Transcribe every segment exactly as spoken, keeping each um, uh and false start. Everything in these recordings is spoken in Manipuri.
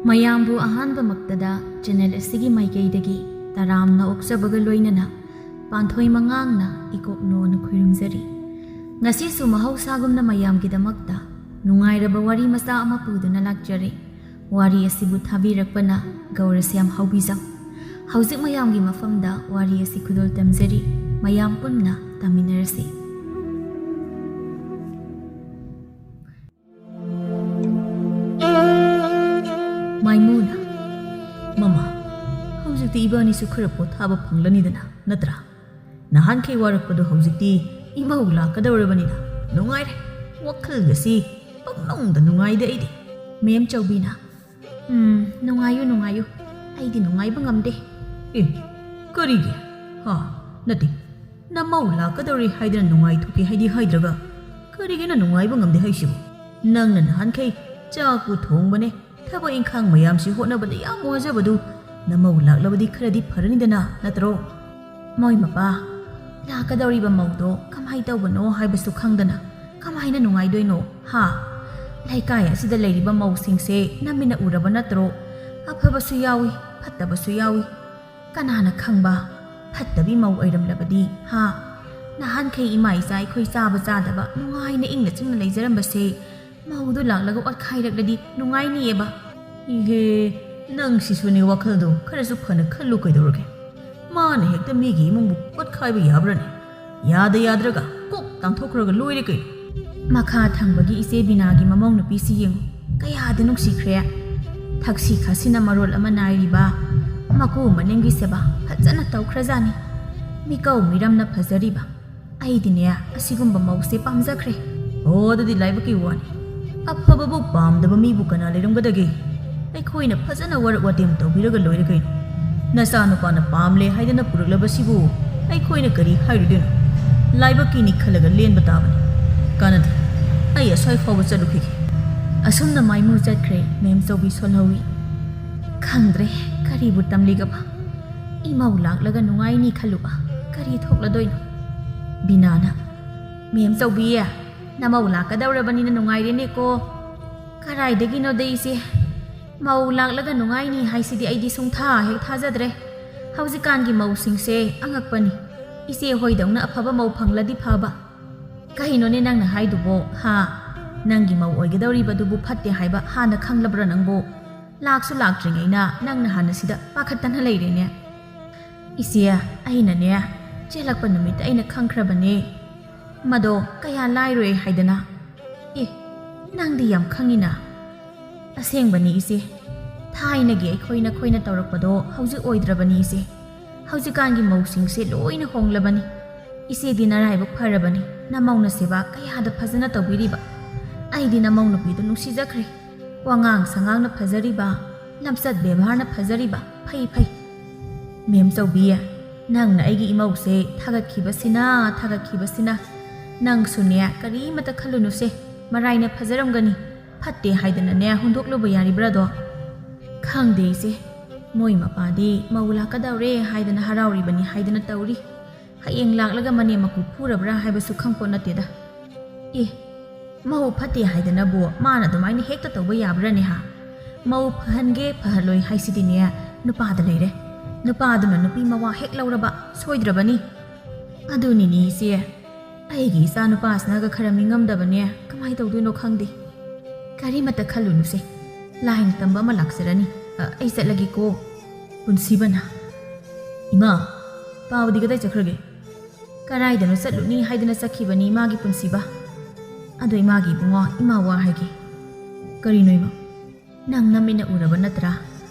ꯃꯌꯥꯝꯕꯨ ꯑꯍꯥꯟꯕꯃꯛꯇꯗ ꯆꯦꯅꯦꯜ ꯑꯁꯤꯒꯤ ꯃꯥꯏꯀꯩꯗꯒꯤ ꯇꯔꯥꯝꯅ ꯑꯣꯛꯆꯕꯒ ꯂꯣꯏꯅꯅ ꯄꯥꯟꯊꯣꯏ ꯃꯉꯥꯡꯅ ꯏꯀꯣꯛꯅꯣꯅ ꯈꯨꯔꯨꯝꯖꯔꯤ꯫ ꯉꯁꯤꯁꯨ ꯃꯍꯧꯁꯥꯒꯨꯝꯅ ꯃꯌꯥꯝꯒꯤꯗꯃꯛꯇ ꯅꯨꯡꯉꯥꯏꯔꯕ ꯋꯥꯔꯤ ꯃꯆꯥ ꯑꯃ ꯄꯨꯗꯨꯅ ꯂꯥꯛꯆꯔꯤ꯫ ꯋꯥꯔꯤ ꯑꯁꯤꯕꯨ ꯊꯥꯕꯤꯔꯛꯄꯅ ꯒꯧꯔꯁ꯭ꯌꯥꯝ ꯍꯥꯎꯕꯤꯖꯝ꯫ ꯍꯧꯖꯤꯛ ꯃꯌꯥꯝꯒꯤ ꯃꯐꯝꯗ ꯋꯥꯔꯤ ꯑꯁꯤ ꯈꯨꯗꯣꯜ ꯇꯝꯖꯔꯤ꯫ ꯃꯌꯥꯝ ꯄꯨꯟꯅ ꯇꯥꯃꯤꯟꯅꯔꯁꯤ꯫ ꯃꯥꯏꯃꯨꯅ, "ꯃꯃꯥ, ꯍꯧꯖꯤꯛꯇꯤ ꯏꯕꯥꯅꯤꯁꯨ ꯈꯔ ꯄꯣꯊꯥꯕ ꯐꯪꯂꯅꯤꯗꯅ, ꯅꯠꯇ꯭ꯔꯥ? ꯅꯍꯥꯟꯈꯩ ꯋꯥꯔꯛꯄꯗꯣ ꯍꯧꯖꯤꯛꯇꯤ ꯏꯃꯧ ꯂꯥꯛꯀꯗꯧꯔꯕꯅꯤꯅ ꯅꯨꯡꯉꯥꯏꯔꯦ꯫ ꯋꯥꯈꯜꯒꯁꯤ ꯄꯪꯅꯨꯡꯗ ꯅꯨꯡꯉꯥꯏꯗ ꯑꯩꯗꯤ꯫" ꯃꯦꯝ ꯆꯧꯕꯤꯅ, "ꯎꯝ, ꯅꯨꯡꯉꯥꯏꯌꯨ, ꯅꯨꯡꯉꯥꯏꯌꯨ꯫ ꯑꯩꯗꯤ ꯅꯨꯡꯉꯥꯏꯕ ꯉꯝꯗꯦ꯫" "ꯑꯦ, ꯀꯔꯤꯒꯤ? ꯍꯥ? ꯅꯠꯇꯦ, ꯅꯃꯧ ꯂꯥꯛꯀꯗꯧꯔꯦ ꯍꯥꯏꯗꯅ ꯅꯨꯡꯉꯥꯏꯊꯣꯛꯀꯦ ꯍꯥꯏꯗꯤ ꯍꯥꯏꯗ꯭ꯔꯒ ꯀꯔꯤꯒꯤꯅ ꯅꯨꯡꯉꯥꯏꯕ ꯉꯝꯗꯦ ꯍꯥꯏꯁꯤꯕꯨ? ꯅꯪꯅ ꯅꯍꯥꯟꯈꯩ ꯆꯥꯛꯄꯨ ꯊꯣꯡꯕꯅꯦ, ꯊꯕꯛ ꯏꯪꯈꯥꯡ ꯃꯌꯥꯝꯁꯤ ꯍꯣꯠꯅꯕꯗ ꯌꯥꯝ ꯋꯥꯖꯕꯗꯨ ꯅꯃꯧ ꯂꯥꯛꯂꯕꯗꯤ ꯈꯔꯗꯤ ꯐꯔꯅꯤꯗꯅ, ꯅꯠꯇ꯭ꯔꯣ?" "ꯃꯣꯏ ꯃꯄꯥ, ꯂꯥꯛꯀꯗꯧꯔꯤꯕ ꯃꯧꯗꯣ ꯀꯃꯥꯏ ꯇꯧꯕꯅꯣ ꯍꯥꯏꯕꯁꯨ ꯈꯪꯗꯅ ꯀꯃꯥꯏꯅ ꯅꯨꯡꯉꯥꯏꯗꯣꯏꯅꯣ, ꯍꯥ? ꯂꯩꯀꯥꯏ ꯑꯁꯤꯗ ꯂꯩꯔꯤꯕ ꯃꯧꯁꯤꯡꯁꯦ ꯅꯃꯤꯠꯅ ꯎꯔꯕ ꯅꯠꯇ꯭ꯔꯣ? ꯑꯐꯕꯁꯨ ꯌꯥꯎꯏ, ꯐꯠꯇꯕꯁꯨ ꯌꯥꯎꯏ꯫ ꯀꯅꯥꯅ ꯈꯪꯕ, ꯐꯠꯇꯕꯤ ꯃꯧ ꯑꯣꯏꯔꯝꯂꯕꯗꯤ, ꯍꯥ? ꯅꯍꯥꯟꯈꯩ ꯏꯃꯥ ꯏꯆꯥ ꯑꯩꯈꯣꯏ ꯆꯥꯕ ꯆꯥꯗꯕ ꯅꯨꯡꯉꯥꯏꯅ ꯏꯪꯅ ꯆꯤꯛꯅ ꯂꯩꯖꯔꯝꯕꯁꯦ ꯃꯧꯗꯨ ꯂꯥꯛꯂꯒ ꯑꯣꯠꯈꯥꯏꯔꯛꯂꯗꯤ ꯅꯨꯡꯉꯥꯏꯅꯤꯑꯕ꯫" "ꯏꯍꯦ, ꯅꯪ ꯁꯤꯁꯨꯅꯦ, ꯋꯥꯈꯜꯗꯣ ꯈꯔꯁꯨ ꯐꯅ ꯈꯜꯂꯨ ꯀꯩꯗꯧꯔꯒꯦ? ꯃꯥꯅ ꯍꯦꯛꯇ ꯃꯤꯒꯤ ꯏꯃꯨꯡꯕꯨ ꯑꯣꯠꯈꯥꯏꯕ ꯌꯥꯕ꯭ꯔꯅꯦ? ꯌꯥꯗ ꯌꯥꯗ꯭ꯔꯒ ꯀꯣꯛ ꯇꯥꯟꯊꯣꯛꯈ꯭ꯔꯒ ꯂꯣꯏꯔꯦ ꯀꯩꯅꯣ꯫" ꯃꯈꯥ ꯊꯪꯕꯒꯤ ꯏꯆꯦ ꯕꯤꯅꯥꯒꯤ ꯃꯃꯧ ꯅꯨꯄꯤꯁꯤ ꯌꯦꯡꯉꯨ, ꯀꯌꯥꯗꯤ ꯅꯨꯡꯁꯤꯈ꯭ꯔꯦ꯫ ꯊꯛꯁꯤ ꯈꯥꯁꯤꯅ ꯃꯔꯣꯜ ꯑꯃ ꯅꯥꯏꯔꯤꯕ, ꯃꯀꯨ ꯃꯅꯦꯝꯒꯤ ꯁꯦꯕꯥ ꯐꯖꯅ ꯇꯧꯈ꯭ꯔꯖꯥꯠꯅꯤ꯫ ꯃꯤꯀꯧ ꯃꯤꯔꯝꯅ ꯐꯖꯔꯤꯕ꯫ ꯑꯩꯗꯤꯅꯦ, ꯑꯁꯤꯒꯨꯝꯕ ꯃꯧꯁꯦ ꯄꯥꯝꯖꯈ꯭ꯔꯦ꯫ ꯑꯣ, ꯑꯗꯨꯗꯤ ꯂꯥꯏꯕꯛꯀꯤ ꯋꯥꯅꯤ꯫ ꯑꯐꯕꯕꯨ ꯄꯥꯝꯗꯕ ꯃꯤꯕꯨ ꯀꯅꯥ ꯂꯩꯔꯝꯒꯗꯒꯦ? ꯑꯩꯈꯣꯏꯅ ꯐꯖꯅ ꯋꯥꯔꯛ ꯋꯥꯇꯦꯝ ꯇꯧꯕꯤꯔꯒ ꯂꯣꯏꯔꯦ ꯀꯩꯅꯣ꯫ ꯅꯆꯥꯅꯨꯄꯥꯅ ꯄꯥꯝꯂꯦ ꯍꯥꯏꯗꯅ ꯄꯨꯔꯛꯂꯕꯁꯤꯕꯨ ꯑꯩꯈꯣꯏꯅ ꯀꯔꯤ ꯍꯥꯏꯔꯨꯗꯣꯏꯅꯣ? ꯂꯥꯏꯕꯛꯀꯤꯅꯤ ꯈꯜꯂꯒ ꯂꯦꯟꯕ ꯇꯥꯕꯅꯤ꯫ ꯀꯥꯟꯅꯗꯦ, ꯑꯩ ꯑꯁ꯭ꯋꯥꯏ ꯐꯥꯎꯕ ꯆꯠꯂꯨꯈꯤꯒꯦ꯫ ꯑꯁꯨꯝꯅ ꯃꯥꯏꯃꯨ ꯆꯠꯈ꯭ꯔꯦ꯫ ꯃꯦꯝ ꯆꯧꯕꯤ ꯁꯣꯜꯍꯧꯏ꯫ ꯈꯪꯗ꯭ꯔꯦ, ꯀꯔꯤꯕꯨ ꯇꯝꯂꯤꯒꯕ? ꯏꯃꯧ ꯂꯥꯛꯂꯒ ꯅꯨꯡꯉꯥꯏꯅꯤ ꯈꯜꯂꯨꯕ, ꯀꯔꯤ ꯊꯣꯛꯂꯗꯣꯏꯅꯣ? ꯕꯤꯅꯥꯅ, "ꯃꯦꯝ ꯆꯧꯕꯤ, ꯅꯃꯧ ꯂꯥꯛꯀꯗꯧꯔꯕꯅꯤꯅ ꯅꯨꯡꯉꯥꯏꯔꯦꯅꯦꯀꯣ?" "ꯀꯔꯥꯏꯗꯒꯤꯅꯣꯗ ꯏꯆꯦ, ꯃꯧ ꯂꯥꯛꯂꯒ ꯅꯨꯡꯉꯥꯏꯅꯤ ꯍꯥꯏꯁꯤꯗꯤ ꯑꯩꯗꯤ ꯁꯨꯡꯊꯥ ꯍꯦꯛ ꯊꯥꯖꯗ꯭ꯔꯦ꯫ ꯍꯧꯖꯤꯛꯀꯥꯟꯒꯤ ꯃꯧꯁꯤꯡꯁꯦ ꯑꯉꯛꯄꯅꯤ꯫ ꯏꯆꯦ ꯍꯣꯏꯗꯧꯅ ꯑꯐꯕ ꯃꯧ ꯐꯪꯂꯗꯤ ꯐꯕ꯫" "ꯀꯩꯅꯣꯅꯦ ꯅꯪꯅ ꯍꯥꯏꯗꯨꯕꯣ, ꯍꯥ? ꯅꯪꯒꯤ ꯃꯧ ꯑꯣꯏꯒꯗꯧꯔꯤꯕꯗꯨꯕꯨ ꯐꯠꯇꯦ ꯍꯥꯏꯕ ꯍꯥꯟꯅ ꯈꯪꯂꯕ꯭ꯔꯥ ꯅꯪꯕꯨ? ꯂꯥꯛꯁꯨ ꯂꯥꯛꯇ꯭ꯔꯤꯉꯩꯅ ꯅꯪꯅ ꯍꯥꯟꯅ ꯁꯤꯗ ꯄꯥꯈꯠꯇꯅ ꯂꯩꯔꯦꯅꯦ?" "ꯏꯆꯦ, ꯑꯩꯅꯅꯦ, ꯆꯦꯜꯂꯛꯄ ꯅꯨꯃꯤꯠꯇ ꯑꯩꯅ ꯈꯪꯈ꯭ꯔꯕꯅꯦ꯫ ꯃꯗꯣ ꯀꯌꯥ ꯂꯥꯏꯔꯣꯏ ꯍꯥꯏꯗꯅ꯫" "ꯑꯦ, ꯅꯪꯗꯤ ꯌꯥꯝ ꯈꯪꯉꯤꯅ꯫" "ꯑꯁꯦꯡꯕꯅꯤ ꯏꯆꯦ, ꯊꯥꯏꯅꯒꯤ ꯑꯩꯈꯣꯏꯅ ꯈꯣꯏꯅ ꯇꯧꯔꯛꯄꯗꯣ ꯍꯧꯖꯤꯛ ꯑꯣꯏꯗ꯭ꯔꯕꯅꯤ ꯏꯆꯦ꯫ ꯍꯧꯖꯤꯛꯀꯥꯟꯒꯤ ꯃꯧꯁꯤꯡꯁꯦ ꯂꯣꯏꯅ ꯍꯣꯡꯂꯕꯅꯤ꯫ ꯏꯆꯦꯗꯤ ꯅꯔꯥꯏꯕꯛ ꯐꯔꯕꯅꯤ, ꯅꯃꯧꯅ ꯁꯦꯕꯥ ꯀꯌꯥꯗ ꯐꯖꯅ ꯇꯧꯕꯤꯔꯤꯕ꯫ ꯑꯩꯗꯤ ꯅꯃꯧ ꯅꯨꯄꯤꯗꯨ ꯅꯨꯡꯁꯤꯖꯈ꯭ꯔꯦ꯫ ꯋꯥꯉꯥꯡ ꯁꯉꯥꯡꯅ ꯐꯖꯔꯤꯕ, ꯂꯝꯆꯠ ꯕꯦꯕꯥꯔꯅ ꯐꯖꯔꯤꯕ, ꯐꯩ ꯐꯩ꯫" "ꯃꯦꯝ ꯆꯧꯕꯤ, ꯅꯪꯅ ꯑꯩꯒꯤ ꯏꯃꯧꯁꯦ ꯊꯥꯒꯠꯈꯤꯕꯁꯤꯅ, ꯊꯥꯒꯠꯈꯤꯕꯁꯤꯅ꯫ ꯅꯪꯁꯨꯅꯦ, ꯀꯔꯤꯃꯇ ꯈꯜꯂꯨꯅꯨꯁꯦ, ꯃꯔꯥꯏꯅ ꯐꯖꯔꯝꯒꯅꯤ꯫ ꯐꯠꯇꯦ ꯍꯥꯏꯗꯅꯅꯦ ꯍꯨꯟꯗꯣꯛꯂꯨꯕ ꯌꯥꯔꯤꯕ꯭ꯔꯥꯗꯣ?" "ꯈꯪꯗꯦ ꯏꯆꯦ, ꯃꯣꯏ ꯃꯄꯥꯗꯤ ꯃꯧ ꯂꯥꯛꯀꯗꯧꯔꯦ ꯍꯥꯏꯗꯅ ꯍꯔꯥꯎꯔꯤꯕꯅꯤ ꯍꯥꯏꯗꯅ ꯇꯧꯔꯤ꯫ ꯍꯌꯦꯡ ꯂꯥꯛꯂꯒ ꯃꯅꯦꯝ ꯃꯀꯨ ꯐꯨꯔꯕ꯭ꯔꯥ ꯍꯥꯏꯕꯁꯨ ꯈꯪꯄꯣꯠ ꯅꯠꯇꯦꯗ꯫ ꯑꯦ, ꯃꯧ ꯐꯠꯇꯦ ꯍꯥꯏꯗꯅꯕꯨ ꯃꯥꯅ ꯑꯗꯨꯃꯥꯏꯅ ꯍꯦꯛꯇ ꯇꯧꯕ ꯌꯥꯕ꯭ꯔꯥꯅꯦ ꯍꯥ? ꯃꯧ ꯐꯍꯟꯒꯦ ꯐꯍꯜꯂꯣꯏ ꯍꯥꯏꯁꯤꯗꯤꯅꯦ ꯅꯨꯄꯥꯗ ꯂꯩꯔꯦ꯫ ꯅꯨꯄꯥꯗꯨꯅ ꯅꯨꯄꯤ ꯃꯋꯥ ꯍꯦꯛ ꯂꯧꯔꯕ ꯁꯣꯏꯗ꯭ꯔꯕꯅꯤ꯫" "ꯑꯗꯨꯅꯤꯅꯦ ꯏꯆꯦ, ꯑꯩꯒꯤ ꯏꯆꯥ ꯅꯨꯄꯥꯁꯤꯅꯒ ꯈꯔ ꯃꯤꯉꯝꯗꯕꯅꯦ, ꯀꯃꯥꯏ ꯇꯧꯗꯣꯏꯅꯣ ꯈꯪꯗꯦ꯫" "ꯀꯔꯤꯃꯇ ꯈꯜꯂꯨꯅꯨꯁꯦ, ꯂꯥꯏꯅ ꯇꯝꯕ ꯑꯃ ꯂꯥꯛꯆꯔꯅꯤ꯫ ꯑ, ꯑꯩ ꯆꯠꯂꯒꯦꯀꯣ꯫" ꯄꯨꯟꯁꯤꯕꯅ, "ꯏꯃꯥ, ꯄꯥꯕꯗꯤ ꯀꯗꯥꯏ ꯆꯠꯈ꯭ꯔꯒꯦ?" "ꯀꯗꯥꯏꯗꯅꯣ ꯆꯠꯂꯨꯅꯤ ꯍꯥꯏꯗꯅ ꯆꯠꯈꯤꯕꯅꯤ ꯏꯃꯥꯒꯤ ꯄꯨꯟꯁꯤꯕ꯫ ꯑꯗꯣ ꯏꯃꯥꯒꯤ ꯏꯕꯨꯡꯉꯣ, ꯏꯃꯥ ꯋꯥ ꯍꯥꯏꯒꯦ꯫" "ꯀꯔꯤꯅꯣ ꯏꯃꯥ?" "ꯅꯪ ꯅꯃꯤꯠꯅ ꯎꯔꯕ ꯅꯠꯇ꯭ꯔꯥ?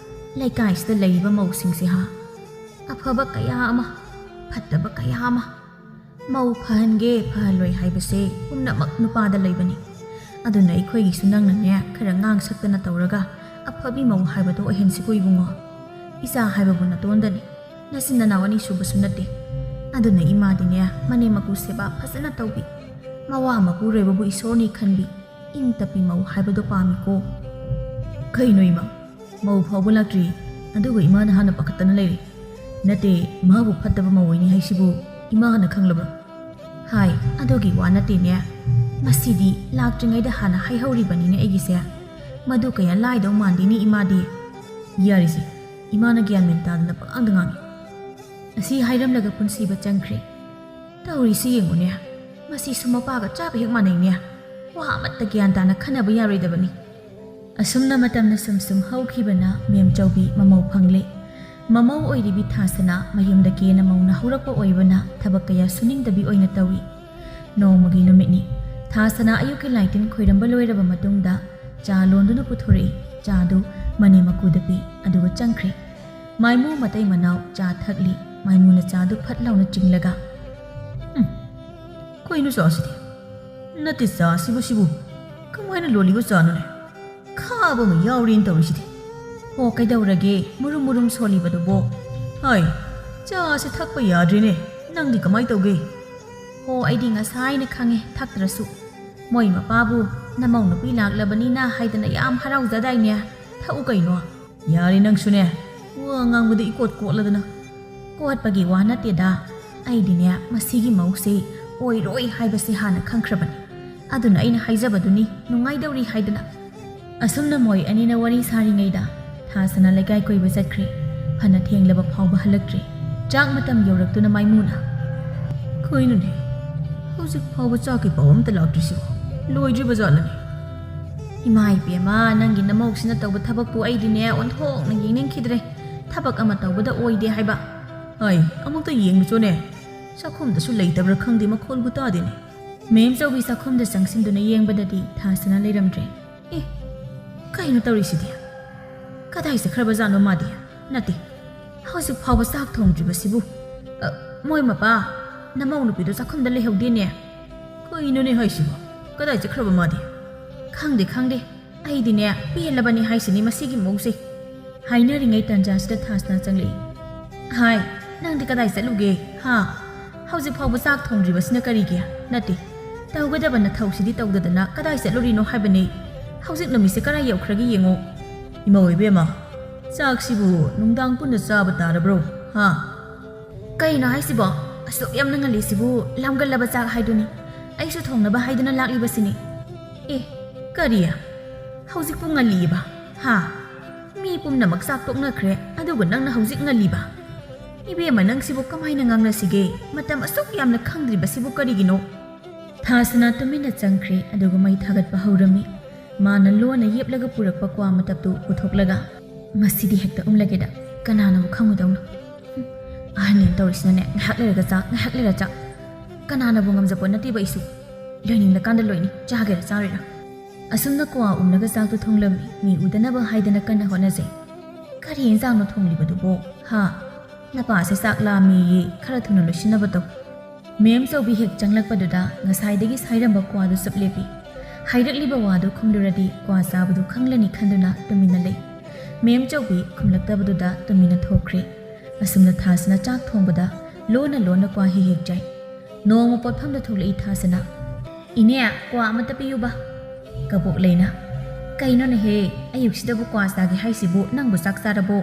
ꯂꯩꯀꯥꯏꯁꯤꯗ ꯂꯩꯔꯤꯕ ꯃꯧꯁꯤꯡꯁꯦ ꯍꯥ, ꯑꯐꯕ ꯀꯌꯥ ꯑꯃ, ꯐꯠꯇꯕ ꯀꯌꯥ ꯑꯃ꯫ ꯃꯧ ꯐꯍꯟꯒꯦ ꯐꯍꯜꯂꯣꯏ ꯍꯥꯏꯕꯁꯦ ꯄꯨꯝꯅꯃꯛ ꯅꯨꯄꯥꯗ ꯂꯩꯕꯅꯤ꯫ ꯑꯗꯨꯅ ꯑꯩꯈꯣꯏꯒꯤꯁꯨ ꯅꯪꯅꯅꯦ ꯈꯔ ꯉꯥꯡ ꯁꯛꯇꯅ ꯇꯧꯔꯒ ꯑꯐꯕꯤ ꯃꯧ ꯍꯥꯏꯕꯗꯣ ꯑꯣꯏꯍꯟꯁꯤꯀꯣ ꯏꯕꯨꯡꯉꯣ꯫ ꯏꯆꯥ ꯍꯥꯏꯕꯕꯨ ꯅꯇꯣꯟꯗꯅꯤ, ꯅꯆꯤꯟ ꯅꯅꯥꯎ ꯑꯅꯤꯁꯨꯕꯁꯨ ꯅꯠꯇꯦ꯫ ꯑꯗꯨꯅ ꯏꯃꯥꯗꯤꯅꯦ ꯃꯅꯦꯝ ꯃꯀꯨ ꯁꯦꯕꯥ ꯐꯖꯅ ꯇꯧꯕꯤ, ꯃꯋꯥ ꯃꯄꯨꯔꯣꯏꯕꯕꯨ ꯏꯁꯣꯔꯅꯤ ꯈꯟꯕꯤ, ꯏꯪ ꯇꯞꯄꯤ ꯃꯧ ꯍꯥꯏꯕꯗꯣ ꯄꯥꯝꯃꯤꯀꯣ꯫" "ꯀꯩꯅꯣ ꯏꯃꯥ, ꯃꯧ ꯐꯥꯎꯕ ꯂꯥꯛꯇ꯭ꯔꯤ, ꯑꯗꯨꯒ ꯏꯃꯥꯅ ꯍꯥꯟꯅ ꯄꯥꯈꯠꯇꯅ ꯂꯩꯔꯦ꯫ ꯅꯠꯇꯦ, ꯃꯥꯕꯨ ꯐꯠꯇꯕ ꯃꯧ ꯑꯣꯏꯅꯤ ꯍꯥꯏꯁꯤꯕꯨ ꯏꯃꯥꯅ ꯈꯪꯂꯕ꯭ꯔꯣ? ꯍꯥꯏ, ꯑꯗꯨꯒꯤ ꯋꯥ ꯅꯠꯇꯦꯅꯦ꯫ ꯃꯁꯤꯗꯤ ꯂꯥꯛꯇ꯭ꯔꯤꯉꯩꯗ ꯍꯥꯟꯅ ꯍꯥꯏꯍꯧꯔꯤꯕꯅꯤꯅꯦ ꯑꯩꯒꯤꯁꯦ꯫ ꯃꯗꯨ ꯀꯌꯥ ꯂꯥꯏꯗꯧ ꯃꯥꯟꯗꯦꯅꯦ ꯏꯃꯥꯗꯤ꯫ ꯌꯥꯔꯤꯁꯦ, ꯏꯃꯥꯅ ꯒ꯭ꯌꯥꯟ ꯃꯦꯟ ꯇꯥꯗꯅ ꯄꯉꯥꯡꯗ ꯉꯥꯡꯉꯤ꯫ ꯑꯁꯤ ꯍꯥꯏꯔꯝꯂꯒ ꯄꯨꯟꯁꯤꯕ ꯆꯪꯈ꯭ꯔꯦ꯫ ꯇꯧꯔꯤꯁꯤ ꯌꯦꯡꯉꯨꯅꯦ, ꯃꯁꯤꯁꯨ ꯃꯄꯥꯒ ꯆꯞ ꯍꯦꯛ ꯃꯥꯟꯅꯩꯅꯦ꯫ ꯋꯥ ꯑꯃꯠꯇ ꯒ꯭ꯌꯥꯟ ꯇꯥꯅ ꯈꯟꯅꯕ ꯌꯥꯔꯣꯏꯗꯕꯅꯤ꯫ ꯑꯁꯨꯝꯅ ꯃꯇꯝꯅ ꯁꯨꯝ ꯁꯨꯝ ꯍꯧꯈꯤꯕꯅ ꯃꯦꯝꯆꯧꯕꯤ ꯃꯃꯧ ꯐꯪꯂꯦ꯫ ꯃꯃꯧ ꯑꯣꯏꯔꯤꯕꯤ ꯊꯥꯁꯅꯥ ꯃꯌꯨꯝꯗ ꯀꯦꯅ ꯃꯧꯅ ꯍꯧꯔꯛꯄ ꯑꯣꯏꯕꯅ ꯊꯕꯛ ꯀꯌꯥ ꯁꯨꯅꯤꯡꯗꯕꯤ ꯑꯣꯏꯅ ꯇꯧꯏ꯫ ꯅꯣꯡꯃꯒꯤ ꯅꯨꯃꯤꯠꯅꯤ꯫ ꯊꯥꯁꯅꯥ ꯑꯌꯨꯛꯀꯤ ꯂꯥꯏꯇꯤꯟ ꯈꯣꯏꯔꯝꯕ ꯂꯣꯏꯔꯕ ꯃꯇꯨꯡꯗ ꯆꯥ ꯂꯣꯟꯗꯨꯅ ꯄꯨꯊꯣꯔꯛꯏ꯫ ꯆꯥꯗꯨ ꯃꯅꯦꯝ ꯃꯀꯨꯗ ꯄꯤ, ꯑꯗꯨꯒ ꯆꯪꯈ꯭ꯔꯦ꯫ ꯃꯥꯏꯃꯨ ꯃꯇꯩ ꯃꯅꯥꯎ ꯆꯥ ꯊꯛꯂꯤ꯫ ꯃꯥꯏꯃꯨꯅ ꯆꯥꯗꯨ ꯐꯠ ꯂꯥꯎꯅ ꯆꯤꯡꯂꯒ, "ꯎꯝ, ꯀꯩꯅꯣ ꯆꯥꯁꯤꯗꯤ? ꯅꯠꯇꯦ, ꯆꯥꯁꯤꯕꯨ ꯁꯤꯕꯨ ꯀꯃꯥꯏꯅ ꯂꯣꯜꯂꯤꯕ ꯆꯥꯅꯣꯅꯦ? ꯈꯥꯕ ꯑꯃ ꯌꯥꯎꯔꯦꯅ ꯇꯧꯔꯤꯁꯤꯗꯤ꯫ ꯍꯣ, ꯀꯩꯗꯧꯔꯒꯦ ꯃꯨꯔꯨꯝ ꯃꯨꯔꯨꯝ ꯁꯣꯜꯂꯤꯕꯗꯨꯕꯣ? ꯍꯥꯏ, ꯆꯥꯁꯦ ꯊꯛꯄ ꯌꯥꯗ꯭ꯔꯦꯅꯦ꯫ ꯅꯪꯗꯤ ꯀꯃꯥꯏ ꯇꯧꯒꯦ?" ꯍꯣ, ꯑꯩꯗꯤ ꯉꯁꯥꯏꯅ ꯈꯪꯉꯦ, ꯊꯛꯇ꯭ꯔꯁꯨ꯫ ꯃꯣꯏ ꯃꯄꯥꯕꯨ ꯅꯃꯧ ꯅꯨꯄꯤ ꯂꯥꯛꯂꯕꯅꯤꯅ ꯍꯥꯏꯗꯅ ꯌꯥꯝ ꯍꯔꯥꯎꯖꯗꯥꯏꯅꯦ꯫ ꯊꯛꯎ ꯀꯩꯅꯣ꯫ ꯌꯥꯔꯦ ꯅꯪꯁꯨꯅꯦ, ꯋꯥ ꯉꯥꯡꯕꯗ ꯏꯀꯣꯠ ꯀꯣꯠꯂꯗꯅ꯫ ꯀꯣꯠꯄꯒꯤ ꯋꯥ ꯅꯠꯇꯦꯗ, ꯑꯩꯗꯤꯅꯦ ꯃꯁꯤꯒꯤ ꯃꯧꯁꯦ ꯑꯣꯏꯔꯣꯏ ꯍꯥꯏꯕꯁꯦ ꯍꯥꯟꯅ ꯈꯪꯈ꯭ꯔꯕꯅꯤ꯫ ꯑꯗꯨꯅ ꯑꯩꯅ ꯍꯥꯏꯖꯕꯗꯨꯅꯤ ꯅꯨꯡꯉꯥꯏꯗꯧꯔꯤ ꯍꯥꯏꯗꯅ꯫ ꯑꯁꯨꯝꯅ ꯃꯣꯏ ꯑꯅꯤꯅ ꯋꯥꯔꯤ ꯁꯥꯔꯤꯉꯩꯗ ꯊꯥꯁꯅ ꯂꯩꯀꯥꯏ ꯀꯣꯏꯕ ꯆꯠꯈ꯭ꯔꯦ꯫ ꯐꯅ ꯊꯦꯡꯂꯕ ꯐꯥꯎꯕ ꯍꯜꯂꯛꯇ꯭ꯔꯤ꯫ ꯆꯥꯛ ꯃꯇꯝ ꯌꯧꯔꯛꯇꯨꯅ ꯃꯥꯏꯃꯨꯅ, "ꯀꯩꯅꯣꯅꯦ, ꯍꯧꯖꯤꯛ ꯐꯥꯎꯕ ꯆꯥꯛꯀꯤ ꯄꯥꯎ ꯑꯝꯇ ꯂꯥꯛꯇ꯭ꯔꯤꯁꯤꯕꯣ? ꯂꯣꯏꯗ꯭ꯔꯤꯕ ꯖꯥꯠꯂꯅꯦ?" "ꯏꯃꯥ ꯏꯕꯦꯝꯃ, ꯅꯪꯒꯤ ꯅꯃꯧꯁꯤꯅ ꯇꯧꯕ ꯊꯕꯛꯄꯨ ꯑꯩꯗꯤꯅꯦ ꯑꯣꯟꯊꯣꯛꯅ ꯌꯦꯡꯅꯤꯡꯈꯤꯗ꯭ꯔꯦ꯫ ꯊꯕꯛ ꯑꯃ ꯇꯧꯕꯗ ꯑꯣꯏꯗꯦ ꯍꯥꯏꯕ꯫ ꯑꯩ ꯑꯃꯨꯛꯇ ꯌꯦꯡꯂꯨꯆꯣꯅꯦ꯫ ꯆꯥꯛꯈꯨꯝꯗꯁꯨ ꯂꯩꯇꯕ꯭ꯔꯥ ꯈꯪꯗꯦ, ꯃꯈꯣꯜꯕꯨ ꯇꯥꯗꯦꯅꯦ꯫" ꯃꯦꯝ ꯆꯧꯕꯤ ꯆꯥꯛꯈꯨꯝꯗ ꯆꯪꯁꯤꯟꯗꯨꯅ ꯌꯦꯡꯕꯗꯗꯤ ꯊꯥꯁꯅ ꯂꯩꯔꯝꯗ꯭ꯔꯦ꯫ "ꯑꯦ, ꯀꯩꯅꯣ ꯇꯧꯔꯤꯁꯤꯗꯤ? ꯀꯗꯥꯏ ꯆꯠꯈ꯭ꯔꯕꯖꯥꯠꯅꯣ ꯃꯥꯗꯤ? ꯅꯠꯇꯦ, ꯍꯧꯖꯤꯛ ꯐꯥꯎꯕ ꯆꯥꯛ ꯊꯣꯡꯗ꯭ꯔꯤꯕꯁꯤꯕꯨ? ꯑ, ꯃꯣꯏ ꯃꯄꯥ, ꯅꯃꯧ ꯅꯨꯄꯤꯗꯣ ꯆꯥꯛꯈꯨꯝꯗ ꯂꯩꯍꯧꯗꯦꯅꯦ꯫ ꯀꯩꯅꯣꯅꯦ ꯍꯥꯏꯁꯤꯕꯣ? ꯀꯗꯥꯏ ꯆꯠꯈ꯭ꯔꯕ ꯃꯥꯗꯤ?" "ꯈꯪꯗꯦ, ꯈꯪꯗꯦ꯫ ꯑꯩꯗꯤꯅꯦ, ꯄꯦꯜꯂꯕꯅꯤ ꯍꯥꯏꯁꯤꯅꯤ ꯃꯁꯤꯒꯤ ꯃꯧꯁꯦ꯫" ꯍꯥꯏꯅꯔꯤꯉꯩ ꯇꯟꯖꯥꯁꯤꯗ ꯊꯥꯁꯅ ꯆꯪꯂꯛꯏ꯫ "ꯍꯥꯏ, ꯅꯪꯗꯤ ꯀꯗꯥꯏ ꯆꯠꯂꯨꯒꯦ? ꯍꯥ? ꯍꯧꯖꯤꯛ ꯐꯥꯎꯕ ꯆꯥꯛ ꯊꯣꯡꯗ꯭ꯔꯤꯕꯁꯤꯅ ꯀꯔꯤꯒꯤ? ꯅꯠꯇꯦ, ꯇꯧꯒꯗꯕ ꯅꯊꯧꯁꯤꯗꯤ ꯇꯧꯗꯗꯅ ꯀꯗꯥꯏ ꯆꯠꯂꯨꯔꯤꯅꯣ ꯍꯥꯏꯕꯅꯤ? ꯍꯧꯖꯤꯛ ꯅꯨꯃꯤꯠꯁꯦ ꯀꯗꯥꯏ ꯌꯧꯈ꯭ꯔꯒꯦ ꯌꯦꯡꯉꯣ꯫" "ꯏꯃꯧ ꯏꯕꯦꯝꯃ, ꯆꯥꯛꯁꯤꯕꯨ ꯅꯨꯡꯗꯥꯡ ꯄꯨꯟꯅ ꯆꯥꯕ ꯇꯥꯔꯕ꯭ꯔꯣ?" ꯍꯥ? ꯀꯩꯅꯣ ꯍꯥꯏꯁꯤꯕꯣ? ꯑꯁꯨꯛ ꯌꯥꯝꯅ ꯉꯜꯂꯤꯁꯤꯕꯨ? ꯂꯥꯝꯒꯜꯂꯕ ꯆꯥꯛ ꯍꯥꯏꯗꯨꯅꯤ꯫ ꯑꯩꯁꯨ ꯊꯣꯡꯅꯕ ꯍꯥꯏꯗꯨꯅ ꯂꯥꯛꯂꯤꯕꯁꯤꯅꯤ꯫ ꯑꯦ, ꯀꯔꯤ? ꯍꯧꯖꯤꯛꯄꯨ ꯉꯜꯂꯤꯕ? ꯍꯥ? ꯃꯤ ꯄꯨꯝꯅꯃꯛ ꯆꯥꯛ ꯇꯣꯛꯅꯈ꯭ꯔꯦ, ꯑꯗꯨꯒ ꯅꯪꯅ ꯍꯧꯖꯤꯛ ꯉꯜꯂꯤꯕ? ꯏꯕꯦꯝꯃ, ꯅꯪꯁꯤꯕꯨ ꯀꯃꯥꯏꯅ ꯉꯥꯡꯅꯁꯤꯒꯦ? ꯃꯇꯝ ꯑꯁꯨꯛ ꯌꯥꯝꯅ ꯈꯪꯗ꯭ꯔꯤꯕꯁꯤꯕꯨ ꯀꯔꯤꯒꯤꯅꯣ? ꯊꯥꯁꯅꯥ ꯇꯨꯃꯤꯟꯅ ꯆꯪꯈ꯭ꯔꯦ, ꯑꯗꯨꯒ ꯃꯩ ꯊꯥꯒꯠꯄ ꯍꯧꯔꯝꯃꯤ꯫ ꯃꯥꯅ ꯂꯣꯟꯅ ꯌꯦꯞꯂꯒ ꯄꯨꯔꯛꯄ ꯀ꯭ꯋꯥ ꯃꯇꯞꯇꯨ ꯄꯨꯊꯣꯛꯂꯒ, "ꯃꯁꯤꯗꯤ ꯍꯦꯛꯇ ꯎꯝꯂꯒꯦꯗ, ꯀꯅꯥꯅꯕꯨ ꯈꯪꯉꯨꯗꯧꯅꯣ? ꯍꯨꯝ, ꯑꯍꯟꯅꯦꯅ ꯇꯧꯔꯤꯁꯤꯅꯅꯦ, ꯉꯥꯏꯍꯥꯛ ꯂꯩꯔꯒ ꯆꯥꯛ, ꯉꯥꯏꯍꯥꯛ ꯂꯩꯔ ꯆꯥꯛ꯫ ꯀꯅꯥꯅꯕꯨ ꯉꯝꯖꯄꯣꯠ ꯅꯠꯇꯦꯕ ꯑꯩꯁꯨ꯫ ꯂꯣꯏꯅꯤꯡꯂꯀꯥꯟꯗ ꯂꯣꯏꯅꯤ, ꯆꯥꯒꯦꯔꯥ ꯆꯥꯔꯣꯏꯔꯥ?" ꯑꯁꯨꯝꯅ ꯀ꯭ꯋꯥ ꯎꯝꯂꯒ ꯆꯥꯛꯇꯨ ꯊꯣꯡꯂꯝꯃꯤ꯫ ꯃꯤ ꯎꯗꯅꯕ ꯍꯥꯏꯗꯅ ꯀꯟꯅ ꯍꯣꯠꯅꯖꯩ꯫ "ꯀꯔꯤ ꯏꯟꯖꯥꯡꯅꯣ ꯊꯣꯡꯂꯤꯕꯗꯨꯕꯣ? ꯍꯥ? ꯅꯄꯥꯁꯦ ꯆꯥꯛ ꯂꯥꯝꯃꯦꯌꯦ, ꯈꯔ ꯊꯨꯅ ꯂꯣꯏꯁꯤꯟꯅꯕ ꯇꯧ꯫" ꯃꯦꯝ ꯆꯧꯕꯤ ꯍꯦꯛ ꯆꯪꯂꯛꯄꯗꯨꯗ ꯉꯁꯥꯏꯗꯒꯤ ꯁꯥꯏꯔꯝꯕ ꯀ꯭ꯋꯥꯗꯨ ꯆꯞ ꯂꯦꯞꯄꯤ꯫ ꯍꯥꯏꯔꯛꯂꯤꯕ ꯋꯥꯗꯨ ꯈꯨꯝꯂꯨꯔꯗꯤ ꯀ꯭ꯋꯥ ꯆꯥꯕꯗꯨ ꯈꯪꯂꯅꯤ ꯈꯟꯗꯨꯅ ꯇꯨꯃꯤꯟꯅ ꯂꯩ꯫ ꯃꯦꯝ ꯆꯧꯕꯤ ꯈꯨꯝꯂꯛꯇꯕꯗꯨꯗ ꯇꯨꯃꯤꯟꯅ ꯊꯣꯛꯈ꯭ꯔꯦ꯫ ꯑꯁꯨꯝꯅ ꯊꯥꯁꯅ ꯆꯥꯛ ꯊꯣꯡꯕꯗ ꯂꯣꯟꯅ ꯂꯣꯟꯅ ꯀ꯭ꯋꯥ ꯍꯦꯛ ꯍꯦꯛ ꯆꯥꯏ꯫ ꯅꯣꯡꯃ ꯄꯣꯠꯐꯝꯗ ꯊꯣꯛꯂꯛꯏ ꯊꯥꯁꯅ꯫ "ꯏꯅꯦ, ꯀ꯭ꯋꯥ ꯑꯃꯇ ꯄꯤꯌꯨꯕ꯫" ꯀꯕꯣꯛ ꯂꯩꯅ, "ꯀꯩꯅꯣꯅꯦꯍꯦ, ꯑꯌꯨꯛꯁꯤꯗꯕꯨ ꯀ꯭ꯋꯥ ꯆꯥꯒꯦ ꯍꯥꯏꯁꯤꯕꯨ? ꯅꯪꯕꯨ ꯆꯥꯛ ꯆꯥꯔꯕꯣ?"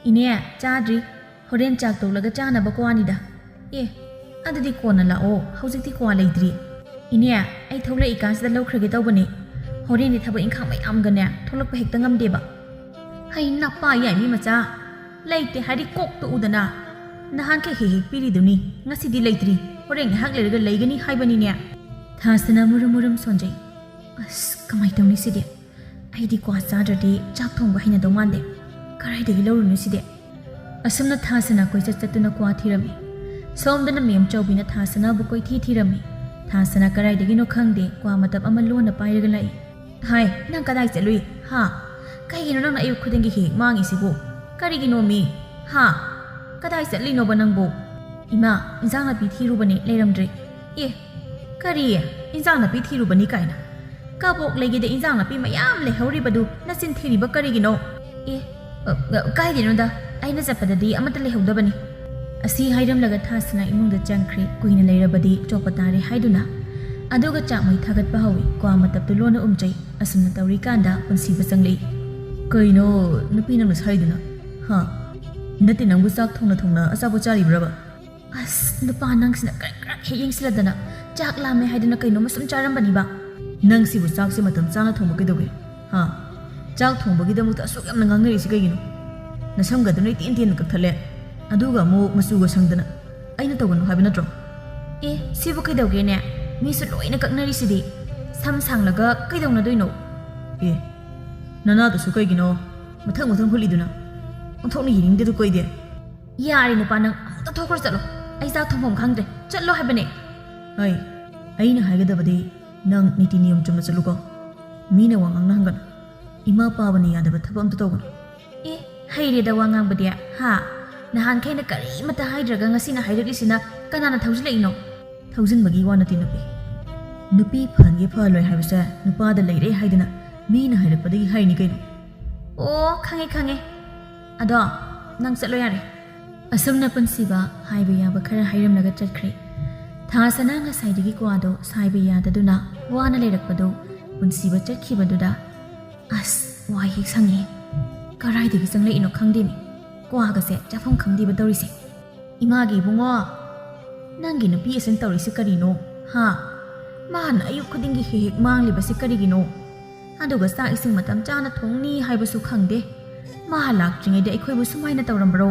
"ꯏꯅꯦ, ꯆꯥꯗ꯭ꯔꯤ꯫ ꯍꯣꯔꯦꯟ ꯆꯥꯛ ꯇꯣꯛꯂꯒ ꯆꯥꯅꯕ ꯀ꯭ꯋꯥꯅꯤꯗ꯫" "ꯑꯦ, ꯑꯗꯨꯗꯤ ꯀꯣꯟꯅ ꯂꯥꯛꯑꯣ, ꯍꯧꯖꯤꯛꯇꯤ ꯀ꯭ꯋꯥ ꯂꯩꯇ꯭ꯔꯤ꯫" "ꯏꯅꯦ, ꯑꯩ ꯊꯣꯛꯂꯛꯏꯀꯥꯟꯁꯤꯗ ꯂꯧꯈ꯭ꯔꯒꯦ ꯇꯧꯕꯅꯦ꯫ ꯍꯣꯔꯦꯟꯗꯤ ꯊꯕꯛ ꯏꯪꯈꯥꯡ ꯃꯌꯥꯝꯒꯅꯦ ꯊꯣꯛꯂꯛꯄ ꯍꯦꯛꯇ ꯉꯝꯗꯦꯕ꯫" "ꯍꯩ ꯅꯄꯥ ꯌꯥꯏꯃꯤ ꯃꯆꯥ, ꯂꯩꯇꯦ ꯍꯥꯏꯗꯤ ꯀꯣꯛꯇ ꯎꯗꯅ꯫ ꯅꯍꯥꯟꯈꯩ ꯍꯦꯛ ꯍꯦꯛ ꯄꯤꯔꯤꯗꯨꯅꯤ, ꯉꯁꯤꯗꯤ ꯂꯩꯇ꯭ꯔꯤ꯫ ꯍꯣꯔꯦꯟ ꯉꯥꯏꯍꯥꯛ ꯂꯩꯔꯒ ꯂꯩꯒꯅꯤ ꯍꯥꯏꯕꯅꯤꯅꯦ꯫" ꯊꯥꯁꯅ ꯃꯨꯔꯨꯝ ꯃꯨꯔꯨꯝ ꯁꯣꯟꯖꯩ꯫ "ꯑꯁ, ꯀꯃꯥꯏ ꯇꯧꯅꯤ ꯁꯤꯗꯤ? ꯑꯩꯗꯤ ꯀ꯭ꯋꯥ ꯆꯥꯗ꯭ꯔꯗꯤ ꯆꯥꯛ ꯊꯣꯡꯕ ꯍꯩꯅꯗꯧ ꯃꯥꯟꯗꯦ꯫ ꯀꯗꯥꯏꯗꯒꯤ ꯂꯧꯔꯨꯅꯤ ꯁꯤꯗꯤ?" ꯑꯁꯨꯝꯅ ꯊꯥꯁꯅ ꯀꯣꯏꯆꯠ ꯆꯠꯇꯨꯅ ꯀ꯭ꯋꯥ ꯊꯤꯔꯝꯃꯤ꯫ ꯁꯣꯝꯗꯅ ꯃꯦꯝ ꯆꯧꯕꯤꯅ ꯊꯥꯁꯅꯕꯨ ꯀꯣꯏꯊꯤ ꯊꯤꯔꯝꯃꯤ꯫ ꯊꯥꯁꯅ ꯀꯗꯥꯏꯗꯒꯤꯅꯣ ꯈꯪꯗꯦ, ꯀ꯭ꯋꯥ ꯃꯇꯞ ꯑꯃ ꯂꯣꯟꯅ ꯄꯥꯏꯔꯒ ꯂꯥꯛꯏ꯫ "ꯍꯥꯏ, ꯅꯪ ꯀꯗꯥꯏ ꯆꯠꯂꯨꯏ? ꯍꯥ? ꯀꯩꯒꯤꯅꯣ ꯅꯪꯅ ꯑꯌꯨꯛ ꯈꯨꯗꯤꯡꯒꯤ ꯍꯦꯛ ꯍꯦꯛ ꯃꯥꯡꯉꯤꯁꯤꯕꯨ? ꯀꯔꯤꯒꯤꯅꯣꯃꯤ? ꯍꯥ? ꯀꯗꯥꯏ ꯆꯠꯂꯤꯅꯣꯕ ꯅꯪꯕꯨ?" "ꯏꯃꯥ, ꯏꯟꯖꯥꯡ ꯅꯥꯄꯤ ꯊꯤꯔꯨꯕꯅꯦ, ꯂꯩꯔꯝꯗ꯭ꯔꯦ꯫" "ꯑꯦ, ꯀꯔꯤ? ꯏꯟꯖꯥꯡ ꯅꯥꯄꯤ ꯊꯤꯔꯨꯕꯅꯤ ꯀꯥꯏꯅ? ꯀꯕꯣꯛ ꯂꯩꯒꯤꯗ ꯏꯟꯖꯥꯡ ꯅꯥꯄꯤ ꯃꯌꯥꯝ ꯂꯩꯍꯧꯔꯤꯕꯗꯨ ꯅꯆꯤꯟ ꯊꯤꯔꯤꯕ ꯀꯔꯤꯒꯤꯅꯣ?" "ꯑꯦ, ꯑ, ꯑ, ꯀꯥꯏꯗꯩꯅꯣꯗ, ꯑꯩꯅ ꯆꯠꯄꯗꯗꯤ ꯑꯃꯠꯇ ꯂꯩꯍꯧꯗꯕꯅꯤ꯫" ꯑꯁꯤ ꯍꯥꯏꯔꯝꯂꯒ ꯊꯥꯁꯅ ꯏꯃꯨꯡꯗ ꯆꯪꯈ꯭ꯔꯦ꯫ ꯀꯨꯏꯅ ꯂꯩꯔꯕꯗꯤ ꯆꯣꯞꯄ ꯇꯥꯔꯦ ꯍꯥꯏꯗꯨꯅ꯫ ꯑꯗꯨꯒ ꯆꯥꯛ ꯃꯩ ꯊꯥꯒꯠꯄ ꯍꯧꯏ꯫ ꯀ꯭ꯋꯥ ꯃꯇꯞꯇꯨ ꯂꯣꯟꯅ ꯎꯝꯖꯩ꯫ ꯑꯁꯨꯝꯅ ꯇꯧꯔꯤꯀꯥꯟꯗ ꯄꯨꯟꯁꯤꯕ ꯆꯪꯂꯛꯏ꯫ "ꯀꯩꯅꯣ ꯅꯨꯄꯤ ꯅꯪꯅ ꯁꯥꯏꯗꯨꯅ? ꯍꯥ?" ꯅꯠꯇꯦ, ꯅꯪꯕꯨ ꯆꯥꯛ ꯊꯣꯡꯅ ꯊꯣꯡꯅ ꯑꯆꯥꯄꯣꯠ ꯆꯥꯔꯤꯕ꯭ꯔꯕ? ꯑꯁ, ꯅꯨꯄꯥ ꯅꯪꯁꯤꯅ ꯀ꯭ꯔꯛ ꯀ꯭ꯔꯛ ꯍꯦꯛ ꯌꯦꯡꯁꯤꯜꯂꯗꯅ꯫ ꯆꯥꯛ ꯂꯥꯝꯃꯦ ꯍꯥꯏꯗꯨꯅ ꯀꯩꯅꯣꯝꯃ ꯁꯨꯝ ꯆꯥꯔꯝꯕꯅꯤꯕ꯫ ꯅꯪꯁꯤꯕꯨ ꯆꯥꯛꯁꯦ ꯃꯇꯝ ꯆꯥꯅ ꯊꯣꯡꯕ ꯀꯩꯗꯧꯒꯦ? ꯍꯥ? ꯆꯥꯛ ꯊꯣꯡꯕꯒꯤꯗꯃꯛꯇ ꯑꯁꯨꯛ ꯌꯥꯝꯅ ꯉꯥꯡꯅꯔꯤꯁꯤ ꯀꯩꯒꯤꯅꯣ? ꯅꯁꯝꯒꯗꯨꯅ ꯏꯇꯦꯟ ꯇꯦꯟꯅ ꯀꯛꯊꯠꯂꯦ, ꯑꯗꯨꯒ ꯑꯃꯨꯛ ꯃꯆꯨꯒ ꯁꯪꯗꯅ꯫ ꯑꯩꯅ ꯇꯧꯒꯅꯨ ꯍꯥꯏꯕ ꯅꯠꯇ꯭ꯔꯣ? ꯑꯦ, ꯁꯤꯕꯨ ꯀꯩꯗꯧꯒꯦꯅꯦ? ꯃꯤꯁꯨ ꯂꯣꯏꯅ ꯀꯛꯅꯔꯤꯁꯤꯗꯤ꯫ ꯁꯝ ꯁꯥꯡꯂꯒ ꯀꯩꯗꯧꯅꯗꯣꯏꯅꯣ? ꯑꯦ, ꯅꯅꯥꯗꯨꯁꯨ ꯀꯩꯒꯤꯅꯣ ꯃꯊꯪ ꯃꯊꯪ ꯍꯨꯠꯂꯤꯗꯨꯅ? ꯑꯣꯟꯊꯣꯛꯅ ꯌꯦꯡꯅꯤꯡꯗꯦꯗꯀꯣ ꯑꯩꯗꯤ꯫ ꯌꯥꯔꯦ ꯅꯨꯄꯥ, ꯅꯪ ꯑꯃꯨꯛꯇ ꯊꯣꯛꯈ꯭ꯔꯣ, ꯆꯠꯂꯣ꯫ ꯑꯩ ꯆꯥꯛ ꯊꯣꯡꯐꯝ ꯈꯪꯗ꯭ꯔꯦ, ꯆꯠꯂꯣ ꯍꯥꯏꯕꯅꯦ꯫ ꯍꯩ, ꯑꯩꯅ ꯍꯥꯏꯒꯗꯕꯗꯤ ꯅꯪ ꯅꯤꯇꯤ ꯅꯤꯌꯣꯝ ꯆꯨꯝꯅ ꯆꯠꯂꯨꯀꯣ꯫ ꯃꯤꯅ ꯋꯥ ꯉꯥꯡꯅꯍꯟꯒꯅꯨ꯫ ꯏꯃꯥ ꯄꯥꯕꯅ ꯌꯥꯗꯕ ꯊꯕꯛ ꯑꯝꯇ ꯇꯧꯒꯅꯨ꯫ ꯑꯦ, ꯍꯩꯔꯦꯗ ꯋꯥ ꯉꯥꯡꯕꯗꯤ, ꯍꯥ? ꯅꯍꯥꯟꯈꯩꯅ ꯀꯔꯤꯃꯇ ꯍꯥꯏꯗ꯭ꯔꯒ ꯉꯁꯤꯅ ꯍꯥꯏꯔꯛꯂꯤꯁꯤꯅ ꯀꯅꯥꯅ ꯊꯧꯖꯤꯜꯂꯛꯏꯅꯣ? ꯊꯧꯖꯤꯟꯕꯒꯤ ꯋꯥ ꯅꯠꯇꯦ ꯅꯨꯄꯤ꯫ ꯅꯨꯄꯤ ꯐꯍꯟꯒꯦ ꯐꯍꯜꯂꯣꯏ ꯍꯥꯏꯕꯁꯦ ꯅꯨꯄꯥꯗ ꯂꯩꯔꯦ ꯍꯥꯏꯗꯅ ꯃꯤꯅ ꯍꯥꯏꯔꯛꯄꯗꯒꯤ ꯍꯥꯏꯔꯤꯅꯤ ꯀꯩꯅꯣ꯫ ꯑꯣ, ꯈꯪꯉꯦ, ꯈꯪꯉꯦ꯫ ꯑꯗꯣ ꯅꯪ ꯆꯠꯂꯣ ꯌꯥꯔꯦ꯫ ꯑꯁꯨꯝꯅ ꯄꯨꯟꯁꯤꯕ ꯍꯥꯏꯕ ꯌꯥꯕ ꯈꯔ ꯍꯥꯏꯔꯝꯂꯒ ꯆꯠꯈ꯭ꯔꯦ꯫ ꯊꯥꯁꯅ ꯉꯁꯥꯏꯗꯒꯤ ꯀ꯭ꯋꯥꯗꯣ ꯁꯥꯏꯕ ꯌꯥꯗꯗꯨꯅ ꯋꯥꯅ ꯂꯩꯔꯛꯄꯗꯨ ꯄꯨꯟꯁꯤꯕ ꯆꯠꯈꯤꯕꯗꯨꯗ, ꯑꯁ, ꯋꯥꯏ ꯍꯦꯛ ꯁꯪꯉꯦ꯫ ꯀꯔꯥꯏꯗꯒꯤ ꯆꯪꯂꯛꯏꯅꯣ ꯈꯪꯗꯦꯅꯦ, ꯀ꯭ꯋꯥꯒꯁꯦ ꯆꯥꯐꯝ ꯈꯪꯗꯦꯕ ꯇꯧꯔꯤꯁꯦ꯫ ꯏꯃꯥꯒꯤ ꯏꯕꯨꯡꯉꯣ, ꯅꯪꯒꯤ ꯅꯨꯄꯤ ꯑꯁꯤꯅ ꯇꯧꯔꯤꯁꯤ ꯀꯔꯤꯅꯣ? ꯍꯥ? ꯃꯥꯅ ꯑꯌꯨꯛ ꯈꯨꯗꯤꯡꯒꯤ ꯍꯦꯛ ꯍꯦꯛ ꯃꯥꯡꯂꯤꯕꯁꯤ ꯀꯔꯤꯒꯤꯅꯣ? ꯑꯗꯨꯒ ꯆꯥꯛ ꯏꯁꯤꯡ ꯃꯇꯝ ꯆꯥꯅ ꯊꯣꯡꯅꯤ ꯍꯥꯏꯕꯁꯨ ꯈꯪꯗꯦ꯫ ꯃꯥ ꯂꯥꯛꯇ꯭ꯔꯤꯉꯩꯗ ꯑꯩꯈꯣꯏꯕꯨ ꯁꯨꯃꯥꯏꯅ ꯇꯧꯔꯝꯕ꯭ꯔꯣ?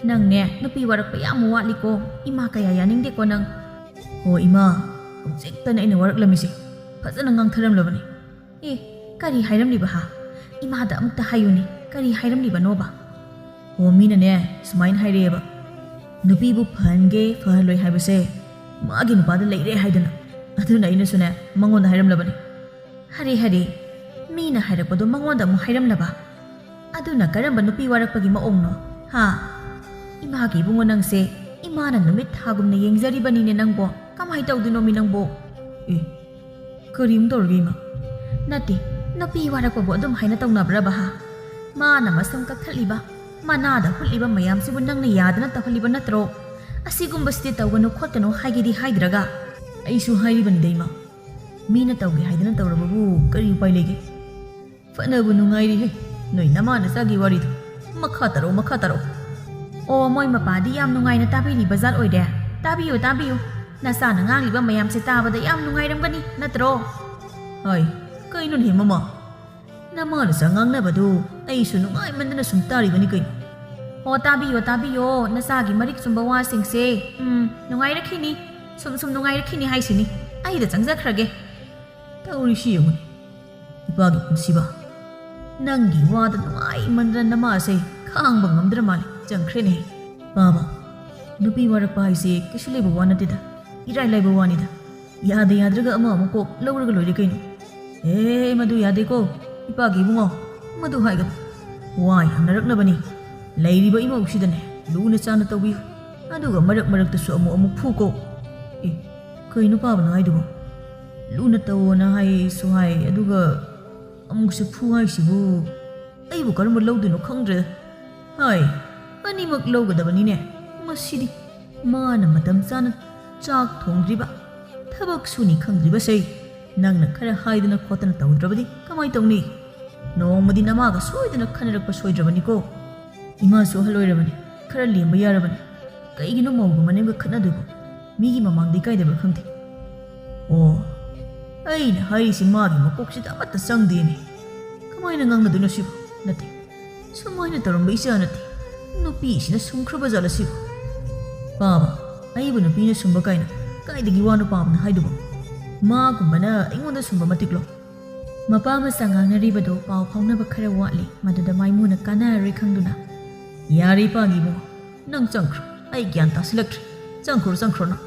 ꯅꯪꯅꯦ, ꯅꯨꯄꯤ ꯋꯥꯔꯛꯄ ꯌꯥꯝ ꯋꯥꯠꯂꯤꯀꯣ꯫ ꯏꯃꯥ ꯀꯌꯥ ꯌꯥꯅꯤꯡꯗꯦꯀꯣ ꯅꯪ꯫ ꯍꯣ ꯏꯃꯥ, ꯍꯧꯖꯤꯛꯇꯅ ꯑꯩꯅ ꯋꯥꯔꯛꯂꯝꯃꯤꯁꯦ꯫ ꯐꯖꯅ ꯉꯥꯡꯊꯔꯝꯂꯕꯅꯤ꯫ ꯑꯦ, ꯀꯔꯤ ꯍꯥꯏꯔꯝꯂꯤꯕ ꯍꯥ? ꯏꯃꯥꯗ ꯑꯃꯨꯛꯇ ꯍꯥꯏꯌꯨꯅꯦ, ꯀꯔꯤ ꯍꯥꯏꯔꯝꯂꯤꯕꯅꯣꯕ? ꯍꯣ, ꯃꯤꯅꯅꯦ ꯁꯨꯃꯥꯏꯅ ꯍꯥꯏꯔꯛꯑꯦꯕ, ꯅꯨꯄꯤꯕꯨ ꯐꯍꯟꯒꯦ ꯐꯍꯜꯂꯣꯏ ꯍꯥꯏꯕꯁꯦ ꯃꯥꯒꯤ ꯅꯨꯄꯥꯗ ꯂꯩꯔꯦ ꯍꯥꯏꯗꯅ꯫ ꯑꯗꯨꯅ ꯑꯩꯅꯁꯨꯅꯦ ꯃꯉꯣꯟꯗ ꯍꯥꯏꯔꯝꯂꯕꯅꯤ꯫ ꯍꯔꯦ ꯍꯔꯦ, ꯃꯤꯅ ꯍꯥꯏꯔꯛꯄꯗꯣ ꯃꯉꯣꯟꯗ ꯑꯃꯨꯛ ꯍꯥꯏꯔꯝꯂꯕ? ꯑꯗꯨꯅ ꯀꯔꯝꯕ ꯅꯨꯄꯤ ꯋꯥꯔꯛꯄꯒꯤ ꯃꯑꯣꯡꯅꯣ? ꯍꯥ? ꯏꯃꯥꯒꯤ ꯏꯕꯨꯡꯉꯣ ꯅꯪꯁꯦ, ꯏꯃꯥꯅ ꯅꯨꯃꯤꯠ ꯊꯥꯒꯨꯝꯅ ꯌꯦꯡꯖꯔꯤꯕꯅꯤꯅꯦ ꯅꯪꯕꯣ꯫ ꯀꯃꯥꯏ ꯇꯧꯗꯣꯏꯅꯣꯃꯤ ꯅꯪꯕꯣ? ꯑꯦ, ꯀꯔꯤ ꯑꯃꯨꯛ ꯇꯧꯔꯒꯦ ꯏꯃꯥ? ꯅꯠꯇꯦ, ꯅꯨꯄꯤ ꯋꯥꯔꯛꯄꯕꯨ ꯑꯗꯨꯝ ꯍꯥꯏꯅ ꯇꯧꯅꯕ꯭ꯔꯕ ꯍꯥ? ꯃꯥꯅ ꯃꯁꯝ ꯀꯛꯊꯠꯂꯤꯕ, ꯃꯅꯥꯗ ꯍꯨꯠꯂꯤꯕ ꯃꯌꯥꯝꯁꯤꯕꯨ ꯅꯪꯅ ꯌꯥꯗꯅ ꯇꯧꯍꯜꯂꯤꯕ ꯅꯠꯇ꯭ꯔꯣ? ꯑꯁꯤꯒꯨꯝꯕꯁꯤꯗꯤ ꯇꯧꯒꯅꯨ ꯈꯣꯠꯀꯅꯨ ꯍꯥꯏꯒꯦꯗꯤ ꯍꯥꯏꯗ꯭ꯔꯒ꯫ ꯑꯩꯁꯨ ꯍꯥꯏꯔꯤꯕꯅꯤꯗ ꯏꯃꯥ, ꯃꯤꯅ ꯇꯧꯒꯦ ꯍꯥꯏꯗꯅ ꯇꯧꯔꯕꯕꯨ ꯀꯔꯤ ꯎꯄꯥꯏ ꯂꯩꯒꯦ? ꯐꯅꯕꯨ ꯅꯨꯡꯉꯥꯏꯔꯤꯍꯦ ꯅꯣꯏ ꯅꯃꯥ ꯅꯆꯥꯒꯤ ꯋꯥꯔꯤꯗꯣ꯫ ꯃꯈꯥ ꯇꯥꯔꯛꯑꯣ, ꯃꯈꯥ ꯇꯥꯔꯛꯑꯣ꯫ ꯑꯣ, ꯃꯣꯏ ꯃꯄꯥꯗꯤ ꯌꯥꯝ ꯅꯨꯡꯉꯥꯏꯅ ꯇꯥꯕꯤꯔꯤꯕ ꯖꯥꯠ ꯑꯣꯏꯔꯦ꯫ ꯇꯥꯕꯤꯌꯨ, ꯇꯥꯕꯤꯌꯨ꯫ ꯅꯆꯥꯅ ꯉꯥꯡꯂꯤꯕ ꯃꯌꯥꯝꯁꯦ ꯇꯥꯕꯗ ꯌꯥꯝ ꯅꯨꯡꯉꯥꯏꯔꯝꯒꯅꯤ, ꯅꯠꯇ꯭ꯔꯣ? ꯍꯥꯏ, ꯀꯩꯅꯣꯅꯦꯍꯦ ꯃꯃꯥ? ꯅꯃꯥ ꯅꯆꯥ ꯉꯥꯡꯅꯕꯗꯨ ꯑꯩꯁꯨ ꯅꯨꯡꯉꯥꯏꯃꯟꯗꯅ ꯁꯨꯝ ꯇꯥꯔꯤꯕꯅꯤ ꯀꯩꯅꯣ꯫ ꯑꯣ, ꯇꯥꯕꯤꯌꯣ, ꯇꯥꯕꯤꯌꯣ, ꯅꯆꯥꯒꯤ ꯃꯔꯤꯛ ꯆꯨꯝꯕ ꯋꯥꯁꯤꯡꯁꯦ꯫ ꯎꯝ, ꯅꯨꯡꯉꯥꯏꯔꯛꯈꯤꯅꯤ꯫ ꯁꯨꯝ ꯁꯨꯝ ꯅꯨꯡꯉꯥꯏꯔꯛꯈꯤꯅꯤ ꯍꯥꯏꯁꯤꯅꯤ꯫ ꯑꯩꯗ ꯆꯪꯖꯈ꯭ꯔꯒꯦ꯫ ꯇꯧꯔꯤꯁꯤ ꯌꯦꯡꯉꯨꯅꯦ, ꯏꯄꯥꯒꯤ ꯄꯨꯟꯁꯤꯕ꯫ ꯅꯪꯒꯤ ꯋꯥꯗ ꯅꯨꯡꯉꯥꯏꯃꯟꯗꯅ ꯅꯃꯥꯁꯦ ꯈꯥꯡꯕ ꯉꯝꯗ꯭ꯔ ꯃꯥꯜꯂꯦ꯫ ꯆꯪꯈ꯭ꯔꯦꯅꯦ꯫ ꯄꯥꯕ, ꯅꯨꯄꯤ ꯋꯥꯔꯛꯄ ꯍꯥꯏꯁꯦ ꯀꯩꯁꯨ ꯂꯩꯕ ꯋꯥ ꯅꯠꯇꯦꯗ, ꯏꯔꯥꯏ ꯂꯥꯏꯕ ꯋꯥꯅꯤꯗ꯫ ꯌꯥꯗ ꯌꯥꯗ꯭ꯔꯒ ꯑꯃ ꯑꯃꯨꯛ ꯀꯣꯛ ꯂꯧꯔꯒ ꯂꯣꯏꯔꯦ ꯀꯩꯅꯣ꯫ ꯑꯦ, ꯃꯗꯨ ꯌꯥꯗꯦꯀꯣ, ꯏꯄꯥꯒꯤ ꯏꯕꯨꯡꯉꯣ, ꯃꯗꯨ ꯍꯥꯏꯒꯅꯨ꯫ ꯋꯥ ꯌꯥꯝꯅꯔꯛꯅꯕꯅꯤ꯫ ꯂꯩꯔꯤꯕ ꯏꯃꯧꯁꯤꯗꯅꯦ ꯂꯨꯅ ꯆꯥꯟꯅ ꯇꯧꯕꯤꯌꯨ, ꯑꯗꯨꯒ ꯃꯔꯛ ꯃꯔꯛꯇꯁꯨ ꯑꯃꯨꯛ ꯑꯃꯨꯛ ꯐꯨꯀꯣ꯫ ꯑꯦ, ꯀꯩꯅꯣ ꯄꯥꯕꯅ ꯍꯥꯏꯗꯨꯕꯣ? ꯂꯨꯅ ꯇꯧꯑꯣꯅ ꯍꯥꯏꯁꯨ ꯍꯥꯏ, ꯑꯗꯨꯒ ꯑꯃꯨꯛꯁꯨ ꯐꯨ ꯍꯥꯏꯁꯤꯕꯨ꯫ ꯑꯩꯕꯨ ꯀꯔꯝꯕ ꯂꯧꯗꯣꯏꯅꯣ ꯈꯪꯗ꯭ꯔꯦꯗ꯫ ꯍꯥꯏ, ꯑꯅꯤꯃꯛ ꯂꯧꯒꯗꯕꯅꯤꯅꯦ꯫ ꯃꯁꯤꯗꯤ ꯃꯥꯅ ꯃꯇꯝ ꯆꯥꯅ ꯆꯥꯛ ꯊꯣꯡꯗ꯭ꯔꯤꯕ, ꯊꯕꯛ ꯁꯨꯅꯤ ꯈꯪꯗ꯭ꯔꯤꯕꯁꯦ꯫ ꯅꯪꯅ ꯈꯔ ꯍꯥꯏꯗꯅ ꯈꯣꯠꯇꯅ ꯇꯧꯗ꯭ꯔꯕꯗꯤ ꯀꯃꯥꯏ ꯇꯧꯅꯤ? ꯅꯣꯡꯃꯗꯤ ꯅꯃꯥꯒ ꯁꯣꯏꯗꯅ ꯈꯟꯅꯔꯛꯄ ꯁꯣꯏꯗ꯭ꯔꯕꯅꯤꯀꯣ꯫ ꯏꯃꯥꯁꯨ ꯑꯍꯜ ꯑꯣꯏꯔꯕꯅꯤ, ꯈꯔ ꯂꯦꯝꯕ ꯌꯥꯔꯕꯅꯤ꯫ ꯀꯩꯒꯤꯅꯣ ꯃꯧꯒ ꯃꯅꯦꯝꯒ ꯈꯠꯅꯗꯣꯏꯕꯣ? ꯃꯤꯒꯤ ꯃꯃꯥꯡꯗ ꯏꯀꯥꯏꯗꯕ꯭ꯔꯥ ꯈꯪꯗꯦ꯫ ꯑꯣ, ꯑꯩꯅ ꯍꯥꯏꯔꯤꯁꯤ ꯃꯥꯒꯤ ꯃꯀꯣꯛꯁꯤꯗ ꯑꯃꯠꯇ ꯆꯪꯗꯦꯅꯦ꯫ ꯀꯃꯥꯏꯅ ꯉꯥꯡꯅꯗꯣꯏꯅꯣ ꯁꯤꯕꯨ? ꯅꯠꯇꯦ, ꯁꯨꯃꯥꯏꯅ ꯇꯧꯔꯝꯕ ꯏꯆꯥ ꯅꯠꯇꯦ꯫ ꯅꯨꯄꯤꯁꯤꯅ ꯁꯨꯝꯈ꯭ꯔꯕ ꯖꯥꯠꯂ ꯁꯤꯕꯨ? ꯄꯥꯕ, ꯑꯩꯕꯨ ꯅꯨꯄꯤꯅ ꯁꯨꯝꯕ ꯀꯥꯏꯅ ꯀꯥꯏꯗꯒꯤ ꯋꯥꯅꯣ ꯄꯥꯕꯅ ꯍꯥꯏꯗꯨꯕꯣ? ꯃꯥꯒꯨꯝꯕꯅ ꯑꯩꯉꯣꯟꯗ ꯁꯨꯝꯕ ꯃꯇꯤꯛꯂꯣ? ꯃꯄꯥ ꯃꯆꯥ ꯉꯥꯡꯅꯔꯤꯕꯗꯣ ꯄꯥꯎ ꯐꯥꯎꯅꯕ ꯈꯔ ꯋꯥꯠꯂꯤ, ꯃꯗꯨꯗ ꯃꯥꯏꯃꯨꯅ ꯀꯥꯟꯅꯔꯔꯣꯏ ꯈꯪꯗꯨꯅ, "ꯌꯥꯔꯦ ꯏꯄꯥꯒꯤ ꯏꯕꯨꯡꯉꯣ, ꯅꯪ ꯆꯪꯈ꯭ꯔꯣ, ꯑꯩ ꯒ꯭ꯌꯥꯟ ꯇꯥꯁꯤꯜꯂꯛꯇ꯭ꯔꯦ꯫ ꯆꯪꯈ꯭ꯔꯣ, ꯆꯪꯈ꯭ꯔꯣ ꯅꯪ꯫"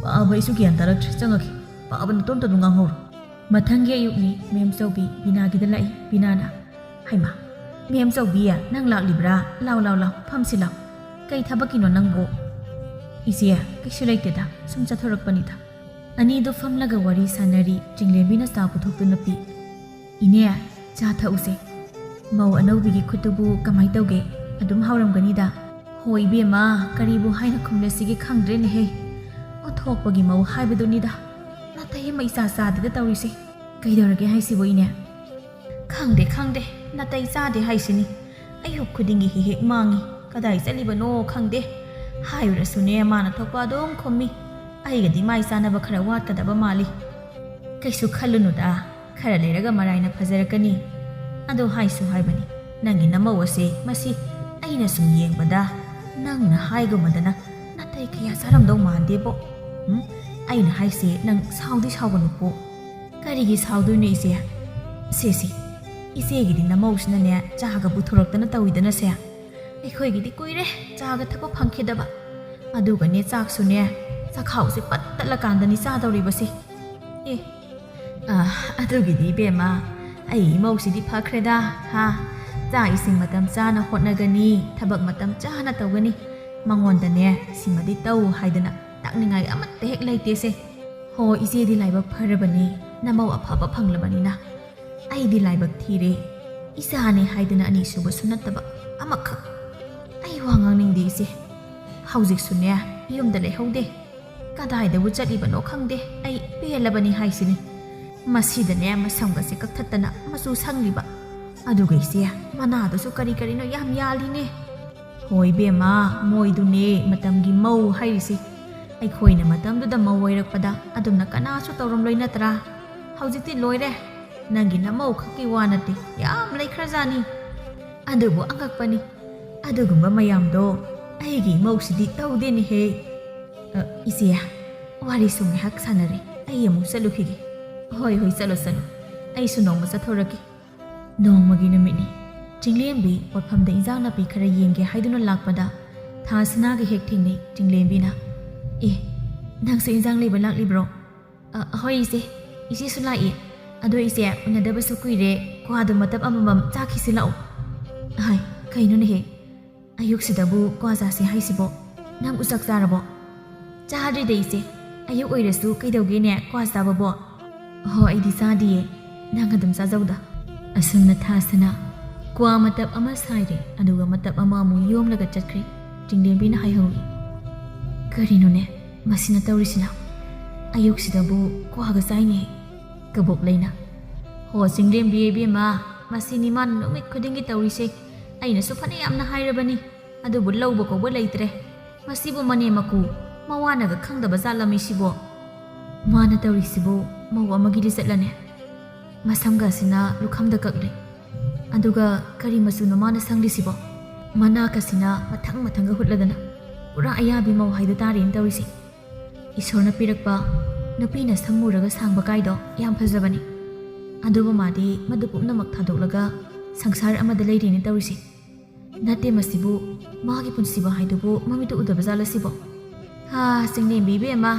ꯄꯥꯕ, ꯑꯩꯁꯨ ꯒ꯭ꯌꯥꯟ ꯇꯥꯔꯛꯇ꯭ꯔꯦ, ꯆꯪꯉꯒꯦ꯫ ꯄꯥꯕ ꯅꯇꯣꯝꯇ ꯑꯗꯨꯝ ꯉꯥꯡꯍꯧꯔꯣ꯫ ꯃꯊꯪꯒꯤ ꯑꯌꯨꯛꯅꯤ, ꯃꯦꯝ ꯆꯧꯕꯤ ꯕꯤꯅꯥꯒꯤꯗ ꯂꯥꯛꯏ꯫ ꯕꯤꯅꯥꯅ, "ꯍꯩꯃꯥ, ꯃꯦꯝ ꯆꯧꯕꯤ, ꯅꯪ ꯂꯥꯛꯂꯤꯕ꯭ꯔꯥ? ꯂꯥꯎ, ꯂꯥꯎ, ꯂꯥꯎ, ꯐꯝꯁꯤ ꯂꯥꯎ꯫ ꯀꯩ ꯊꯕꯛꯀꯤꯅꯣ ꯅꯪꯕꯨ?" "ꯏꯆꯦ, ꯀꯩꯁꯨ ꯂꯩꯇꯦꯗ, ꯁꯨꯝ ꯆꯠꯊꯣꯔꯛꯄꯅꯤꯗ꯫" ꯑꯅꯤꯗꯨ ꯐꯝꯂꯒ ꯋꯥꯔꯤ ꯁꯥꯟꯅꯔꯤ꯫ ꯆꯤꯡꯂꯦꯝꯕꯤꯅ ꯆꯥ ꯄꯨꯊꯣꯛꯇꯨꯅ ꯄꯤ꯫ "ꯏꯅꯦ, ꯆꯥ ꯊꯛꯎꯁꯦ꯫ ꯃꯧ ꯑꯅꯧꯕꯤꯒꯤ ꯈꯨꯠꯇꯨꯕꯨ ꯀꯃꯥꯏ ꯇꯧꯒꯦ? ꯑꯗꯨꯝ ꯍꯥꯎꯔꯝꯒꯅꯤꯗ?" "ꯍꯣ ꯏꯕꯦꯝꯃ, ꯀꯔꯤꯕꯨ ꯍꯥꯏꯅ ꯈꯨꯝꯂꯁꯤꯒꯦ ꯈꯪꯗ꯭ꯔꯦꯅꯦꯍꯦ꯫ ꯑꯣꯟꯊꯣꯛꯄꯒꯤ ꯃꯧ ꯍꯥꯏꯕꯗꯨꯅꯤꯗ꯫ ꯅꯥꯇꯩ ꯑꯃ ꯏꯆꯥ ꯆꯥꯗꯦꯗ ꯇꯧꯔꯤꯁꯦ꯫ ꯀꯩꯗꯧꯔꯒꯦ ꯍꯥꯏꯁꯤꯕꯨ ꯏꯅꯦ?" "ꯈꯪꯗꯦ, ꯈꯪꯗꯦ, ꯅꯥꯇꯩ ꯆꯥꯗꯦ ꯍꯥꯏꯁꯤꯅꯤ꯫ ꯑꯌꯨꯛ ꯈꯨꯗꯤꯡꯒꯤ ꯍꯦꯛ ꯍꯦꯛ ꯃꯥꯡꯉꯤ꯫ ꯀꯗꯥꯏ ꯆꯠꯂꯤꯕꯅꯣ ꯈꯪꯗꯦ꯫ ꯍꯥꯏꯔꯨꯔꯁꯨꯅꯦ, ꯃꯥꯅ ꯊꯣꯛꯄ ꯑꯗꯨꯝ ꯈꯨꯝꯃꯤ꯫ ꯑꯩꯒꯗꯤ ꯃꯥꯏ ꯆꯥꯟꯅꯕ ꯈꯔ ꯋꯥꯠꯀꯗꯕ ꯃꯥꯜꯂꯤ꯫ ꯀꯩꯁꯨ ꯈꯜꯂꯨꯅꯨꯗ, ꯈꯔ ꯂꯩꯔꯒ ꯃꯔꯥꯏꯅ ꯐꯖꯔꯛꯀꯅꯤ꯫ ꯑꯗꯣ ꯍꯥꯏꯁꯨ ꯍꯥꯏꯕꯅꯤ, ꯅꯪꯒꯤ ꯅꯃꯧ ꯑꯁꯦ ꯃꯁꯤ ꯑꯩꯅ ꯁꯨꯝ ꯌꯦꯡꯕꯗ ꯅꯪꯅ ꯍꯥꯏꯒꯨꯝꯕꯗꯅ ꯅꯥꯇꯩ ꯀꯌꯥ ꯆꯥꯔꯝꯗꯧ ꯃꯥꯟꯗꯦꯕꯣ꯫ ꯎꯝ? ꯑꯩꯅ ꯍꯥꯏꯁꯦ ꯅꯪ ꯁꯥꯎꯗꯤ ꯁꯥꯎꯒꯅꯨꯀꯣ꯫ ꯀꯔꯤꯒꯤ ꯁꯥꯎꯗꯣꯏꯅꯣ ꯏꯆꯦ? ꯁꯦ ꯁꯦ, ꯏꯆꯦꯒꯤꯗꯤ ꯅꯃꯧꯁꯤꯅꯅꯦ ꯆꯥꯒ ꯄꯨꯊꯣꯔꯛꯇꯅ ꯇꯧꯏꯗꯅꯁꯦ꯫ ꯑꯩꯈꯣꯏꯒꯤꯗꯤ ꯀꯨꯏꯔꯦ ꯆꯥꯒ ꯊꯛꯄ ꯐꯪꯈꯤꯗꯕ꯫ ꯑꯗꯨꯒꯅꯦ ꯆꯥꯛꯁꯨꯅꯦ ꯆꯈꯥꯎꯁꯦ ꯄꯠ ꯇꯠꯂꯀꯥꯟꯗꯅꯤ ꯆꯥꯗꯧꯔꯤꯕꯁꯦ꯫ ꯑꯦ, ꯑ, ꯑꯗꯨꯒꯤꯗꯤ ꯏꯕꯦꯝꯃ, ꯑꯩ ꯏꯃꯧꯁꯤꯗꯤ ꯐꯈ꯭ꯔꯦꯗ, ꯍꯥ? ꯆꯥꯛ ꯏꯁꯤꯡ ꯃꯇꯝ ꯆꯥꯅ ꯍꯣꯠꯅꯒꯅꯤ, ꯊꯕꯛ ꯃꯇꯝ ꯆꯥꯅ ꯇꯧꯒꯅꯤ꯫ ꯃꯉꯣꯟꯗꯅꯦ ꯁꯤꯃꯗꯤ ꯇꯧ ꯍꯥꯏꯗꯅ ꯇꯥꯛꯅꯤꯡꯉꯥꯏ ꯑꯃꯠꯇ ꯍꯦꯛ ꯂꯩꯇꯦꯁꯦ꯫ ꯍꯣ, ꯏꯆꯦꯗꯤ ꯂꯥꯏꯕꯛ ꯐꯔꯕꯅꯤ, ꯅꯃꯧ ꯑꯐꯕ ꯐꯪꯂꯕꯅꯤꯅ꯫ ꯑꯩꯗꯤ ꯂꯥꯏꯕꯛ ꯊꯤꯔꯦ, ꯏꯆꯥꯅꯦ ꯍꯥꯏꯗꯅ ꯑꯅꯤꯁꯨꯕꯁꯨ ꯅꯠꯇꯕ ꯑꯃꯈꯛ꯫ ꯑꯩ ꯋꯥ ꯉꯥꯡꯅꯤꯡꯗꯦ ꯏꯆꯦ꯫ ꯍꯧꯖꯤꯛꯁꯨꯅꯦ ꯌꯨꯝꯗ ꯂꯩꯍꯧꯗꯦ꯫ ꯀꯗꯥꯏꯗꯕꯨ ꯆꯠꯂꯤꯕꯅꯣ ꯈꯪꯗꯦ, ꯑꯩ ꯄꯦꯜꯂꯕꯅꯤ ꯍꯥꯏꯁꯤꯅꯤ꯫ ꯃꯁꯤꯗꯅꯦ ꯃꯁꯝꯒꯁꯦ ꯀꯛꯊꯠꯇꯅ ꯃꯆꯨ ꯁꯪꯂꯤꯕ꯫ ꯑꯗꯨꯒ ꯏꯆꯦ, ꯃꯅꯥꯗꯨꯁꯨ ꯀꯔꯤ ꯀꯔꯤꯅꯣ ꯌꯥꯝ ꯌꯥꯜꯂꯤꯅꯦ꯫ ꯍꯣꯏ ꯏꯕꯦꯝꯃ, ꯃꯣꯏꯗꯨꯅꯦ ꯃꯇꯝꯒꯤ ꯃꯧ ꯍꯥꯏꯔꯤꯁꯦ꯫ ꯑꯩꯈꯣꯏꯅ ꯃꯇꯝꯗꯨꯗ ꯃꯧ ꯑꯣꯏꯔꯛꯄꯗ ꯑꯗꯨꯝꯅ ꯀꯅꯥꯁꯨ ꯇꯧꯔꯝꯂꯣꯏ ꯅꯠꯇ꯭ꯔꯥ? ꯍꯧꯖꯤꯛꯇꯤ ꯂꯣꯏꯔꯦ꯫ ꯅꯪꯒꯤ ꯅꯃꯧ ꯈꯛꯀꯤ ꯋꯥ ꯅꯠꯇꯦ, ꯌꯥꯝ ꯂꯩꯈ꯭ꯔꯖꯥꯠꯅꯤ꯫ ꯑꯗꯨꯕꯨ ꯑꯉꯛꯄꯅꯤ, ꯑꯗꯨꯒꯨꯝꯕ ꯃꯌꯥꯝꯗꯣ ꯑꯩꯒꯤ ꯏꯃꯧꯁꯤꯗꯤ ꯇꯧꯗꯦꯅꯦꯍꯦ꯫ ꯑ, ꯏꯆꯦ, ꯋꯥꯔꯤꯁꯨ ꯉꯥꯏꯍꯥꯛ ꯁꯥꯟꯅꯔꯦ, ꯑꯩ ꯑꯃꯨꯛ ꯆꯠꯂꯨꯈꯤꯒꯦ꯫ ꯍꯣꯏ, ꯍꯣꯏ, ꯆꯠꯂꯣ, ꯆꯠꯂꯣ, ꯑꯩꯁꯨ ꯅꯣꯡꯃ ꯆꯠꯊꯣꯔꯒꯦ꯫ ꯅꯣꯡꯃꯒꯤ ꯅꯨꯃꯤꯠꯅꯤ꯫ ꯆꯤꯡꯂꯦꯝꯕꯤ ꯄꯣꯠꯐꯝꯗ ꯏꯟꯖꯥꯡ ꯅꯥꯄꯤ ꯈꯔ ꯌꯦꯡꯒꯦ ꯍꯥꯏꯗꯨꯅ ꯂꯥꯛꯄꯗ ꯊꯥꯁꯅꯥꯒ ꯍꯦꯛ ꯊꯦꯡꯅꯩ ꯆꯤꯡꯂꯦꯝꯕꯤꯅ꯫ "ꯑꯦ, ꯅꯪꯁꯨ ꯏꯟꯖꯥꯡ ꯂꯩꯕ ꯂꯥꯛꯂꯤꯕ꯭ꯔꯣ?" "ꯑ, ꯍꯣꯏ ꯏꯆꯦ, ꯏꯆꯦꯁꯨ ꯂꯥꯛꯏ꯫ ꯑꯗꯣ ꯏꯆꯦ, ꯎꯅꯗꯕꯁꯨ ꯀꯨꯏꯔꯦ, ꯀ꯭ꯋꯥꯗꯣ ꯃꯇꯞ ꯑꯃꯃꯝ ꯆꯥꯈꯤꯁꯤ ꯂꯥꯛꯑꯣ꯫" "ꯍꯥꯏ, ꯀꯩꯅꯣꯅꯦꯍꯦ? ꯑꯌꯨꯛꯁꯤꯗꯕꯨ ꯀ꯭ꯋꯥ ꯆꯥꯁꯤ ꯍꯥꯏꯁꯤꯕꯣ? ꯅꯪꯕꯨ ꯆꯥꯛ ꯆꯥꯔꯕꯣ?" "ꯆꯥꯗ꯭ꯔꯤꯗ ꯏꯆꯦ, ꯑꯌꯨꯛ ꯑꯣꯏꯔꯁꯨ ꯀꯩꯗꯧꯒꯦꯅꯦ ꯀ꯭ꯋꯥ ꯆꯥꯕꯕꯣ?" "ꯍꯣ, ꯑꯩꯗꯤ ꯆꯥꯗꯤꯌꯦ, ꯅꯪ ꯑꯗꯨꯝ ꯆꯥꯖꯧꯗ꯫" ꯑꯁꯨꯝꯅ ꯊꯥꯁꯅꯥ ꯀ꯭ꯋꯥ ꯃꯇꯞ ꯑꯃ ꯁꯥꯏꯔꯦ, ꯑꯗꯨꯒ ꯃꯇꯞ ꯑꯃ ꯑꯃꯨꯛ ꯌꯣꯝꯂꯒ ꯆꯠꯈ꯭ꯔꯦ꯫ ꯆꯤꯡꯂꯦꯝꯕꯤꯅ ꯍꯥꯏꯍꯧꯏ, "ꯀꯔꯤꯅꯣꯅꯦ ꯃꯁꯤꯅ ꯇꯧꯔꯤꯁꯤꯅ? ꯑꯌꯨꯛꯁꯤꯗꯕꯨ ꯀ꯭ꯋꯥꯒ ꯆꯥꯏꯅꯦ?" ꯀꯕꯣꯛ ꯂꯩꯅ, "ꯍꯣ ꯆꯤꯡꯂꯦꯝꯕꯤ ꯏꯕꯦꯝꯃ, ꯃꯁꯤꯅꯤ ꯃꯥꯅ ꯅꯨꯃꯤꯠ ꯈꯨꯗꯤꯡꯒꯤ ꯇꯧꯔꯤꯁꯦ꯫ ꯑꯩꯅꯁꯨ ꯐꯅ ꯌꯥꯝꯅ ꯍꯥꯏꯔꯕꯅꯤ, ꯑꯗꯨꯕꯨ ꯂꯧꯕ ꯀꯧꯕ ꯂꯩꯇ꯭ꯔꯦ꯫ ꯃꯁꯤꯕꯨ ꯃꯅꯦꯝ ꯃꯀꯨ ꯃꯋꯥꯅꯒ ꯈꯪꯗꯕ ꯖꯥꯠꯂꯝꯃꯤꯁꯤꯕꯣ? ꯃꯥꯅ ꯇꯧꯔꯤꯁꯤꯕꯨ ꯃꯧ ꯑꯃꯒꯤ ꯂꯤꯆꯠꯂꯅꯦ? ꯃꯁꯝꯒ ꯑꯁꯤꯅ ꯂꯨꯈꯝꯗ ꯀꯛꯂꯦ꯫ ꯑꯗꯨꯒ ꯀꯔꯤ ꯃꯆꯨꯅꯣ ꯃꯥꯅ ꯁꯪꯂꯤꯁꯤꯕꯣ? ꯃꯅꯥꯀꯁꯤꯅ ꯃꯊꯪ ꯃꯊꯪꯒ ꯍꯨꯠꯂꯗꯅ ꯄꯨꯔꯥ ꯑꯌꯥꯕꯤ ꯃꯧ ꯍꯥꯏꯗꯨ ꯇꯥꯔꯦꯅ ꯇꯧꯔꯤꯁꯦ꯫ ꯏꯁꯣꯔꯅ ꯄꯤꯔꯛꯄ ꯅꯨꯄꯤꯅ ꯁꯝ ꯃꯨꯔꯒ ꯁꯥꯡꯕ ꯀꯥꯏꯗꯣ ꯌꯥꯝ ꯐꯖꯕꯅꯤ꯫ ꯑꯗꯨꯕꯨ ꯃꯥꯗꯤ ꯃꯗꯨ ꯄꯨꯝꯅꯃꯛ ꯊꯥꯗꯣꯛꯂꯒ ꯁꯪꯁꯥꯔ ꯑꯃꯗ ꯂꯩꯔꯤꯅꯦ ꯇꯧꯔꯤꯁꯦ꯫ ꯅꯠꯇꯦ, ꯃꯁꯤꯕꯨ ꯃꯥꯒꯤ ꯄꯨꯟꯁꯤꯕ ꯍꯥꯏꯗꯨꯕꯨ ꯃꯃꯤꯠꯇ ꯎꯗꯕ ꯖꯥꯠꯂ ꯁꯤꯕꯣ? ꯍꯥ, ꯆꯤꯡꯂꯦꯝꯕꯤ ꯏꯕꯦꯝꯃ,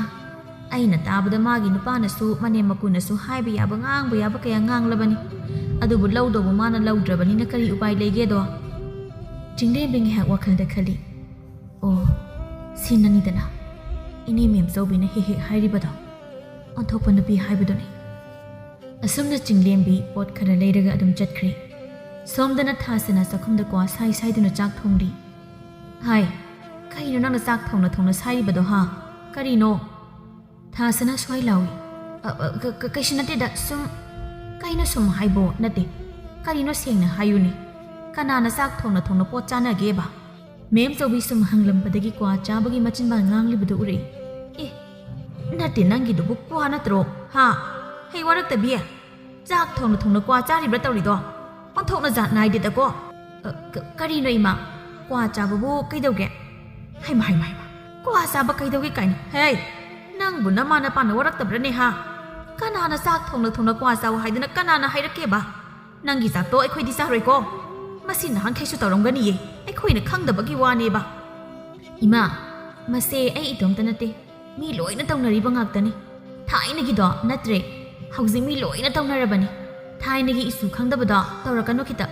ꯑꯩꯅ ꯇꯥꯕꯗ ꯃꯥꯒꯤ ꯅꯨꯄꯥꯅꯁꯨ ꯃꯅꯦꯝ ꯃꯀꯨꯅꯁꯨ ꯍꯥꯏꯕ ꯌꯥꯕ ꯉꯥꯡꯕ ꯌꯥꯕ ꯀꯌꯥ ꯉꯥꯡꯂꯕꯅꯤ꯫ ꯑꯗꯨꯕꯨ ꯂꯧꯗꯧꯕ ꯃꯥꯅ ꯂꯧꯗ꯭ꯔꯕꯅꯤꯅ ꯀꯔꯤ ꯎꯄꯥꯏ ꯂꯩꯒꯦꯗꯣ? ꯆꯤꯡꯂꯦꯝꯕꯤ ꯉꯥꯏꯍꯥꯛ ꯋꯥꯈꯜꯗ ꯈꯜꯂꯤ꯫ ꯑꯣ, ꯁꯤꯅꯅꯤꯗꯅ ꯏꯅꯦ ꯃꯦꯝꯆꯧꯕꯤꯅ ꯍꯦꯛ ꯍꯦꯛ ꯍꯥꯏꯔꯤꯕꯗꯣ꯫ ꯑꯣꯟꯊꯣꯛꯄ ꯅꯨꯄꯤ ꯍꯥꯏꯕꯗꯨꯅꯤ꯫ ꯑꯁꯨꯝꯅ ꯆꯤꯡꯂꯦꯝꯕꯤ ꯄꯣꯠ ꯈꯔ ꯂꯩꯔꯒ ꯑꯗꯨꯝ ꯆꯠꯈ꯭ꯔꯦ꯫ ꯁꯣꯝꯗꯅ ꯊꯥꯁꯅꯥ ꯆꯥꯛꯈꯨꯝꯗ ꯀ꯭ꯋꯥ ꯁꯥꯏ ꯁꯥꯏꯗꯨꯅ ꯆꯥꯛ ꯊꯣꯡꯂꯤ꯫ ꯍꯥꯏ, ꯀꯩꯅꯣ ꯅꯪꯅ ꯆꯥꯛ ꯊꯣꯡꯅ ꯊꯣꯡꯅ ꯁꯥꯏꯔꯤꯕꯗꯣ, ꯍꯥ? ꯀꯔꯤꯅꯣ? ꯊꯥꯁꯅꯥ ꯁ꯭ꯋꯥꯏ ꯂꯥꯎꯏ꯫ "ꯑ, ꯑ, ꯀ-, ꯀ-, ꯀꯩꯁꯨ ꯅꯠꯇꯦꯗ, ꯁꯨꯝ"꯫ "ꯀꯩꯅꯣ ꯁꯨꯝ ꯍꯥꯏꯕꯣ? ꯅꯠꯇꯦ, ꯀꯔꯤꯅꯣ ꯁꯦꯡꯅ ꯍꯥꯏꯌꯨꯅꯦ? ꯀꯅꯥꯅ ꯆꯥꯛ ꯊꯣꯡꯅ ꯊꯣꯡꯅ ꯄꯣꯠ ꯆꯥꯅꯒꯦꯕ?" ꯃꯦꯝ ꯆꯧꯕꯤ ꯁꯨꯝ ꯍꯪꯂꯝꯕꯗꯒꯤ ꯀ꯭ꯋꯥ ꯆꯥꯕꯒꯤ ꯃꯆꯤꯟꯕꯥꯜ ꯉꯥꯡꯂꯤꯕꯗꯨ ꯎꯔꯛꯏ꯫ "ꯑꯦ, ꯅꯠꯇꯦ, ꯅꯪꯒꯤꯗꯨꯕꯨ ꯀ꯭ꯋꯥ ꯅꯠꯇ꯭ꯔꯣ? ꯍꯥ? ꯍꯩ ꯋꯥꯔꯛꯇꯕꯤ? ꯆꯥꯛ ꯊꯣꯡꯅ ꯊꯣꯡꯅ ꯀ꯭ꯋꯥ ꯆꯥꯔꯤꯕ꯭ꯔꯥ ꯇꯧꯔꯤꯗꯣ? ꯑꯣꯟꯊꯣꯛꯅ ꯖꯥꯠ ꯅꯥꯏꯗꯦꯗꯀꯣ꯫ ꯑ, ꯀ-, ꯀꯔꯤꯅꯣ ꯏꯃꯥ? ꯀ꯭ꯋꯥ ꯆꯥꯕꯕꯨ ꯀꯩꯗꯧꯒꯦ? ꯍꯩꯃ, ꯍꯩꯃ, ꯍꯩꯃ, ꯀ꯭ꯋꯥ ꯆꯥꯕ ꯀꯩꯗꯧꯒꯦ ꯀꯥꯏꯅ? ꯍꯦ, ꯅꯪꯕꯨ ꯅꯃꯥ ꯅꯄꯥꯅ ꯋꯥꯔꯛꯇꯕ꯭ꯔꯅꯦ, ꯍꯥ? ꯀꯅꯥꯅ ꯆꯥꯛ ꯊꯣꯡꯅ ꯊꯣꯡꯅ ꯀ꯭ꯋꯥ ꯆꯥꯎ ꯍꯥꯏꯗꯅ ꯀꯅꯥꯅ ꯍꯥꯏꯔꯛꯀꯦꯕ? ꯅꯪꯒꯤ ꯆꯥꯛꯇꯣ ꯑꯩꯈꯣꯏꯗꯤ ꯆꯥꯔꯣꯏꯀꯣ꯫ ꯃꯁꯤ ꯅꯍꯥꯟꯈꯩꯁꯨ ꯇꯧꯔꯝꯒꯅꯤꯌꯦ, ꯑꯩꯈꯣꯏꯅ ꯈꯪꯗꯕꯒꯤ ꯋꯥꯅꯦꯕ"꯫ ꯏꯃꯥ, ꯃꯁꯦ ꯑꯩ ꯏꯇꯣꯝꯇ ꯅꯠꯇꯦ, ꯃꯤ ꯂꯣꯏꯅ ꯇꯧꯅꯔꯤꯕ ꯉꯥꯛꯇꯅꯤ꯫ ꯊꯥꯏꯅꯒꯤꯗꯣ ꯅꯠꯇ꯭ꯔꯦ, ꯍꯧꯖꯤꯛ ꯃꯤ ꯂꯣꯏꯅ ꯇꯧꯅꯔꯕꯅꯤ꯫ ꯊꯥꯏꯅꯒꯤ ꯏꯁꯨ ꯈꯪꯗꯕꯗꯣ ꯇꯧꯔꯛꯀꯅꯨ ꯈꯤꯇ꯫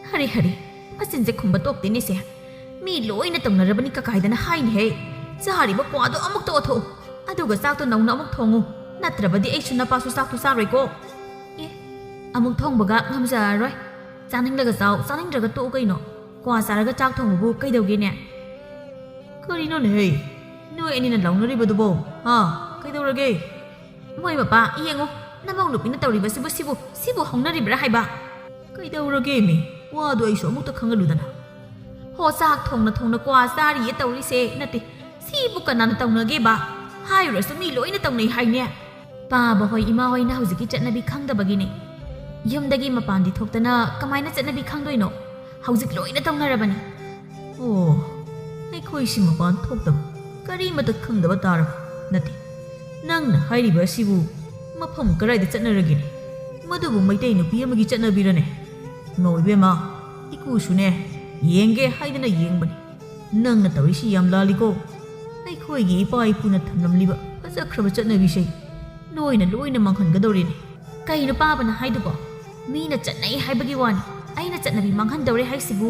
ꯍꯔꯦ ꯍꯔꯦ, ꯃꯆꯤꯟꯁꯦ ꯈꯨꯝꯕ ꯇꯣꯛꯇꯦꯅꯦꯁꯦ꯫ ꯃꯤ ꯂꯣꯏꯅ ꯇꯧꯅꯔꯕꯅꯤ ꯀꯀꯥꯏꯗꯅ ꯍꯥꯏꯅꯤꯍꯦ꯫ ꯆꯥꯔꯤꯕ ꯀ꯭ꯋꯥꯗꯣ ꯑꯃꯨꯛꯇ ꯑꯣꯊꯣꯛꯎ, ꯑꯗꯨꯒ ꯆꯥꯛꯇꯣ ꯅꯧꯅ ꯑꯃꯨꯛ ꯊꯣꯡꯉꯨ, ꯅꯠꯇ꯭ꯔꯕꯗꯤ ꯑꯩꯁꯨ ꯅꯄꯥꯁꯨ ꯆꯥꯛꯇꯣ ꯆꯥꯔꯣꯏꯀꯣ꯫ ꯑꯦ, ꯑꯃꯨꯛ ꯊꯣꯡꯕꯒ ꯉꯝꯖꯔꯔꯣꯏ꯫ ꯆꯥꯅꯤꯡꯂꯒ ꯆꯥꯎ, ꯆꯥꯅꯤꯡꯗ꯭ꯔꯒ ꯇꯣꯛꯎ ꯀꯩꯅꯣ꯫ ꯀ꯭ꯋꯥ ꯆꯥꯔꯒ ꯆꯥꯛ ꯊꯣꯡꯕꯕꯨ ꯀꯩꯗꯧꯒꯦꯅꯦ? ꯀꯔꯤꯅꯣꯅꯦꯍꯦ, ꯅꯣꯏ ꯑꯅꯤꯅ ꯂꯥꯎꯅꯔꯤꯕꯗꯨꯕꯣ? ꯍꯥ? ꯀꯩꯗꯧꯔꯒꯦ? ꯃꯣꯏ ꯃꯄꯥ, ꯌꯦꯡꯉꯣ, ꯅꯃꯧ ꯅꯨꯄꯤꯅ ꯇꯧꯔꯤꯕꯁꯤꯕꯨ, ꯁꯤꯕꯨ, ꯁꯤꯕꯨ ꯍꯧꯅꯔꯤꯕ꯭ꯔꯥ ꯍꯥꯏꯕ? ꯀꯩꯗꯧꯔꯒꯦꯃꯤ? ꯋꯥꯗꯣ ꯑꯩꯁꯨ ꯑꯃꯨꯛꯇ ꯈꯪꯍꯜꯂꯨꯗꯅ꯫ ꯍꯣ, ꯆꯥꯛ ꯊꯣꯡꯅ ꯊꯣꯡꯅ ꯀ꯭ꯋꯥ ꯆꯥꯔꯤꯌꯦ ꯇꯧꯔꯤꯁꯦ꯫ ꯅꯠꯇꯦ, ꯁꯤꯕꯨ ꯀꯅꯥꯅ ꯇꯧꯅꯒꯦꯕ? ꯍꯥꯏꯔꯨꯔꯁꯨ ꯃꯤ ꯂꯣꯏꯅ ꯇꯧꯅꯩ ꯍꯥꯏꯅꯦ꯫ ꯄꯥꯕ ꯍꯣꯏ, ꯏꯃꯥ ꯍꯣꯏꯅ ꯍꯧꯖꯤꯛꯀꯤ ꯆꯠꯅꯕꯤ ꯈꯪꯗꯕꯒꯤꯅꯦ꯫ ꯌꯨꯝꯗꯒꯤ ꯃꯄꯥꯟꯗꯤ ꯊꯣꯛꯇꯅ ꯀꯃꯥꯏꯅ ꯆꯠꯅꯕꯤ ꯈꯪꯗꯣꯏꯅꯣ? ꯍꯧꯖꯤꯛ ꯂꯣꯏꯅ ꯇꯧꯅꯔꯕꯅꯤ꯫ ꯑꯣ, ꯑꯩꯈꯣꯏꯁꯤ ꯃꯄꯥꯟ ꯊꯣꯛꯇꯕ, ꯀꯔꯤꯃꯇ ꯈꯪꯗꯕ ꯇꯥꯔꯕ? ꯅꯠꯇꯦ, ꯅꯪꯅ ꯍꯥꯏꯔꯤꯕ ꯑꯁꯤꯕꯨ ꯃꯐꯝ ꯀꯗꯥꯏꯗ ꯆꯠꯅꯔꯒꯦꯅꯦ? ꯃꯗꯨꯕꯨ ꯃꯩꯇꯩ ꯅꯨꯄꯤ ꯑꯃꯒꯤ ꯆꯠꯅꯕꯤꯔꯅꯦ? ꯏꯃꯧ ꯏꯕꯦꯝꯃ, ꯏꯀꯨꯁꯨꯅꯦ, ꯌꯦꯡꯒꯦ ꯍꯥꯏꯗꯅ ꯌꯦꯡꯕꯅꯤ꯫ ꯅꯪꯅ ꯇꯧꯔꯤꯁꯤ ꯌꯥꯝ ꯂꯥꯜꯂꯤꯀꯣ꯫ ꯑꯩꯈꯣꯏꯒꯤ ꯏꯄꯥ ꯏꯄꯨꯅ ꯊꯝꯂꯝꯂꯤꯕ ꯐꯖꯈ꯭ꯔꯕ ꯆꯠꯅꯕꯤꯁꯦ ꯅꯣꯏꯅ ꯂꯣꯏꯅ ꯃꯥꯡꯍꯟꯒꯗꯧꯔꯤꯅꯦ꯫ ꯀꯩꯅꯣ ꯄꯥꯕꯅ ꯍꯥꯏꯗꯨꯕꯣ? ꯃꯤꯅ ꯆꯠꯅꯩ ꯍꯥꯏꯕꯒꯤ ꯋꯥꯅꯤ, ꯑꯩꯅ ꯆꯠꯅꯕꯤ ꯃꯥꯡꯍꯟꯗꯧꯔꯦ ꯍꯥꯏꯁꯤꯕꯨ?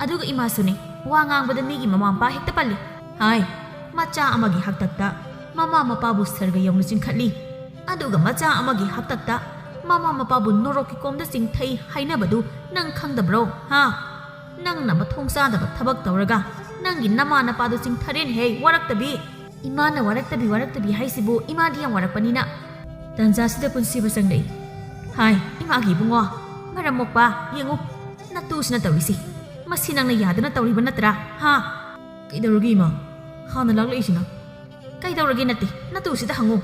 ꯑꯗꯨꯒ ꯏꯃꯥꯁꯨꯅꯦ, ꯋꯥ ꯉꯥꯡꯕꯗ ꯃꯤꯒꯤ ꯃꯃꯥ ꯃꯄꯥ ꯍꯦꯛꯇ ꯄꯜꯂꯤ꯫ ꯍꯥꯏ, ꯃꯆꯥ ꯑꯃꯒꯤ ꯍꯥꯛꯇꯛꯇ ꯃꯃꯥ ꯃꯄꯥꯕꯨ ꯁꯔꯒ ꯌꯧꯅ ꯆꯤꯡꯈꯠꯂꯤ, ꯑꯗꯨꯒ ꯃꯆꯥ ꯑꯃꯒꯤ ꯍꯥꯛꯇꯛꯇ ꯃꯃꯥ ꯃꯄꯥꯕꯨ ꯅꯣꯔꯣꯛꯀꯤ ꯀꯣꯝꯗ ꯆꯤꯡꯊꯩ ꯍꯥꯏꯅꯕꯗꯨ ꯅꯪ ꯈꯪꯗꯕ꯭ꯔꯣ? ꯍꯥ? ꯅꯪꯅ ꯃꯊꯣꯡ ꯆꯥꯗꯕ ꯊꯕꯛ ꯇꯧꯔꯒ ꯅꯪꯒꯤ ꯅꯃꯥ ꯅꯄꯥꯗꯨ ꯆꯤꯡꯊꯔꯦꯅꯦꯍꯦ, ꯋꯥꯔꯛꯇꯕꯤ꯫ ꯏꯃꯥꯅ ꯋꯥꯔꯛꯇꯕꯤ ꯋꯥꯔꯛꯇꯕꯤ ꯍꯥꯏꯁꯤꯕꯨ ꯏꯃꯥꯗꯤ ꯌꯥꯝ ꯋꯥꯔꯛꯄꯅꯤꯅ꯫ ꯇꯟꯖꯥꯁꯤꯗ ꯄꯨꯟꯁꯤꯕ ꯆꯪꯂꯛꯏ꯫ ꯍꯥꯏ, ꯏꯃꯥꯒꯤ ꯏꯕꯨꯡꯉꯣ, ꯃꯔꯝ ꯃꯣꯛꯄ, ꯌꯦꯡꯉꯨ, ꯅꯇꯨꯁꯤꯅ ꯇꯧꯔꯤꯁꯤ꯫ ꯃꯁꯤ ꯅꯪꯅ ꯌꯥꯗꯅ ꯇꯧꯔꯤꯕ ꯅꯠꯇ꯭ꯔꯥ? ꯍꯥ? ꯀꯩꯗꯧꯔꯒꯦ ꯏꯃꯥ? ꯍꯥꯟꯅ ꯂꯥꯛꯂꯛꯏꯁꯤꯅ? ꯀꯩꯗꯧꯔꯒꯦ ꯅꯠꯇꯦ, ꯅꯇꯨꯁꯤꯗ ꯍꯪꯉꯨ꯫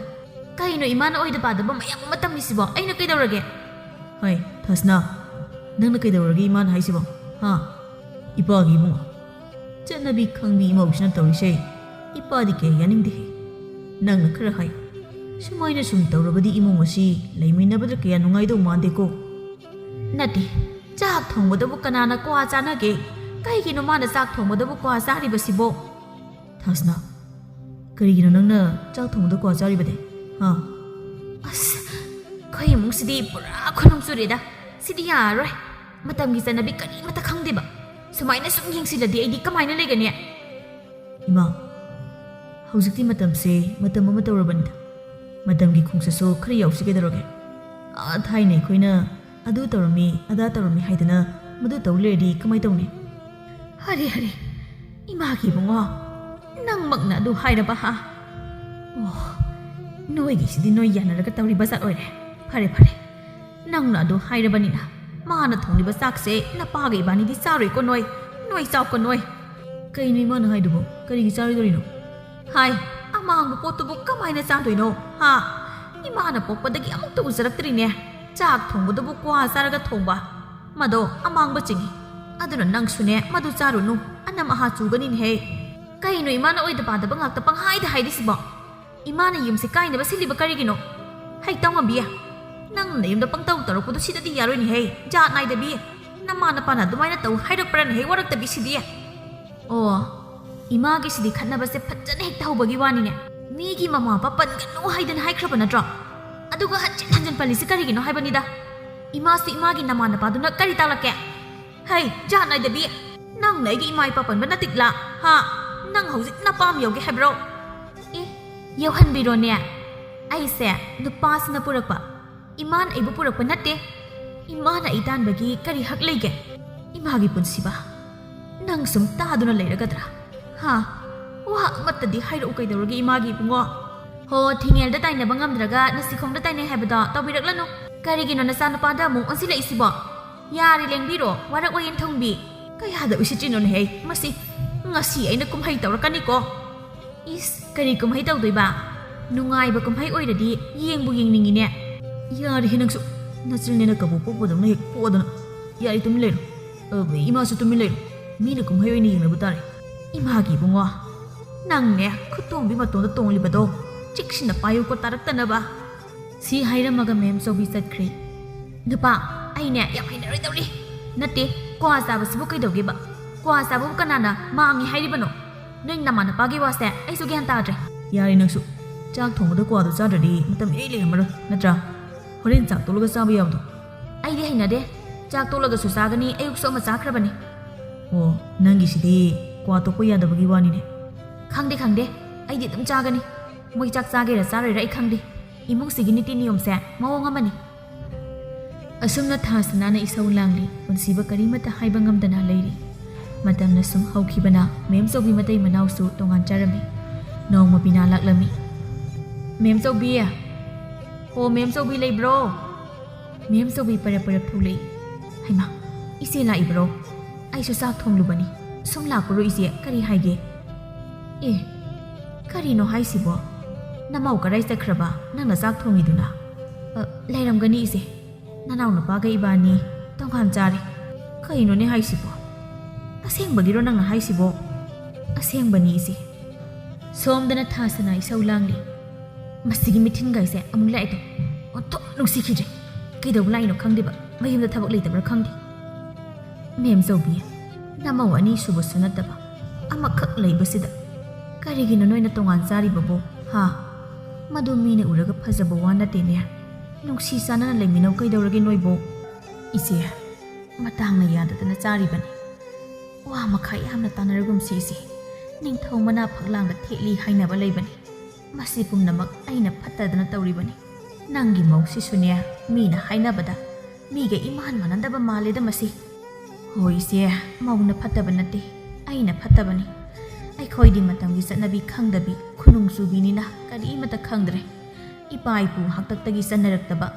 ꯀꯩꯅꯣ ꯏꯃꯥꯅ ꯑꯣꯏꯗ ꯄꯥꯗꯕ ꯃꯌꯥꯝ ꯑꯃ ꯇꯝꯃꯤꯁꯤꯕꯣ? ꯑꯩꯅ ꯀꯩꯗꯧꯔꯒꯦ? ꯍꯥꯏ, ꯊꯁꯅꯥ, ꯅꯪꯅ ꯀꯩꯗꯧꯔꯒꯦ ꯏꯃꯥꯅ ꯍꯥꯏꯁꯤꯕꯣ? ꯍꯥ? ꯏꯄꯥꯒꯤ ꯏꯕꯨꯡꯉꯣ, ꯆꯠꯅꯕꯤ ꯈꯪꯕꯤ ꯏꯃꯧꯁꯤꯅ ꯇꯧꯔꯤꯁꯦ ꯏꯄꯥꯗꯤ ꯀꯌꯥ ꯌꯥꯅꯤꯡꯗꯦꯍꯦ꯫ ꯅꯪꯅ ꯈꯔ ꯍꯥꯏ, ꯁꯨꯃꯥꯏꯅ ꯁꯨꯝ ꯇꯧꯔꯕꯗꯤ ꯏꯃꯨꯡ ꯑꯁꯤ ꯂꯩꯃꯤꯟꯅꯕꯗ ꯀꯌꯥ ꯅꯨꯡꯉꯥꯏꯗꯧ ꯃꯥꯟꯗꯦꯀꯣ꯫ ꯅꯠꯇꯦ, ꯆꯥꯛ ꯊꯣꯡꯕꯗꯕꯨ ꯀꯅꯥꯅ ꯀ꯭ꯋꯥ ꯆꯥꯅꯒꯦ? ꯀꯩꯒꯤꯅꯣ ꯃꯥꯅ ꯆꯥꯛ ꯊꯣꯡꯕꯗꯕꯨ ꯀ꯭ꯋꯥ ꯆꯥꯔꯤꯕꯁꯤꯕꯣ? ꯊꯥꯁꯅꯥ, ꯀꯔꯤꯒꯤꯅꯣ ꯅꯪꯅ ꯆꯥꯛ ꯊꯣꯡꯕꯗ ꯀ꯭ꯋꯥ ꯆꯥꯔꯤꯕꯗꯤ? ꯍꯥ? ꯑꯁ, ꯑꯩꯈꯣꯏ ꯏꯃꯨꯡꯁꯤꯗꯤ ꯄꯨꯔꯥ ꯈꯨꯅꯨꯡ ꯆꯨꯔꯦꯗ꯫ ꯁꯤꯗꯤ ꯌꯥꯔꯔꯣꯏ꯫ ꯃꯇꯝꯒꯤ ꯆꯠꯅꯕꯤ ꯀꯔꯤꯃꯠꯇ ꯈꯪꯗꯦꯕ꯫ ꯁꯨꯃꯥꯏꯅ ꯁꯨꯝ ꯌꯦꯡꯁꯤꯜꯂꯗꯤ ꯑꯩꯗꯤ ꯀꯃꯥꯏꯅ ꯂꯩꯒꯅꯤ? ꯏꯃꯥ, ꯍꯧꯖꯤꯛꯇꯤ ꯃꯇꯝꯁꯦ ꯃꯇꯝ ꯑꯃ ꯇꯧꯔꯕꯅꯤꯗ꯫ ꯃꯇꯝꯒꯤ ꯈꯣꯡꯆꯠꯁꯨ ꯈꯔ ꯌꯥꯎꯁꯤ ꯀꯩꯗꯧꯔꯒꯦ? ꯑꯥ, ꯊꯥꯏꯅ ꯑꯩꯈꯣꯏꯅ ꯑꯗꯨ ꯇꯧꯔꯝꯃꯤ, ꯑꯗꯥ ꯇꯧꯔꯝꯃꯤ ꯍꯥꯏꯗꯅ ꯃꯗꯨ ꯇꯧ ꯂꯩꯔꯗꯤ ꯀꯃꯥꯏ ꯇꯧꯅꯤ? ꯍꯔꯦ, ꯍꯔꯦ, ꯏꯃꯥꯒꯤ ꯏꯕꯨꯡꯉꯣ, ꯅꯪꯃꯛꯅ ꯑꯗꯨ ꯍꯥꯏꯔꯕ ꯍꯥ? ꯑꯣ, ꯅꯣꯏꯒꯤꯁꯤꯗꯤ ꯅꯣꯏ ꯌꯥꯅꯔꯒ ꯇꯧꯔꯤꯕ ꯖꯥꯠ ꯑꯣꯏꯔꯦ꯫ ꯐꯔꯦ, ꯐꯔꯦ, ꯅꯪꯅ ꯑꯗꯨ ꯍꯥꯏꯔꯕꯅꯤꯅ ꯃꯥꯅ ꯊꯣꯡꯂꯤꯕ ꯆꯥꯛꯁꯦ ꯅꯄꯥꯒ ꯏꯕꯥꯅꯤꯗꯤ ꯆꯥꯔꯣꯏꯀꯣ ꯅꯣꯏ꯫ ꯅꯣꯏ ꯆꯥꯎ ꯀꯅꯣꯏ꯫ ꯀꯩꯅꯣ ꯏꯃꯥꯅ ꯍꯥꯏꯗꯨꯕꯣ? ꯀꯔꯤꯒꯤ ꯆꯥꯔꯣꯏꯗꯣꯔꯤꯅꯣ? ꯍꯥꯏ, ꯑꯃꯥꯡꯕ ꯄꯣꯠꯇꯨꯕꯨ ꯀꯃꯥꯏꯅ ꯆꯥꯗꯣꯏꯅꯣ? ꯍꯥ? ꯏꯃꯥꯅ ꯄꯣꯛꯄꯗꯒꯤ ꯑꯃꯨꯛꯇ ꯎꯖꯔꯛꯇ꯭ꯔꯤꯅꯦ ꯆꯥꯛ ꯊꯣꯡꯕꯗꯨꯕꯨ ꯀ꯭ꯋꯥ ꯆꯥꯔꯒ ꯊꯣꯡꯕ꯫ ꯃꯗꯣ ꯑꯃꯥꯡꯕ ꯆꯤꯡꯏ꯫ ꯑꯗꯨꯅ ꯅꯪꯁꯨꯅꯦ ꯃꯗꯨ ꯆꯥꯔꯨꯅꯨ, ꯑꯅꯝ ꯑꯍꯥ ꯆꯨꯒꯅꯤꯅꯦꯍꯦ꯫ ꯀꯩꯅꯣ ꯏꯃꯥꯅ ꯑꯣꯏꯗ ꯄꯥꯗꯕ ꯉꯥꯛꯇ ꯄꯪꯍꯥꯏꯗ ꯍꯥꯏꯔꯤꯁꯤꯕꯣ? ꯏꯃꯥꯅ ꯌꯨꯝꯁꯦ ꯀꯥꯏꯅꯕ ꯁꯤꯜꯂꯤꯕ ꯀꯔꯤꯒꯤꯅꯣ? ꯍꯩ ꯇꯧꯉꯝꯕꯤ, ꯅꯪ ꯅꯌꯨꯝꯗ ꯄꯪꯇꯧ ꯇꯧꯔꯛꯄꯗꯣ ꯁꯤꯗꯗꯤ ꯌꯥꯔꯣꯏꯅꯦꯍꯦ, ꯖꯥꯠ ꯅꯥꯏꯗꯕꯤ꯫ ꯅꯃꯥ ꯅꯄꯥꯅ ꯑꯗꯨꯃꯥꯏꯅ ꯇꯧ ꯍꯥꯏꯔꯛꯄ꯭ꯔꯥꯅꯦꯍꯦ, ꯋꯥꯔꯛꯇꯕꯤ ꯁꯤꯗꯤ꯫ ꯑꯣ, ꯏꯃꯥꯒꯤꯁꯤꯗꯤ ꯈꯠꯅꯕꯁꯦ ꯐꯖꯅ ꯍꯦꯛꯇ ꯍꯧꯕꯒꯤ ꯋꯥꯅꯤꯅꯦ꯫ ꯃꯤꯒꯤ ꯃꯃꯥ ꯃꯄꯥ ꯄꯟꯒꯅꯨ ꯍꯥꯏꯗꯅ ꯍꯥꯏꯈ꯭ꯔꯕ ꯅꯠꯇ꯭ꯔꯣ? ꯑꯗꯨꯒ ꯍꯟꯖꯤꯟ ꯍꯟꯖꯤꯟ ꯄꯜꯂꯤꯁꯤ ꯀꯔꯤꯒꯤꯅꯣ ꯍꯥꯏꯕꯅꯤꯗ꯫ ꯏꯃꯥꯁꯨ ꯏꯃꯥꯒꯤ ꯅꯃꯥ ꯅꯄꯥꯗꯨꯅ ꯀꯔꯤ ꯇꯥꯛꯂꯛꯀꯦ? ꯍꯩ, ꯖꯥꯠ ꯅꯥꯏꯗꯕꯤ! ꯅꯪꯅ ꯑꯩꯒꯤ ꯏꯃꯥ ꯏꯄꯥ ꯄꯟꯕ ꯅꯠꯇꯤꯛꯂꯥ? ꯍꯥ? ꯅꯪ ꯍꯧꯖꯤꯛ ꯅꯄꯥꯝ ꯌꯧꯒꯦ ꯍꯥꯏꯕ꯭ꯔꯣ? ꯑꯦ, ꯌꯧꯍꯟꯕꯤꯔꯣꯅꯦ꯫ ꯑꯩꯁꯦ ꯅꯨꯄꯥꯁꯤꯅ ꯄꯨꯔꯛꯄ꯫ ꯏꯃꯥꯅ ꯑꯩꯕꯨ ꯄꯨꯔꯛꯄ ꯅꯠꯇꯦ꯫ ꯏꯃꯥꯅ ꯑꯩ ꯇꯥꯟꯕꯒꯤ ꯀꯔꯤ ꯍꯛ ꯂꯩꯒꯦ? ꯏꯃꯥꯒꯤ ꯄꯨꯟꯁꯤꯕ꯫ ꯅꯪ ꯁꯨꯝ ꯇꯥꯗꯨꯅ ꯂꯩꯔꯒꯗ꯭ꯔꯥ? ꯍꯥ? ꯋꯥ ꯑꯃꯠꯇꯗꯤ ꯍꯥꯏꯔꯛꯎ ꯀꯩꯗꯧꯔꯒꯦ ꯏꯃꯥꯒꯤ ꯏꯕꯨꯡꯉꯣ? ꯍꯣ, ꯊꯤꯡꯉꯦꯜꯗ ꯇꯥꯏꯅꯕ ꯉꯝꯗ꯭ꯔꯒ ꯅꯁꯤꯈꯣꯡꯗ ꯇꯥꯏꯅꯩ ꯍꯥꯏꯕꯗꯣ ꯇꯧꯕꯤꯔꯛꯂꯅꯨ꯫ ꯀꯔꯤꯒꯤꯅꯣ ꯅꯆꯥꯅꯨꯄꯥꯗ ꯑꯃꯨꯛ ꯑꯣꯟꯁꯤꯜꯂꯛꯏꯁꯤꯕꯣ? ꯌꯥꯔꯦ ꯂꯦꯡꯕꯤꯔꯣ, ꯋꯥꯔꯛ ꯋꯥꯌꯦꯟ ꯊꯨꯡꯕꯤ꯫ ꯀꯌꯥꯗ ꯎꯁꯤꯠꯇ꯭ꯔꯤꯅꯣꯅꯦꯍꯦ ꯃꯁꯤ? ꯉꯁꯤ ꯑꯩꯅ ꯀꯨꯝꯍꯩ ꯇꯧꯔꯛꯀꯅꯤꯀꯣ꯫ ꯏꯁ, ꯀꯔꯤ ꯀꯨꯝꯍꯩ ꯇꯧꯗꯣꯏꯕ? ꯅꯨꯡꯉꯥꯏꯕ ꯀꯨꯝꯍꯩ ꯑꯣꯏꯔꯗꯤ ꯌꯦꯡꯕꯨ ꯌꯦꯡꯅꯤꯡꯉꯤꯅꯦ꯫ ꯌꯥꯔꯦꯍꯦ ꯅꯪꯁꯨ, ꯅꯆꯤꯜꯅꯦꯅ ꯀꯕꯣꯛ ꯄꯣꯛꯄꯗꯧꯅ ꯍꯦꯛ ꯄꯣꯛꯑꯗꯅ꯫ ꯌꯥꯔꯦ, ꯇꯨꯃꯤꯟ ꯂꯩꯔꯣ꯫ ꯑ, ꯏꯃꯥꯁꯨ ꯇꯨꯃꯤꯟ ꯂꯩꯔꯣ꯫ ꯃꯤꯅ ꯀꯨꯝꯍꯩ ꯑꯣꯏꯅ ꯌꯦꯡꯅꯕ ꯇꯥꯔꯦ꯫ ꯏꯃꯥꯒꯤ ꯏꯕꯨꯡꯉꯣ, ꯅꯪꯅꯦ ꯈꯨꯇꯣꯡꯕꯤ ꯃꯇꯣꯟꯗ ꯇꯣꯡꯂꯤꯕꯗꯣ ꯆꯦꯛꯁꯤꯟꯅ ꯄꯥꯏꯌꯨꯀꯣ ꯇꯥꯔꯛꯇꯅꯕ꯫ ꯁꯤ ꯍꯥꯏꯔꯝꯃꯒ ꯃꯦꯝ ꯆꯧꯕꯤ ꯆꯠꯈ꯭ꯔꯦ꯫ ꯅꯨꯄꯥ, ꯑꯩꯅꯦ ꯌꯥꯝ ꯍꯩꯅꯔꯣꯏꯗꯧꯔꯤ꯫ ꯅꯠꯇꯦ, ꯀ꯭ꯋꯥ ꯆꯥꯕꯁꯤꯕꯨ ꯀꯩꯗꯧꯒꯦꯕ? ꯀ꯭ꯋꯥ ꯆꯥꯕꯕꯨ ꯀꯅꯥꯅ ꯃꯥꯡꯉꯤ ꯍꯥꯏꯔꯤꯕꯅꯣ? ꯅꯣꯏ ꯅꯃꯥ ꯅꯄꯥꯒꯤ ꯋꯥꯁꯦ ꯑꯩꯁꯨ ꯒ꯭ꯌꯥꯟ ꯇꯥꯗ꯭ꯔꯦ꯫ ꯌꯥꯔꯦ ꯅꯪꯁꯨ, ꯆꯥꯛ ꯊꯣꯡꯕꯗ ꯀ꯭ꯋꯥꯗꯣ ꯆꯥꯗ꯭ꯔꯗꯤ ꯃꯇꯝ ꯏꯔꯩ ꯂꯩꯔꯝꯃꯔꯣꯏ, ꯅꯠꯇ꯭ꯔꯥ? ꯍꯣꯔꯦꯟ ꯆꯥꯛ ꯇꯣꯛꯂꯒ ꯆꯥꯕ ꯌꯥꯕꯗꯣ꯫ ꯑꯩꯗꯤ ꯍꯩꯅꯗꯦ꯫ ꯆꯥꯛ ꯇꯣꯛꯂꯒꯁꯨ ꯆꯥꯒꯅꯤ, ꯑꯌꯨꯛꯁꯨ ꯑꯃ ꯆꯥꯈ꯭ꯔꯕꯅꯤ꯫ ꯑꯣ, ꯅꯪꯒꯤꯁꯤꯗꯤ ꯀ꯭ꯋꯥ ꯇꯣꯛꯄ ꯌꯥꯗꯕꯒꯤ ꯋꯥꯅꯤꯅꯦ꯫ ꯈꯪꯗꯦ, ꯈꯪꯗꯦ꯫ ꯑꯩꯗꯤ ꯑꯗꯨꯝ ꯆꯥꯒꯅꯤ꯫ ꯃꯣꯏ ꯆꯥꯛ ꯆꯥꯒꯦꯔꯥ ꯆꯥꯔꯣꯏꯔꯥ ꯑꯩ ꯈꯪꯗꯦ꯫ ꯏꯃꯨꯡꯁꯤꯒꯤ ꯅꯤꯇꯤ ꯅꯤꯌꯣꯝꯁꯦ ꯃꯑꯣꯡ ꯑꯃꯅꯤ꯫ ꯑꯁꯨꯝꯅ ꯊꯥ ꯁꯅꯥꯅ ꯏꯁꯧ ꯂꯥꯡꯂꯤ, ꯄꯨꯟꯁꯤꯕ ꯀꯔꯤꯃꯠꯇ ꯍꯥꯏꯕ ꯉꯝꯗꯅ ꯂꯩꯔꯤ꯫ ꯃꯇꯝꯅ ꯁꯨꯝ ꯍꯧꯈꯤꯕꯅ ꯃꯦꯝ ꯆꯧꯕꯤ ꯃꯇꯩ ꯃꯅꯥꯎꯁꯨ ꯇꯣꯉꯥꯟ ꯆꯥꯔꯝꯃꯤ꯫ ꯅꯣꯡꯃ ꯕꯤꯅꯥ ꯂꯥꯛꯂꯝꯃꯤ꯫ "ꯃꯦꯝ ꯆꯧꯕꯤ!" "ꯑꯣ, ꯃꯦꯝ ꯆꯧꯕꯤ ꯂꯩꯕ꯭ꯔꯣ?" ꯃꯦꯝ ꯆꯧꯕꯤ ꯄꯔꯞ ꯄꯔꯞ ꯊꯣꯛꯂꯛꯏ꯫ "ꯍꯩꯃꯥ, ꯏꯆꯦ ꯂꯥꯛꯏꯕ꯭ꯔꯣ?" ꯑꯩꯁꯨ ꯆꯥꯛ ꯊꯣꯡꯂꯨꯕꯅꯤ꯫ ꯁꯨꯝ ꯂꯥꯛꯄꯔꯣ ꯏꯆꯦ? ꯀꯔꯤ ꯍꯥꯏꯒꯦ? ꯑꯦ, ꯀꯔꯤꯅꯣ ꯍꯥꯏꯁꯤꯕꯣ? ꯅꯃꯧ ꯀꯗꯥꯏ ꯆꯠꯈ꯭ꯔꯕ? ꯅꯪꯅ ꯆꯥꯛ ꯊꯣꯡꯉꯤꯗꯨꯅ? ꯑ, ꯂꯩꯔꯝꯒꯅꯤ ꯏꯆꯦ꯫ ꯅꯅꯥꯎ ꯅꯨꯄꯥꯒ ꯏꯕꯥꯅꯤ ꯇꯣꯉꯥꯟ ꯆꯥꯔꯦ꯫ ꯀꯩꯅꯣꯅꯦ ꯍꯥꯏꯁꯤꯕꯣ? ꯑꯁꯦꯡꯕꯒꯤꯔꯣ ꯅꯪꯅ ꯍꯥꯏꯁꯤꯕꯣ? ꯑꯁꯦꯡꯕꯅꯤ ꯏꯆꯦ꯫ ꯁꯣꯝꯗꯅ ꯊꯥꯁꯅ ꯏꯁꯧ ꯂꯥꯡꯂꯤ꯫ ꯃꯁꯤꯒꯤ ꯃꯤꯊꯤꯟꯒꯥꯏꯁꯦ ꯑꯃꯨꯛ ꯂꯥꯛꯑꯦꯗꯣ꯫ ꯑꯣꯟꯊꯣꯛ ꯅꯨꯡꯁꯤꯈꯤꯗ꯭ꯔꯦ꯫ ꯀꯩꯗꯧꯕ ꯂꯥꯛꯏꯅꯣ ꯈꯪꯗꯦꯕ꯫ ꯃꯌꯨꯝꯗ ꯊꯕꯛ ꯂꯩꯇꯕ꯭ꯔꯥ ꯈꯪꯗꯦ꯫ ꯃꯦꯝ ꯆꯧꯕꯤ, ꯅꯃꯧ ꯑꯅꯤ ꯁꯨꯕꯁꯨ ꯅꯠꯇꯕ ꯑꯃꯈꯛ ꯂꯩꯕꯁꯤꯗ ꯀꯔꯤꯒꯤꯅꯣ ꯅꯣꯏꯅ ꯇꯣꯉꯥꯟ ꯆꯥꯔꯤꯕꯕꯨ? ꯍꯥ? ꯃꯗꯨ ꯃꯤꯅ ꯎꯔꯒ ꯐꯖꯕ ꯋꯥ ꯅꯠꯇꯦꯅꯦ꯫ ꯅꯨꯡꯁꯤ ꯆꯥꯟꯅꯅ ꯂꯩꯃꯤꯟꯅꯧ ꯀꯩꯗꯧꯔꯒꯦ ꯅꯣꯏꯕꯨ? ꯏꯆꯦ, ꯃꯇꯥꯡꯅ ꯌꯥꯗꯗꯅ ꯆꯥꯔꯤꯕꯅꯤ꯫ ꯋꯥ ꯃꯈꯥ ꯌꯥꯝꯅ ꯇꯥꯟꯅꯔꯒꯨꯝꯁꯤ ꯏꯆꯦ꯫ ꯅꯤꯡꯊꯧ ꯃꯅꯥ ꯐꯛꯂꯥꯡꯗ ꯊꯦꯠꯂꯤ ꯍꯥꯏꯅꯕ ꯂꯩꯕꯅꯤ꯫ ꯃꯁꯤ ꯄꯨꯝꯅꯃꯛ ꯑꯩꯅ ꯐꯠꯇꯗꯅ ꯇꯧꯔꯤꯕꯅꯤ꯫ ꯅꯪꯒꯤ ꯃꯧꯁꯤꯁꯨꯅꯦ, ꯃꯤꯅ ꯍꯥꯏꯅꯕꯗ ꯃꯤꯒ ꯏꯃꯥꯟ ꯃꯥꯟꯅꯗꯕ ꯃꯥꯜꯂꯦꯗ ꯃꯁꯤ꯫ ꯍꯣꯏ ꯏꯆꯦ, ꯃꯧꯅ ꯐꯠꯇꯕ ꯅꯠꯇꯦ, ꯑꯩꯅ ꯐꯠꯇꯕꯅꯤ꯫ ꯑꯩꯈꯣꯏꯗꯤ ꯃꯇꯝꯒꯤ ꯆꯠꯅꯕꯤ ꯈꯪꯗꯕꯤ ꯈꯨꯅꯨꯡ ꯆꯨꯕꯤꯅꯤꯅ ꯀꯔꯤꯃꯠꯇ ꯈꯪꯗ꯭ꯔꯦ꯫ ꯏꯄꯥ ꯏꯄꯨ ꯍꯥꯛꯇꯛꯇꯒꯤ ꯆꯠꯅꯔꯛꯇꯕ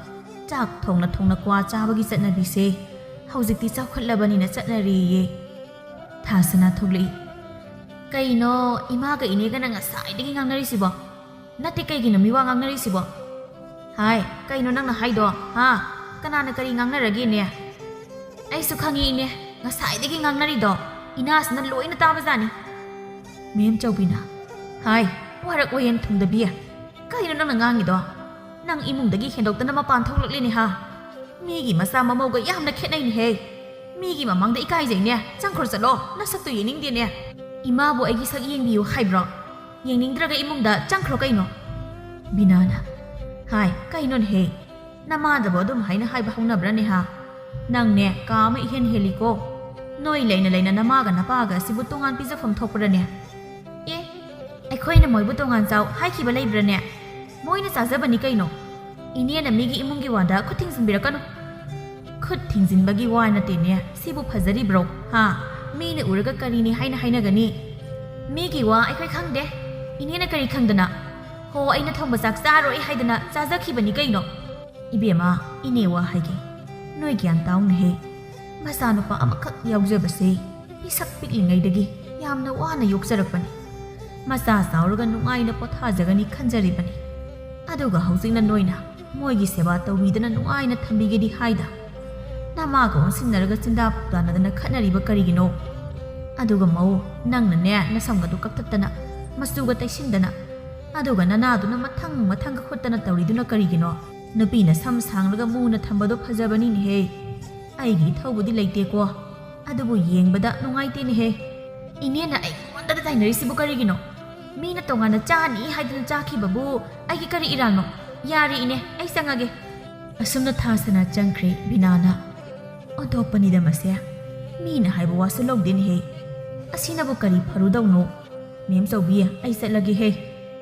ꯆꯥꯛ ꯊꯣꯡꯅ ꯊꯣꯡꯅ ꯀ꯭ꯋꯥ ꯆꯥꯕꯒꯤ ꯆꯠꯅꯕꯤꯁꯦ ꯍꯧꯖꯤꯛꯇꯤ ꯆꯥꯎꯈꯠꯂꯕꯅꯤꯅ ꯆꯠꯅꯔꯤꯌꯦ꯫ ꯊꯥꯁꯅꯥ ꯊꯣꯛꯂꯛꯏ꯫ ꯀꯩꯅꯣ, ꯏꯃꯥꯒ ꯏꯅꯦꯒꯅ ꯉꯁꯥꯏꯗꯒꯤ ꯉꯥꯡꯅꯔꯤꯁꯤꯕꯣ? ꯅꯠꯇꯦ, ꯀꯩꯒꯤꯅꯣ ꯃꯤꯋꯥ ꯉꯥꯡꯅꯔꯤꯁꯤꯕꯣ? ꯍꯥꯏ, ꯀꯩꯅꯣ ꯅꯪꯅ ꯍꯥꯏꯗꯣ? ꯍꯥ? ꯀꯅꯥꯅ ꯀꯔꯤ ꯉꯥꯡꯅꯔꯒꯦꯅꯦ? ꯑꯩꯁꯨ ꯈꯪꯉꯤ ꯏꯅꯦ, ꯉꯁꯥꯏꯗꯒꯤ ꯉꯥꯡꯅꯔꯤꯗꯣ ꯏꯅꯥꯁꯤꯅ ꯂꯣꯏꯅ ꯇꯥꯕꯖꯥꯠꯅꯤ꯫ ꯃꯦꯝ ꯆꯧꯕꯤꯅ, ꯍꯥꯏ, ꯋꯥꯔꯛ ꯋꯥꯌꯦꯟ ꯊꯨꯡꯗꯕꯤ, ꯀꯩꯅꯣ ꯅꯪꯅ ꯉꯥꯡꯉꯤꯗꯣ? ꯅꯪ ꯏꯃꯨꯡꯗꯒꯤ ꯍꯦꯟꯗꯣꯛꯇꯅ ꯃꯄꯥꯟ ꯊꯣꯛꯂꯛꯂꯦꯅꯦ ꯍꯥ? ꯃꯤꯒꯤ ꯃꯆꯥ ꯃꯃꯧꯒ ꯌꯥꯝꯅ ꯈꯦꯠꯅꯩꯅꯦꯍꯦ꯫ ꯃꯤꯒꯤ ꯃꯃꯥꯡꯗ ꯏꯀꯥꯏꯖꯩꯅꯦ, ꯆꯪꯈ꯭ꯔꯣ ꯆꯠꯂꯣ, ꯅꯁꯛꯇꯨ ꯌꯦꯡꯅꯤꯡꯗꯦꯅꯦ꯫ ꯏꯃꯥꯕꯨ ꯑꯩꯒꯤ ꯁꯛ ꯌꯦꯡꯕꯤꯌꯨ ꯍꯥꯏꯕ꯭ꯔꯣ? ꯌꯦꯡꯅꯤꯡꯗ꯭ꯔꯒ ꯏꯃꯨꯡꯗ ꯆꯪꯈ꯭ꯔꯣ ꯀꯩꯅꯣ꯫ ꯕꯤꯅꯥꯅ, ꯍꯥꯏ, ꯀꯩꯅꯣꯅꯦꯍꯦ? ꯅꯃꯥꯗꯕꯨ ꯑꯗꯨꯝ ꯍꯥꯏꯅ ꯍꯥꯏꯕ ꯍꯧꯅꯕ꯭ꯔꯅꯦ ꯍꯥ? ꯅꯪꯅꯦ ꯀꯥ ꯑꯃ ꯏꯍꯦꯟ ꯍꯦꯜꯂꯤꯀꯣ꯫ ꯅꯣꯏ ꯂꯩꯅ ꯂꯩꯅ ꯅꯃꯥꯒ ꯅꯄꯥꯒ ꯑꯁꯤꯕꯨ ꯇꯣꯉꯥꯟ ꯄꯤꯖꯐꯝ ꯊꯣꯛꯄ꯭ꯔꯅꯦ? ꯑꯦ, ꯑꯩꯈꯣꯏꯅ ꯃꯣꯏꯕꯨ ꯇꯣꯉꯥꯟ ꯆꯥꯎ ꯍꯥꯏꯈꯤꯕ ꯂꯩꯕ꯭ꯔꯅꯦ? ꯃꯣꯏꯅ ꯆꯥꯖꯕꯅꯤ ꯀꯩꯅꯣ꯫ ꯏꯅꯦꯅ ꯃꯤꯒꯤ ꯏꯃꯨꯡꯒꯤ ꯋꯥꯗ ꯈꯨꯠ ꯊꯤꯡꯖꯤꯟꯕꯤꯔꯛꯀꯅꯨ꯫ ꯈꯨꯠ ꯊꯤꯡꯖꯤꯟꯕꯒꯤ ꯋꯥ ꯅꯠꯇꯦꯅꯦ, ꯁꯤꯕꯨ ꯐꯖꯔꯤꯕ꯭ꯔꯣ? ꯍꯥ? ꯃꯤꯅ ꯎꯔꯒ ꯀꯔꯤꯅꯤ ꯍꯥꯏꯅ ꯍꯥꯏꯅꯒꯅꯤ? ꯃꯤꯒꯤ ꯋꯥ ꯑꯩꯈꯣꯏ ꯈꯪꯗꯦ꯫ ꯏꯅꯦꯅ ꯀꯔꯤ ꯈꯪꯗꯅ? ꯍꯣ, ꯑꯩꯅ ꯊꯣꯡꯕ ꯆꯥꯛ ꯆꯥꯔꯣꯏ ꯍꯥꯏꯗꯅ ꯆꯥꯖꯈꯤꯕꯅꯤ ꯀꯩꯅꯣ꯫ ꯏꯕꯦꯝꯃ, ꯏꯅꯦ ꯋꯥ ꯍꯥꯏꯒꯦ꯫ ꯅꯣꯏ ꯒ꯭ꯌꯥꯟ ꯇꯥꯎꯅꯦꯍꯦ꯫ ꯃꯆꯥꯅꯨꯄꯥ ꯑꯃꯈꯛ ꯌꯥꯎꯖꯕꯁꯦ ꯄꯤꯁꯛ ꯄꯤꯛꯂꯤꯉꯩꯗꯒꯤ ꯌꯥꯝꯅ ꯋꯥꯅ ꯌꯣꯛꯆꯔꯛꯄꯅꯤ꯫ ꯃꯆꯥ ꯆꯥꯎꯔꯒ ꯅꯨꯡꯉꯥꯏꯅ ꯄꯣꯊꯥꯖꯒꯅꯤ ꯈꯟꯖꯔꯤꯕꯅꯤ꯫ ꯑꯗꯨꯒ ꯍꯧꯖꯤꯛꯅ ꯅꯣꯏꯅ ꯃꯣꯏꯒꯤ ꯁꯦꯕꯥ ꯇꯧꯕꯤꯗꯅ ꯅꯨꯡꯉꯥꯏꯅ ꯊꯝꯕꯤꯒꯦꯗꯤ ꯍꯥꯏꯗ, ꯅꯃꯥꯒ ꯑꯣꯟꯁꯤꯟꯅꯔꯒ ꯆꯤꯟꯗꯥ ꯄꯨꯛꯇꯥꯅꯗꯅ ꯈꯠꯅꯔꯤꯕ ꯀꯔꯤꯒꯤꯅꯣ? ꯑꯗꯨꯒ ꯃꯧ, ꯅꯪꯅꯅꯦ ꯅꯁꯝꯒꯗꯨ ꯀꯛꯊꯠꯇꯅ, ꯃꯆꯨꯒ ꯇꯩꯁꯤꯟꯗꯅ, ꯑꯗꯨꯒ ꯅꯅꯥꯗꯨꯅ ꯃꯊꯪ ꯃꯊꯪꯒ ꯈꯨꯠꯇꯅ ꯇꯧꯔꯤꯗꯨꯅ ꯀꯔꯤꯒꯤꯅꯣ? ꯅꯨꯄꯤꯅ ꯁꯝ ꯁꯥꯡꯂꯒ ꯃꯨꯅ ꯊꯝꯕꯗꯣ ꯐꯖꯕꯅꯤꯅꯦꯍꯦ꯫ ꯑꯩꯒꯤ ꯏꯊꯧꯕꯨꯗꯤ ꯂꯩꯇꯦꯀꯣ, ꯑꯗꯨꯕꯨ ꯌꯦꯡꯕꯗ ꯅꯨꯡꯉꯥꯏꯇꯦꯅꯦꯍꯦ꯫ ꯏꯅꯦꯅ ꯑꯩꯉꯣꯟꯗꯗ ꯇꯥꯏꯅꯔꯤꯁꯤꯕꯨ ꯀꯔꯤꯒꯤꯅꯣ? ꯃꯤꯅ ꯇꯣꯉꯥꯟꯅ ꯆꯥꯅꯤ ꯍꯥꯏꯗꯨꯅ ꯆꯥꯈꯤꯕꯕꯨ ꯑꯩꯒꯤ ꯀꯔꯤ ꯏꯔꯥꯟꯅꯣ? ꯌꯥꯔꯦ ꯏꯅꯦ, ꯑꯩ ꯆꯪꯉꯒꯦ꯫ ꯑꯁꯨꯝꯅ ꯊꯥꯁꯅꯥ ꯆꯪꯈ꯭ꯔꯦ ꯕꯤꯅꯥꯅ꯫ ꯑꯣꯟꯊꯣꯛꯄꯅꯤꯗ ꯃꯁꯦ꯫ ꯃꯤꯅ ꯍꯥꯏꯕ ꯋꯥꯁꯨ ꯂꯧꯗꯦꯅꯦꯍꯦ꯫ ꯑꯁꯤꯅꯕꯨ ꯀꯔꯤ ꯐꯔꯨꯗꯧꯅꯣ? ꯃꯦꯝ ꯆꯧꯕꯤ, ꯑꯩ ꯆꯠꯂꯒꯦꯍꯦ꯫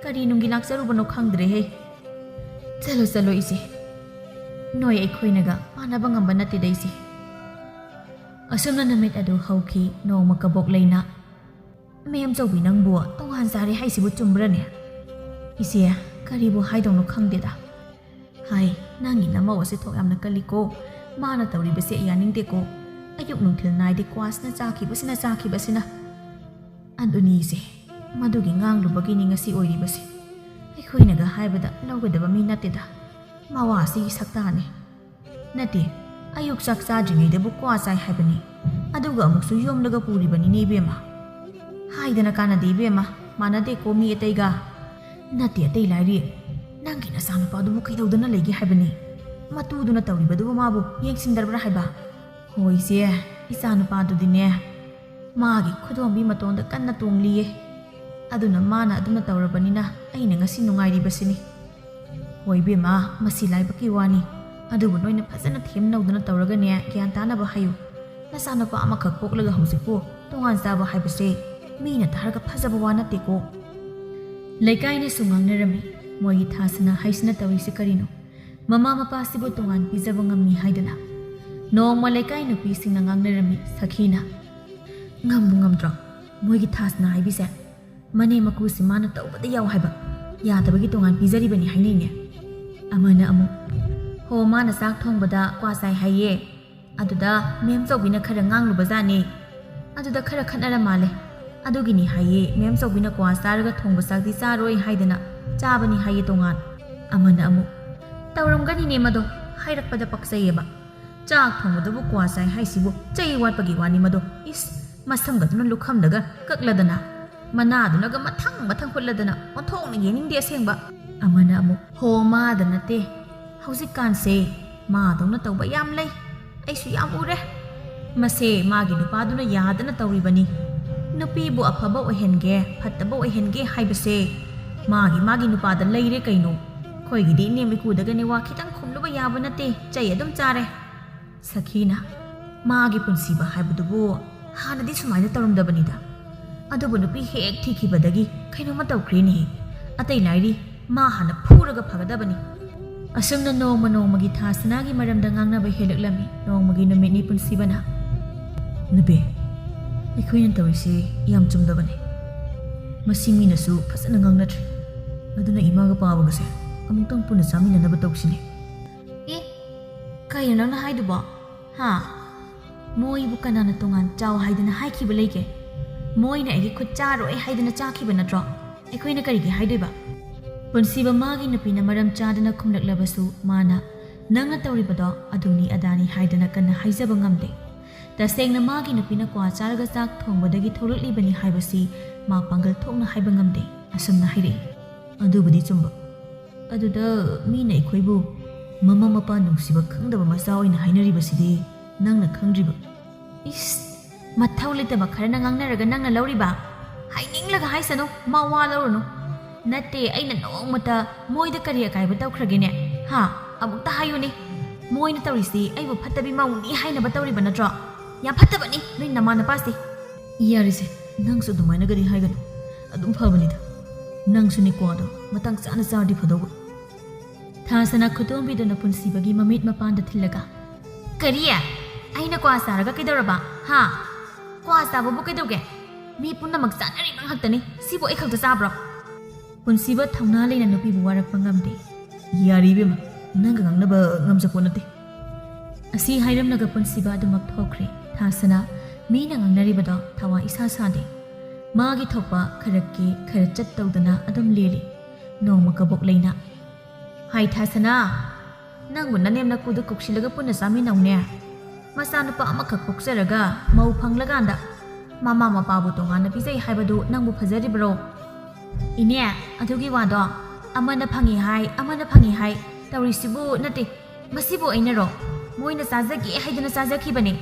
ꯀꯔꯤ ꯅꯨꯡꯒꯤ ꯂꯥꯛꯆꯔꯨꯕꯅꯣ ꯈꯪꯗ꯭ꯔꯦꯍꯦ꯫ ꯆꯠꯂꯣ, ꯆꯠꯂꯣ ꯏꯆꯦ꯫ ꯅꯣꯏ ꯑꯩꯈꯣꯏꯅꯒ ꯄꯥꯟꯅꯕ ꯉꯝꯕ ꯅꯠꯇꯦꯗ ꯏꯆꯦ꯫ ꯑꯁꯨꯝꯅ ꯅꯨꯃꯤꯠ ꯑꯗꯨ ꯍꯧꯈꯤ꯫ ꯅꯣꯡꯃ ꯀꯕꯣꯛ ꯂꯩꯅ, "ꯃꯦꯝ ꯆꯧꯕꯤ, ꯅꯪꯕꯨ ꯇꯣꯉꯥꯟ ꯆꯥꯔꯦ ꯍꯥꯏꯁꯤꯕꯨ ꯆꯨꯝꯕ꯭ꯔꯅꯦ?" "ꯏꯆꯦ, ꯀꯔꯤꯕꯨ ꯍꯥꯏꯗꯧꯅꯣ ꯈꯪꯗꯦꯗ꯫ ꯍꯥꯏ, ꯅꯪꯒꯤ ꯅꯃꯧ ꯑꯁꯤ ꯊꯣꯛ ꯌꯥꯝꯅ ꯀꯜꯂꯤꯀꯣ꯫ ꯃꯥꯅ ꯇꯧꯔꯤꯕꯁꯦ ꯑꯩ ꯌꯥꯅꯤꯡꯗꯦꯀꯣ꯫ ꯑꯌꯨꯛ ꯅꯨꯡꯊꯤꯜ ꯅꯥꯏꯗꯦ ꯀ꯭ꯋꯥꯁꯤꯅ ꯆꯥꯈꯤꯕꯁꯤꯅ ꯆꯥꯈꯤꯕꯁꯤꯅ꯫ ꯑꯗꯨꯅꯤ ꯏꯆꯦ, ꯃꯗꯨꯒꯤ ꯉꯥꯡꯂꯨꯕꯒꯤꯅꯤ ꯉꯁꯤ ꯑꯣꯏꯔꯤꯕꯁꯦ꯫ ꯑꯩꯈꯣꯏꯅꯒ ꯍꯥꯏꯕꯗ ꯂꯧꯒꯗꯕ ꯃꯤ ꯅꯠꯇꯦꯗ꯫ ꯃꯋꯥ ꯑꯁꯤꯒꯤ ꯁꯛꯇꯥꯅꯦ꯫ ꯅꯠꯇꯦ, ꯑꯌꯨꯛ ꯆꯥꯛ ꯆꯥꯗ꯭ꯔꯤꯉꯩꯗꯕꯨ ꯀ꯭ꯋꯥ ꯆꯥꯏ ꯍꯥꯏꯕꯅꯤ, ꯑꯗꯨꯒ ꯑꯃꯨꯛꯁꯨ ꯌꯣꯝꯂꯒ ꯄꯨꯔꯤꯕꯅꯤꯅꯦ ꯏꯕꯦꯝꯃ꯫ ꯍꯥꯏꯗꯅ ꯀꯥꯟꯅꯗꯦ ꯏꯕꯦꯝꯃ, ꯃꯥꯟꯅꯗꯦꯀꯣ ꯃꯤ ꯑꯇꯩꯒ꯫ ꯅꯠꯇꯦ, ꯑꯇꯩ ꯂꯥꯏꯔꯤ, ꯅꯪꯒꯤ ꯅꯆꯥꯅꯨꯄꯥꯗꯨꯕꯨ ꯀꯩꯗꯧꯗꯅ ꯂꯩꯒꯦ ꯍꯥꯏꯕꯅꯤ? ꯃꯇꯨꯗꯨꯅ ꯇꯧꯔꯤꯕꯗꯨꯕꯨ ꯃꯥꯕꯨ ꯌꯦꯡꯁꯤꯟꯗ꯭ꯔꯕ꯭ꯔꯥ ꯍꯥꯏꯕ?" "ꯍꯣꯏ ꯏꯆꯦ, ꯏꯆꯥꯅꯨꯄꯥꯗꯨꯗꯤꯅꯦ, ꯃꯥꯒꯤ ꯈꯨꯗꯣꯝꯕꯤ ꯃꯇꯣꯟꯗ ꯀꯟꯅ ꯇꯣꯡꯂꯤꯌꯦ꯫ ꯑꯗꯨꯅ ꯃꯥꯅ ꯑꯗꯨꯅ ꯇꯧꯔꯕꯅꯤꯅ ꯑꯩꯅ ꯉꯁꯤ ꯅꯨꯡꯉꯥꯏꯔꯤꯕꯁꯤꯅꯤ꯫" "ꯍꯣꯏ ꯏꯕꯦꯝꯃ, ꯃꯁꯤ ꯂꯥꯏꯕꯛꯀꯤ ꯋꯥꯅꯤ꯫ ꯑꯗꯨꯕꯨ ꯅꯣꯏꯅ ꯐꯖꯅ ꯊꯦꯝꯅꯧꯗꯅ ꯇꯧꯔꯒꯅꯦ, ꯒ꯭ꯌꯥꯟ ꯇꯥꯅꯕ ꯍꯥꯏꯌꯨ꯫ ꯅꯆꯥꯅꯨꯄꯥ ꯑꯃꯈꯛ ꯄꯣꯛꯂꯒ ꯍꯧꯖꯤꯛꯄꯨ ꯇꯣꯉꯥꯟ ꯆꯥꯕ ꯍꯥꯏꯕꯁꯦ ꯃꯤꯅ ꯇꯥꯔꯒ ꯐꯖꯕ ꯋꯥ ꯅꯠꯇꯦꯀꯣ꯫" ꯂꯩꯀꯥꯏꯅꯁꯨ ꯉꯥꯡꯅꯔꯝꯃꯤ, "ꯃꯣꯏꯒꯤ ꯊꯥꯁꯅ ꯍꯥꯏꯁꯤꯅ ꯇꯧꯔꯤꯁꯤ ꯀꯔꯤꯅꯣ? ꯃꯃꯥ ꯃꯄꯥꯁꯤꯕꯨ ꯇꯣꯉꯥꯟ ꯄꯤꯖꯕ ꯉꯝꯃꯤ ꯍꯥꯏꯗꯅ?" ꯅꯣꯡꯃ ꯂꯩꯀꯥꯏ ꯅꯨꯄꯤꯁꯤꯡꯅ ꯉꯥꯡꯅꯔꯝꯃꯤ꯫ ꯁꯈꯤꯅ, "ꯉꯝꯕꯨ ꯉꯝꯗ꯭ꯔꯣ? ꯃꯣꯏꯒꯤ ꯊꯥꯁꯅ ꯍꯥꯏꯕꯤꯁꯦ ꯃꯅꯦꯝ ꯃꯀꯨꯁꯤ ꯃꯥꯅ ꯇꯧꯕꯗ ꯌꯥꯎ ꯍꯥꯏꯕ, ꯌꯥꯗꯕꯒꯤ ꯇꯣꯉꯥꯟ ꯄꯤꯖꯔꯤꯕꯅꯤ ꯍꯥꯏꯅꯩꯅꯦ꯫" ꯑꯃꯅ ꯑꯃꯨꯛ, "ꯍꯣ, ꯃꯥꯅ ꯆꯥꯛ ꯊꯣꯡꯕꯗ ꯀ꯭ꯋꯥ ꯆꯥꯏ ꯍꯥꯏꯌꯦ, ꯑꯗꯨꯗ ꯃꯦꯝ ꯆꯧꯕꯤꯅ ꯈꯔ ꯉꯥꯡꯂꯨꯕꯖꯥꯠꯅꯤ꯫ ꯑꯗꯨꯗ ꯈꯔ ꯈꯠꯅꯔ ꯃꯥꯜꯂꯦ꯫ ꯑꯗꯨꯒꯤꯅꯤ ꯍꯥꯏꯌꯦ, ꯃꯦꯝ ꯆꯧꯕꯤꯅ ꯀ꯭ꯋꯥ ꯆꯥꯔꯒ ꯊꯣꯡꯕ ꯆꯥꯛꯇꯤ ꯆꯥꯔꯣꯏ ꯍꯥꯏꯗꯅ ꯆꯥꯕꯅꯤ ꯍꯥꯏꯌꯦ ꯇꯣꯉꯥꯟ꯫ ꯑꯃꯅ ꯑꯃꯨꯛ, "ꯇꯧꯔꯝꯒꯅꯤꯅꯦ ꯃꯗꯣ, ꯍꯥꯏꯔꯛꯄꯗ ꯄꯛꯆꯩꯌꯦꯕ꯫ ꯆꯥꯛ ꯊꯣꯡꯕꯗꯕꯨ ꯀ꯭ꯋꯥ ꯆꯥꯏ ꯍꯥꯏꯁꯤꯕꯨ ꯆꯩ ꯋꯥꯠꯄꯒꯤ ꯋꯥꯅꯤ ꯃꯗꯣ꯫ ꯏꯁ, ꯃꯁꯝꯒꯗꯨꯅ ꯂꯨꯈꯝꯗꯒ ꯀꯛꯂꯗꯅ, ꯃꯅꯥꯗꯨꯅꯒ ꯃꯊꯪ ꯃꯊꯪ ꯍꯨꯠꯂꯗꯅ ꯑꯣꯟꯊꯣꯛꯅ ꯌꯦꯡꯅꯤꯡꯗꯦ ꯑꯁꯦꯡꯕ꯫" ꯑꯃꯅ ꯑꯃꯨꯛ, "ꯍꯣ, ꯃꯥꯗ ꯅꯠꯇꯦ, ꯍꯧꯖꯤꯛꯀꯥꯟꯁꯦ ꯃꯥꯗꯧꯅ ꯇꯧꯕ ꯌꯥꯝ ꯂꯩ꯫ ꯑꯩꯁꯨ ꯌꯥꯝ ꯎꯔꯦ꯫ ꯃꯁꯦ ꯃꯥꯒꯤ ꯅꯨꯄꯥꯗꯨꯅ ꯌꯥꯗꯅ ꯇꯧꯔꯤꯕꯅꯤ꯫ ꯅꯨꯄꯤꯕꯨ ꯑꯐꯕ ꯑꯣꯏꯍꯟꯒꯦ, ꯐꯠꯇꯕ ꯑꯣꯏꯍꯟꯒꯦ ꯍꯥꯏꯕꯁꯦ ꯃꯥꯒꯤ ꯃꯥꯒꯤ ꯅꯨꯄꯥꯗ ꯂꯩꯔꯦ ꯀꯩꯅꯣ꯫ ꯑꯩꯈꯣꯏꯒꯤꯗꯤ ꯏꯅꯦꯝ ꯏꯀꯨꯗꯒꯅꯦ ꯋꯥ ꯈꯤꯇꯪ ꯈꯨꯝꯂꯨꯕ ꯌꯥꯕ ꯅꯠꯇꯦ, ꯆꯩ ꯑꯗꯨꯝ ꯆꯥꯔꯦ꯫" ꯁꯈꯤꯅ, "ꯃꯥꯒꯤ ꯄꯨꯟꯁꯤꯕ ꯍꯥꯏꯕꯗꯨꯕꯨ ꯍꯥꯟꯅꯗꯤ ꯁꯨꯃꯥꯏꯅ ꯇꯧꯔꯝꯗꯕꯅꯤꯗ꯫ ꯑꯗꯨꯕꯨ ꯅꯨꯄꯤ ꯍꯦꯛ ꯊꯤꯈꯤꯕꯗꯒꯤ ꯀꯩꯅꯣꯝꯃ ꯇꯧꯈ꯭ꯔꯦꯅꯦꯍꯦ꯫ ꯑꯇꯩ ꯂꯥꯏꯔꯤ, ꯃꯥ ꯍꯥꯟꯅ ꯐꯨꯔꯒ ꯐꯒꯗꯕꯅꯤ꯫" ꯑꯁꯨꯝꯅ ꯅꯣꯡꯃ ꯅꯣꯡꯃꯒꯤ ꯊꯥꯁꯅꯥꯒꯤ ꯃꯔꯝꯗ ꯉꯥꯡꯅꯕ ꯍꯦꯜꯂꯛꯂꯝꯃꯤ꯫ ꯅꯣꯡꯃꯒꯤ ꯅꯨꯃꯤꯠꯅꯤ ꯄꯨꯟꯁꯤꯕꯅ, "ꯅꯨꯄꯤ, ꯑꯩꯈꯣꯏꯅ ꯇꯧꯔꯤꯁꯤ ꯌꯥꯝ ꯆꯨꯝꯗꯕꯅꯤ꯫ ꯃꯁꯤ ꯃꯤꯅꯁꯨ ꯐꯖꯅ ꯉꯥꯡꯅꯗ꯭ꯔꯤ꯫ ꯑꯗꯨꯅ ꯏꯃꯥꯒ ꯄꯥꯕꯒꯁꯦ ꯑꯃꯨꯛꯇꯪ ꯄꯨꯟꯅ ꯆꯥꯃꯤꯟꯅꯅꯕ ꯇꯧꯁꯤꯅꯦ꯫" "ꯑꯦ, ꯀꯩꯅꯣ ꯅꯪꯅ ꯍꯥꯏꯗꯨꯕꯣ? ꯍꯥ? ꯃꯣꯏꯕꯨ ꯀꯅꯥꯅ ꯇꯣꯉꯥꯟ ꯆꯥꯎ ꯍꯥꯏꯗꯅ ꯍꯥꯏꯈꯤꯕ ꯂꯩꯒꯦ? ꯃꯣꯏꯅ ꯑꯩꯒꯤ ꯈꯨꯠ ꯆꯥꯔꯣꯏ ꯍꯥꯏꯗꯅ ꯆꯥꯈꯤꯕ ꯅꯠꯇ꯭ꯔꯣ? ꯑꯩꯈꯣꯏꯅ ꯀꯔꯤꯒꯤ ꯍꯥꯏꯗꯣꯏꯕ?" ꯄꯨꯟꯁꯤꯕ ꯃꯥꯒꯤ ꯅꯨꯄꯤꯅ ꯃꯔꯝ ꯆꯥꯗꯅ ꯈꯨꯝꯂꯛꯂꯕꯁꯨ ꯃꯥꯅ, "ꯅꯪꯅ ꯇꯧꯔꯤꯕꯗꯣ ꯑꯗꯨꯅꯤ ꯑꯗꯥꯅꯤ" ꯍꯥꯏꯗꯅ ꯀꯟꯅ ꯍꯥꯏꯖꯕ ꯉꯝꯗꯦ꯫ ꯇꯁꯦꯡꯅ ꯃꯥꯒꯤ ꯅꯨꯄꯤꯅ ꯀ꯭ꯋꯥ ꯆꯥꯔꯒ ꯆꯥꯛ ꯊꯣꯡꯕꯗꯒꯤ ꯊꯣꯛꯂꯛꯂꯤꯕꯅꯤ ꯍꯥꯏꯕꯁꯤ ꯃꯥ ꯄꯥꯡꯒꯜ ꯊꯣꯛꯅ ꯍꯥꯏꯕ ꯉꯝꯗꯦ꯫ ꯑꯁꯨꯝꯅ ꯍꯥꯏꯔꯛꯏ, "ꯑꯗꯨꯕꯨꯗꯤ ꯆꯨꯝꯕ꯫ ꯑꯗꯨꯗ ꯃꯤꯅ ꯑꯩꯈꯣꯏꯕꯨ ꯃꯃꯥ ꯃꯄꯥ ꯅꯨꯡꯁꯤꯕ ꯈꯪꯗꯕ ꯃꯆꯥ ꯑꯣꯏꯅ ꯍꯥꯏꯅꯔꯤꯕꯁꯤꯗꯤ ꯅꯪꯅ ꯈꯪꯗ꯭ꯔꯤꯕ?" "ꯏꯁ, ꯃꯊꯧ ꯂꯩꯇꯕ ꯈꯔꯅ ꯉꯥꯡꯅꯔꯒ ꯅꯪꯅ ꯂꯧꯔꯤꯕ? ꯍꯥꯏꯅꯤꯡꯂꯒ ꯍꯥꯏꯁꯅꯨ, ꯃꯋꯥ ꯂꯧꯔꯨꯅꯨ꯫ ꯅꯠꯇꯦ, ꯑꯩꯅ ꯅꯣꯡꯃꯇ ꯃꯣꯏꯗ ꯀꯔꯤ ꯑꯀꯥꯏꯕ ꯇꯧꯈ꯭ꯔꯒꯦꯅꯦ? ꯍꯥ? ꯑꯃꯨꯛꯇ ꯍꯥꯏꯌꯨꯅꯦ꯫ ꯃꯣꯏꯅ ꯇꯧꯔꯤꯁꯤ ꯑꯩꯕꯨ ꯐꯠꯇꯕꯤ ꯃꯧꯅꯤ ꯍꯥꯏꯅꯕ ꯇꯧꯔꯤꯕ ꯅꯠꯇ꯭ꯔꯣ? ꯌꯥꯝ ꯐꯠꯇꯕꯅꯤ ꯅꯣꯏ ꯅꯃꯥ ꯅꯄꯥꯁꯦ꯫" "ꯌꯥꯔꯦꯁꯦ, ꯅꯪꯁꯨ ꯑꯗꯨꯃꯥꯏꯅꯒꯗꯤ ꯍꯥꯏꯒꯅꯨ꯫ ꯑꯗꯨꯝ ꯐꯕꯅꯤꯗ꯫ ꯅꯪꯁꯨꯅꯦ ꯀ꯭ꯋꯥꯗꯣ ꯃꯇꯥꯡ ꯆꯥꯅ ꯆꯥꯔꯗꯤ ꯐꯗꯧꯕ꯫" ꯊꯥꯁꯅꯥ ꯈꯨꯇꯣꯝꯕꯤꯗꯨꯅ ꯄꯨꯟꯁꯤꯕꯒꯤ ꯃꯃꯤꯠ ꯃꯄꯥꯟꯗ ꯊꯤꯜꯂꯒ, "ꯀꯔꯤ? ꯑꯩꯅ ꯀ꯭ꯋꯥ ꯆꯥꯔꯒ ꯀꯩꯗꯧꯔꯕ? ꯍꯥ? ꯀ꯭ꯋꯥ ꯆꯥꯕꯕꯨ ꯀꯩꯗꯧꯒꯦ? ꯃꯤ ꯄꯨꯝꯅꯃꯛ ꯆꯥꯅꯔꯤꯕ ꯉꯥꯛꯇꯅꯤ꯫ ꯁꯤꯕꯨ ꯑꯩ ꯈꯛꯇ ꯆꯥꯕ꯭ꯔꯣ?" ꯄꯨꯟꯁꯤꯕ ꯊꯧꯅꯥ ꯂꯩꯅ ꯅꯨꯄꯤꯕꯨ ꯋꯥꯔꯛꯄ ꯉꯝꯗꯦ꯫ "ꯌꯥꯔꯦ ꯏꯕꯦꯝꯃ, ꯅꯪꯒ ꯉꯥꯡꯅꯕ ꯉꯝꯖꯄꯣꯠ ꯅꯠꯇꯦ꯫" ꯑꯁꯤ ꯍꯥꯏꯔꯝꯂꯒ ꯄꯨꯟꯁꯤꯕ ꯑꯗꯨꯃꯛ ꯊꯣꯛꯈ꯭ꯔꯦ꯫ ꯊꯥꯁꯅꯥ ꯃꯤꯅ ꯉꯥꯡꯅꯔꯤꯕꯗꯣ ꯊꯋꯥ ꯏꯁꯥ ꯁꯥꯗꯦ꯫ ꯃꯥꯒꯤ ꯊꯣꯛꯄ ꯈꯔ ꯀꯦ ꯈꯔ ꯆꯠ ꯇꯧꯗꯅ ꯑꯗꯨꯝ ꯂꯦꯜꯂꯤ꯫ ꯅꯣꯡꯃ ꯀꯕꯣꯛ ꯂꯩꯅ, "ꯍꯥꯏ ꯊꯥꯁꯅꯥ, ꯅꯪꯕꯨ ꯅꯅꯦꯝ ꯅꯀꯨꯗ ꯀꯧꯁꯤꯜꯂꯒ ꯄꯨꯟꯅ ꯆꯥꯃꯤꯟꯅꯧꯅꯦ꯫ ꯃꯆꯥꯅꯨꯄꯥ ꯑꯃꯈꯛ ꯄꯣꯛꯆꯔꯒ ꯃꯧ ꯐꯪꯂꯀꯥꯟꯗ ꯃꯃꯥ ꯃꯄꯥꯕꯨ ꯇꯣꯉꯥꯟꯅ ꯄꯤꯖꯩ ꯍꯥꯏꯕꯗꯨ ꯅꯪꯕꯨ ꯐꯖꯔꯤꯕ꯭ꯔꯣ?" "ꯏꯅꯦ, ꯑꯗꯨꯒꯤ ꯋꯥꯗꯣ ꯑꯃꯅ ꯐꯪꯉꯤ ꯍꯥꯏ, ꯑꯃꯅ ꯐꯪꯉꯤ ꯍꯥꯏ ꯇꯧꯔꯤꯁꯤꯕꯨ ꯅꯠꯇꯦ꯫ ꯃꯁꯤꯕꯨ ꯑꯩꯅꯔꯣ? ꯃꯣꯏꯅ ꯆꯥꯖꯒꯦ ꯍꯥꯏꯗꯅ ꯆꯥꯖꯈꯤꯕꯅꯦ꯫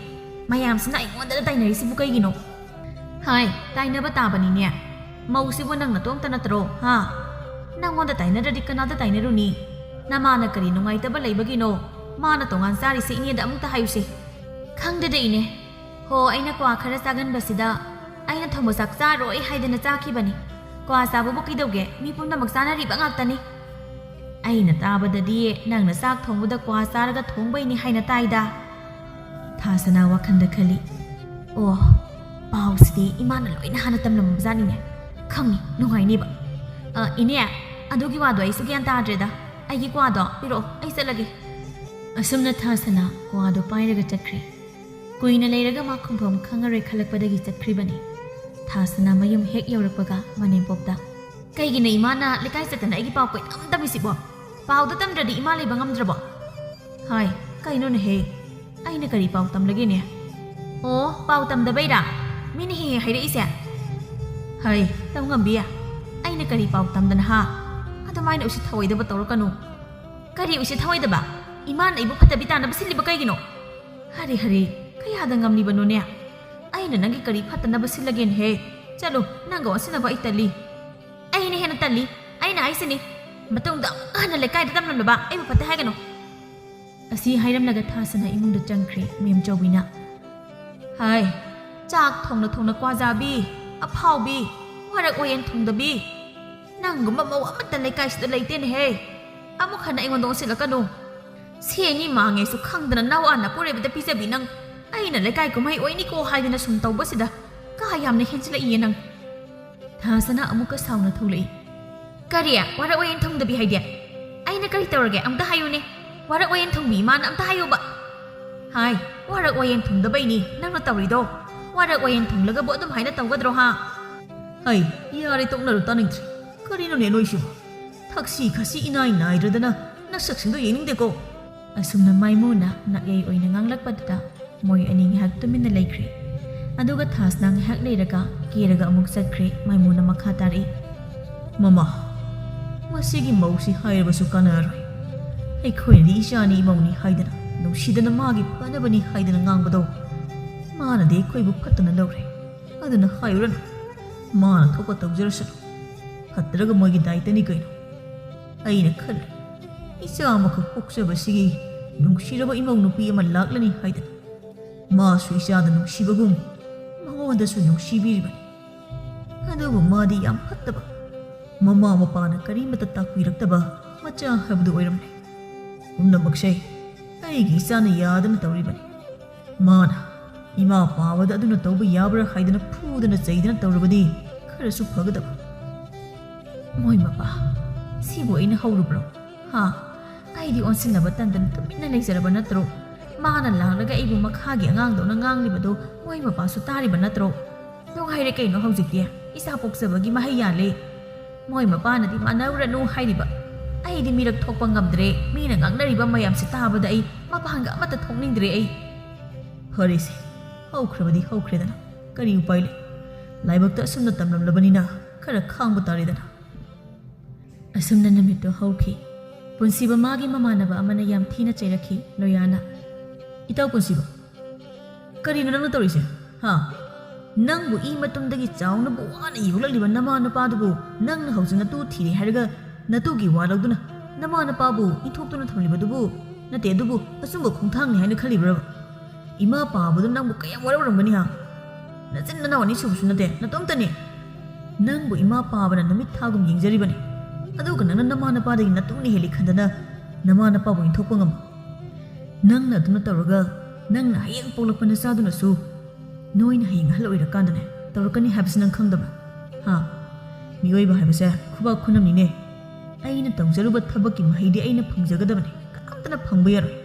ꯃꯌꯥꯝꯁꯤꯅ ꯑꯩꯉꯣꯟꯗ ꯇꯥꯏꯅꯔꯤꯁꯤꯕꯨ ꯀꯩꯒꯤꯅꯣ?" "ꯍꯥꯏ, ꯇꯥꯏꯅꯕ ꯇꯥꯕꯅꯤꯅꯦ꯫ ꯃꯧꯁꯤꯕꯨ ꯅꯪ ꯅꯇꯣꯝꯇ ꯅꯠꯇ꯭ꯔꯣ, ꯍꯥ? ꯅꯪꯉꯣꯟꯗ ꯇꯥꯏꯅꯗ꯭ꯔꯗꯤ ꯀꯅꯥꯗ ꯇꯥꯏꯅꯔꯨꯅꯤ? ꯅꯃꯥꯅ ꯀꯔꯤ ꯅꯨꯡꯉꯥꯏꯇꯕ ꯂꯩꯕꯒꯤꯅꯣ ꯃꯥꯅ ꯇꯣꯉꯥꯟ ꯆꯥꯔꯤꯁꯦ, ꯏꯅꯦꯗ ꯑꯃꯨꯛꯇ ꯍꯥꯏꯌꯨꯁꯦ꯫" "ꯈꯪꯗꯦꯗ ꯏꯅꯦ꯫ ꯍꯣ, ꯑꯩꯅ ꯀ꯭ꯋꯥ ꯈꯔ ꯆꯥꯒꯟꯕꯁꯤꯗ ꯑꯩꯅ ꯊꯣꯡꯕ ꯆꯥꯛ ꯆꯥꯔꯣꯏ ꯍꯥꯏꯗꯅ ꯆꯥꯈꯤꯕꯅꯤ꯫ ꯀ꯭ꯋꯥ ꯆꯥꯕꯕꯨ ꯀꯩꯗꯧꯒꯦ? ꯃꯤ ꯄꯨꯝꯅꯃꯛ ꯆꯥꯅꯔꯤꯕ ꯉꯥꯛꯇꯅꯤ꯫ ꯑꯩꯅ ꯇꯥꯕꯗꯗꯤ ꯅꯪꯅ ꯆꯥꯛ ꯊꯣꯡꯕꯗ ꯀ꯭ꯋꯥ ꯆꯥꯔꯒ ꯊꯣꯡꯕꯩꯅꯤ ꯍꯥꯏꯅ ꯇꯥꯏꯗ꯫" ꯊꯥꯁꯅꯥ ꯋꯥꯈꯜꯗ ꯈꯜꯂꯤ, "ꯑꯣ, ꯄꯥꯎꯁꯤꯗꯤ ꯏꯃꯥꯅ ꯂꯣꯏꯅ ꯍꯥꯟꯅ ꯇꯝꯂꯝꯃꯕꯖꯥꯠꯅꯤꯅꯦ꯫ ꯈꯪꯉꯤ, ꯅꯨꯡꯉꯥꯏꯅꯦꯕ꯫ ꯑ, ꯏꯅꯦ, ꯑꯗꯨꯒꯤ ꯋꯥꯗꯣ ꯑꯩꯁꯨ ꯒ꯭ꯌꯥꯟ ꯇꯥꯗ꯭ꯔꯦꯗ꯫ ꯑꯩꯒꯤ ꯀ꯭ꯋꯥꯗꯣ ꯄꯤꯔꯛꯑꯣ, ꯑꯩ ꯆꯠꯂꯒꯦ꯫" ꯑꯁꯨꯝꯅ ꯊꯥꯁꯅꯥ ꯀ꯭ꯋꯥꯗꯣ ꯄꯥꯏꯔꯒ ꯆꯠꯈ꯭ꯔꯦ꯫ ꯀꯨꯏꯅ ꯂꯩꯔꯒ ꯃꯥ ꯈꯨꯝꯐꯝ ꯈꯪꯉꯔꯣꯏ ꯈꯜꯂꯛꯄꯗꯒꯤ ꯆꯠꯈ꯭ꯔꯤꯕꯅꯤ꯫ ꯊꯥꯁꯅꯥ ꯃꯌꯨꯝ ꯍꯦꯛ ꯌꯧꯔꯛꯄꯒ ꯃꯅꯦꯝꯄꯣꯛꯇ, "ꯀꯩꯒꯤꯅꯣ ꯏꯃꯥꯅ ꯂꯩꯀꯥꯏ ꯆꯠꯇꯅ ꯑꯩꯒꯤ ꯄꯥꯎ ꯀꯣꯏꯇꯝ ꯇꯝꯃꯤꯁꯤꯕꯣ? ꯄꯥꯎꯗ ꯇꯝꯗ꯭ꯔꯗꯤ ꯏꯃꯥ ꯂꯩꯕ ꯉꯝꯗ꯭ꯔꯕꯣ?" "ꯍꯥꯏ, ꯀꯩꯅꯣꯅꯦꯍꯦ? ꯑꯩꯅ ꯀꯔꯤ ꯄꯥꯎ ꯇꯝꯂꯒꯦꯅꯦ?" "ꯑꯣ, ꯄꯥꯎ ꯇꯝꯗꯕꯩꯔꯥ ꯃꯤꯅ ꯍꯦꯛ ꯍꯦꯛ ꯍꯥꯏꯔꯛꯏꯁꯦ?" "ꯍꯩ, ꯇꯧꯉꯝꯕꯤ, ꯑꯩꯅ ꯀꯔꯤ ꯄꯥꯎ ꯇꯝꯗꯅ ꯍꯥ? ꯑꯗꯨꯃꯥꯏꯅ ꯎꯁꯤꯠ ꯊꯑꯣꯏꯗꯕ ꯇꯧꯔꯛꯀꯅꯨ꯫" "ꯀꯔꯤ ꯎꯁꯤꯠ ꯊꯑꯣꯏꯗꯕ? ꯏꯃꯥꯅ ꯑꯩꯕꯨ ꯐꯠꯇꯕꯤ ꯇꯥꯅꯕ ꯁꯤꯜꯂꯤꯕ ꯀꯩꯒꯤꯅꯣ?" "ꯍꯔꯦ ꯍꯔꯦ, ꯀꯌꯥꯗ ꯉꯝꯂꯤꯕꯅꯣꯅꯦ? ꯑꯩꯅ ꯅꯪꯒꯤ ꯀꯔꯤ ꯐꯠꯇꯅꯕ ꯁꯤꯜꯂꯒꯦꯅꯦꯍꯦ? ꯆꯠꯂꯨ, ꯅꯪꯒ ꯑꯣꯟꯁꯤꯟꯅꯕ ꯑꯩ ꯇꯜꯂꯤ꯫" "ꯑꯩꯅ ꯍꯦꯟꯅ ꯇꯜꯂꯤ, ꯑꯩꯅ ꯍꯥꯏꯁꯤꯅꯤ꯫ ꯃꯇꯨꯡꯗ ꯑꯃꯨꯛ ꯍꯟꯅ ꯂꯩꯀꯥꯏꯗ ꯇꯝꯂꯝꯂꯕ ꯑꯩꯕꯨ ꯐꯠꯇꯦ ꯍꯥꯏꯒꯅꯨ꯫" ꯑꯁꯤ ꯍꯥꯏꯔꯝꯂꯒ ꯊꯥꯁꯅꯥ ꯏꯃꯨꯡꯗ ꯆꯪꯈ꯭ꯔꯦ꯫ ꯃꯦꯝꯆꯧꯕꯤꯅ, "ꯍꯥꯏ, ꯆꯥꯛ ꯊꯣꯡꯅ ꯊꯣꯡꯅ ꯀ꯭ꯋꯥꯖꯥꯕꯤ, ꯑꯐꯥꯎꯕꯤ, ꯋꯥꯔꯛ ꯋꯥꯌꯦꯟ ꯊꯨꯡꯗꯕꯤ, ꯅꯪꯒꯨꯝꯕ ꯃꯧ ꯑꯃꯠꯇ ꯂꯩꯀꯥꯏꯁꯤꯗ ꯂꯩꯇꯦꯅꯦꯍꯦ꯫ ꯑꯃꯨꯛ ꯍꯟꯅ ꯑꯩꯉꯣꯟꯗ ꯑꯣꯟꯁꯤꯜꯂꯛꯀꯅꯨ꯫ ꯁꯦꯟꯒꯤ ꯃꯥꯡꯉꯦꯁꯨ ꯈꯪꯗꯅ ꯅꯋꯥ ꯅꯄꯨꯔꯣꯏꯕꯗ ꯄꯤꯖꯕꯤ ꯅꯪ꯫ ꯑꯩꯅ ꯂꯩꯀꯥꯏ ꯀꯨꯝꯍꯩ ꯑꯣꯏꯅꯤꯀꯣ ꯍꯥꯏꯗꯅ ꯁꯨꯝ ꯇꯧꯕꯁꯤꯗ ꯀꯥ ꯌꯥꯝꯅ ꯍꯦꯟꯖꯤꯜꯂꯛꯏꯌꯦ ꯅꯪ꯫" ꯊꯥꯁꯅꯥ ꯑꯃꯨꯛꯀ ꯁꯥꯎꯅ ꯊꯣꯛꯂꯛꯏ꯫ "ꯀꯔꯤ? ꯋꯥꯔꯛ ꯋꯥꯌꯦꯟ ꯊꯨꯡꯗꯕꯤ ꯍꯥꯏꯗꯤ? ꯑꯩꯅ ꯀꯔꯤ ꯇꯧꯔꯒꯦ? ꯑꯝꯇ ꯍꯥꯏꯌꯨꯅꯦ꯫ ꯋꯥꯔꯛ ꯋꯥꯌꯦꯟ ꯊꯨꯡꯕꯤ ꯏꯃꯥꯅ ꯑꯝꯇ ꯍꯥꯏꯌꯨꯕ꯫" ꯍꯥꯏ, ꯋꯥꯔꯛ ꯋꯥꯌꯦꯟ ꯊꯨꯡꯗꯕꯩꯅꯤ ꯅꯪꯅ ꯇꯧꯔꯤꯗꯣ꯫ ꯋꯥꯔꯛ ꯋꯥꯌꯦꯟ ꯊꯨꯡꯂꯒꯕꯨ ꯑꯗꯨꯝ ꯍꯥꯏꯅ ꯇꯧꯒꯗ꯭ꯔꯣ, ꯍꯥ? ꯍꯩ, ꯌꯥꯔꯦ, ꯇꯣꯛꯅꯔꯣ, ꯇꯥꯅꯤꯡꯗ꯭ꯔꯦ꯫ ꯀꯔꯤꯅꯣꯅꯦ ꯅꯣꯏꯁꯤꯕꯨ? ꯊꯛꯁꯤ ꯈꯥꯁꯤ ꯏꯅꯥꯏ ꯅꯥꯏꯗ꯭ꯔꯗꯅ ꯅꯁꯛꯁꯤꯡꯗꯣ ꯌꯦꯡꯅꯤꯡꯗꯦꯀꯣ꯫ ꯑꯁꯨꯝꯅ ꯃꯥꯏꯃꯨꯅ ꯅꯥꯌꯩ ꯑꯣꯏꯅ ꯉꯥꯡꯂꯛꯄꯗꯨꯗ ꯃꯣꯏ ꯑꯅꯤ ꯉꯥꯏꯍꯥꯛ ꯇꯨꯃꯤꯟꯅ ꯂꯩꯈ꯭ꯔꯦ꯫ ꯑꯗꯨꯒ ꯊꯥꯁꯅ ꯉꯥꯏꯍꯥꯛ ꯂꯩꯔꯒ ꯀꯦꯔꯒ ꯑꯃꯨꯛ ꯆꯠꯈ꯭ꯔꯦ꯫ ꯃꯥꯏꯃꯨꯅ ꯃꯈꯥ ꯇꯥꯔꯛꯏ, ꯃꯃꯥ, ꯃꯁꯤꯒꯤ ꯃꯧꯁꯤ ꯍꯥꯏꯔꯕꯁꯨ ꯀꯥꯟꯅꯔꯣꯏ꯫ ꯑꯩꯈꯣꯏꯅꯗꯤ ꯏꯆꯥꯅꯤ ꯏꯃꯧꯅꯤ ꯍꯥꯏꯗꯅ, ꯅꯨꯡꯁꯤꯗꯅ ꯃꯥꯒꯤ ꯐꯅꯕꯅꯤ ꯍꯥꯏꯗꯅ ꯉꯥꯡꯕꯗꯣ, ꯃꯥꯅꯗꯤ ꯑꯩꯈꯣꯏꯕꯨ ꯐꯠꯇꯅ ꯂꯧꯔꯦ꯫ ꯑꯗꯨꯅ ꯍꯥꯏꯔꯨꯔꯅꯨ, ꯃꯥꯅ ꯊꯣꯛꯄ ꯇꯧꯖꯔꯁꯅꯨ꯫ ꯐꯠꯇ꯭ꯔꯒ ꯃꯣꯏꯒꯤ ꯗꯥꯏꯇꯅꯤ ꯀꯩꯅꯣ꯫ ꯑꯩꯅ ꯈꯜꯂꯤ, ꯏꯆꯥ ꯑꯃꯈꯛ ꯄꯣꯛꯆꯕꯁꯤꯒꯤ ꯅꯨꯡꯁꯤꯔꯕ ꯏꯃꯧ ꯅꯨꯄꯤ ꯑꯃ ꯂꯥꯛꯂꯅꯤ ꯍꯥꯏꯗꯅ꯫ ꯃꯥꯁꯨ ꯏꯆꯥꯗ ꯅꯨꯡꯁꯤꯕꯒꯨꯝ ꯃꯉꯣꯟꯗꯁꯨ ꯅꯨꯡꯁꯤꯕꯤꯔꯤꯕꯅꯤ꯫ ꯑꯗꯨꯕꯨ ꯃꯥꯗꯤ ꯌꯥꯝ ꯐꯠꯇꯕ, ꯃꯃꯥ ꯃꯄꯥꯅ ꯀꯔꯤꯃꯠꯇ ꯇꯥꯛꯄꯤꯔꯛꯇꯕ ꯃꯆꯥ ꯍꯥꯏꯕꯗꯨ ꯑꯣꯏꯔꯝꯂꯦ꯫ ꯄꯨꯝꯅꯃꯛꯁꯦ ꯑꯩꯒꯤ ꯏꯆꯥꯅ ꯌꯥꯗꯅ ꯇꯧꯔꯤꯕꯅꯤ꯫ ꯃꯥꯅ ꯏꯃꯥ ꯄꯥꯕꯗ ꯑꯗꯨꯅ ꯇꯧꯕ ꯌꯥꯕ꯭ꯔꯥ ꯍꯥꯏꯗꯅ ꯐꯨꯗꯅ ꯆꯩꯗꯅ ꯇꯧꯔꯕꯗꯤ ꯈꯔꯁꯨ ꯐꯒꯗꯕ꯫ ꯃꯣꯏ ꯃꯄꯥ, ꯁꯤꯕꯨ ꯑꯩꯅ ꯍꯧꯔꯨꯕ꯭ꯔꯣ? ꯍꯥ? ꯑꯩꯗꯤ ꯑꯣꯟꯁꯤꯟꯅꯕ ꯇꯟꯗꯅ ꯇꯨꯃꯤꯟꯅ ꯂꯩꯖꯔꯕ ꯅꯠꯇ꯭ꯔꯣ? ꯃꯥꯅ ꯂꯥꯛꯂꯒ ꯑꯩꯕꯨ ꯃꯈꯥꯒꯤ ꯑꯉꯥꯡꯗꯧꯅ ꯉꯥꯡꯂꯤꯕꯗꯣ ꯃꯣꯏ ꯃꯄꯥꯁꯨ ꯇꯥꯔꯤꯕ ꯅꯠꯇ꯭ꯔꯣ? ꯅꯨꯡꯉꯥꯏꯔꯦ ꯀꯩꯅꯣ ꯍꯧꯖꯤꯛꯇꯤ, ꯏꯆꯥ ꯄꯣꯛꯆꯕꯒꯤ ꯃꯍꯩ ꯌꯥꯜꯂꯦ꯫ ꯃꯣꯏ ꯃꯄꯥꯅꯗꯤ ꯃꯥꯟꯅꯔꯨꯔꯅꯨ ꯍꯥꯏꯔꯤꯕ꯫ ꯑꯩꯗꯤ ꯃꯤꯔꯛ ꯊꯣꯛꯄ ꯉꯝꯗ꯭ꯔꯦ, ꯃꯤꯅ ꯉꯥꯡꯅꯔꯤꯕ ꯃꯌꯥꯝꯁꯦ ꯇꯥꯕꯗ ꯑꯩ ꯃꯄꯥꯟꯒ ꯑꯃꯠꯇ ꯊꯣꯛꯅꯤꯡꯗ꯭ꯔꯦ ꯑꯩ꯫ ꯐꯔꯦꯁꯦ, ꯍꯧꯈ꯭ꯔꯕꯗꯤ ꯍꯧꯈ꯭ꯔꯦꯗꯅ, ꯀꯔꯤ ꯎꯄꯥꯏ ꯂꯩ? ꯂꯥꯏꯕꯛꯇ ꯑꯁꯨꯝꯅ ꯇꯝꯂꯝꯂꯕꯅꯤꯅ ꯈꯔ ꯈꯥꯡꯕ ꯇꯥꯔꯦꯗꯅ꯫ ꯑꯁꯨꯝꯅ ꯅꯨꯃꯤꯠꯇꯨ ꯍꯧꯈꯤ꯫ ꯄꯨꯟꯁꯤꯕ ꯃꯥꯒꯤ ꯃꯃꯥꯟꯅꯕ ꯑꯃꯅ ꯌꯥꯝ ꯊꯤꯅ ꯆꯩꯔꯛꯈꯤ꯫ ꯂꯣꯌꯥꯅ, ꯏꯇꯥꯎ ꯄꯨꯟꯁꯤꯕ, ꯀꯔꯤꯅꯣ ꯅꯪꯅ ꯇꯧꯔꯤꯁꯦ? ꯍꯥ? ꯅꯪꯕꯨ ꯏ ꯃꯇꯨꯝꯗꯒꯤ ꯆꯥꯎꯅꯕ ꯋꯥꯅ ꯌꯣꯛꯂꯛꯂꯤꯕ ꯅꯃꯥ ꯅꯄꯥꯗꯨꯕꯨ ꯅꯪꯅ ꯍꯧꯖꯤꯛ ꯅꯇꯨ ꯊꯤꯔꯦ ꯍꯥꯏꯔꯒ ꯅꯇꯨꯒꯤ ꯋꯥ ꯂꯧꯗꯨꯅ ꯅꯃꯥ ꯅꯄꯥꯕꯨ ꯏꯟꯊꯣꯛꯇꯨꯅ ꯊꯝꯂꯤꯕꯗꯨꯕꯨ? ꯅꯠꯇꯦ, ꯑꯗꯨꯕꯨ ꯑꯆꯨꯝꯕ ꯈꯣꯡꯊꯥꯡꯅꯤ ꯍꯥꯏꯅ ꯈꯜꯂꯤꯕ꯭ꯔꯕ? ꯏꯃꯥ ꯄꯥꯕꯗꯨ ꯅꯪꯕꯨ ꯀꯌꯥꯝ ꯋꯥꯔꯧꯔꯝꯒꯅꯤ ꯍꯥ? ꯅꯆꯤꯟ ꯅꯅꯥꯎ ꯑꯅꯤ ꯁꯨꯕꯁꯨ ꯅꯠꯇꯦ, ꯅꯇꯣꯝꯇꯅꯤ꯫ ꯅꯪꯕꯨ ꯏꯃꯥ ꯄꯥꯕꯅ ꯅꯃꯤꯠ ꯊꯥꯒꯨꯝ ꯌꯦꯡꯖꯔꯤꯕꯅꯤ, ꯑꯗꯨꯒ ꯅꯪꯅ ꯅꯃꯥ ꯅꯄꯥꯗꯒꯤ ꯅꯇꯨꯅ ꯍꯦꯜꯂꯤ ꯈꯟꯗꯅ ꯅꯃꯥ ꯅꯄꯥꯕꯨ ꯏꯟꯊꯣꯛꯄ ꯉꯝꯃꯤ꯫ ꯅꯪꯅ ꯑꯗꯨꯅ ꯇꯧꯔꯒ ꯅꯪꯅ ꯍꯌꯦꯡ ꯄꯣꯛꯂꯛꯄ ꯅꯆꯥꯗꯨꯅꯁꯨ ꯅꯣꯏꯅ ꯍꯌꯦꯡ ꯑꯍꯜ ꯑꯣꯏꯔꯀꯥꯟꯗꯅꯦ ꯇꯧꯔꯛꯀꯅꯤ ꯍꯥꯏꯕꯁꯤ ꯅꯪ ꯈꯪꯗꯕ꯭ꯔꯥ? ꯍꯥ? ꯃꯤꯑꯣꯏꯕ ꯍꯥꯏꯕꯁꯦ ꯈꯨꯕꯥꯛ ꯈꯨꯅꯝꯅꯤꯅꯦ꯫ ꯑꯩꯅ ꯇꯧꯖꯔꯨꯕ ꯊꯕꯛꯀꯤ ꯃꯍꯩꯗꯤ ꯑꯩꯅ ꯐꯪꯖꯒꯗꯕꯅꯤ, ꯀꯅꯥꯝꯇꯅ ꯐꯪꯕ ꯌꯥꯔꯣꯏ꯫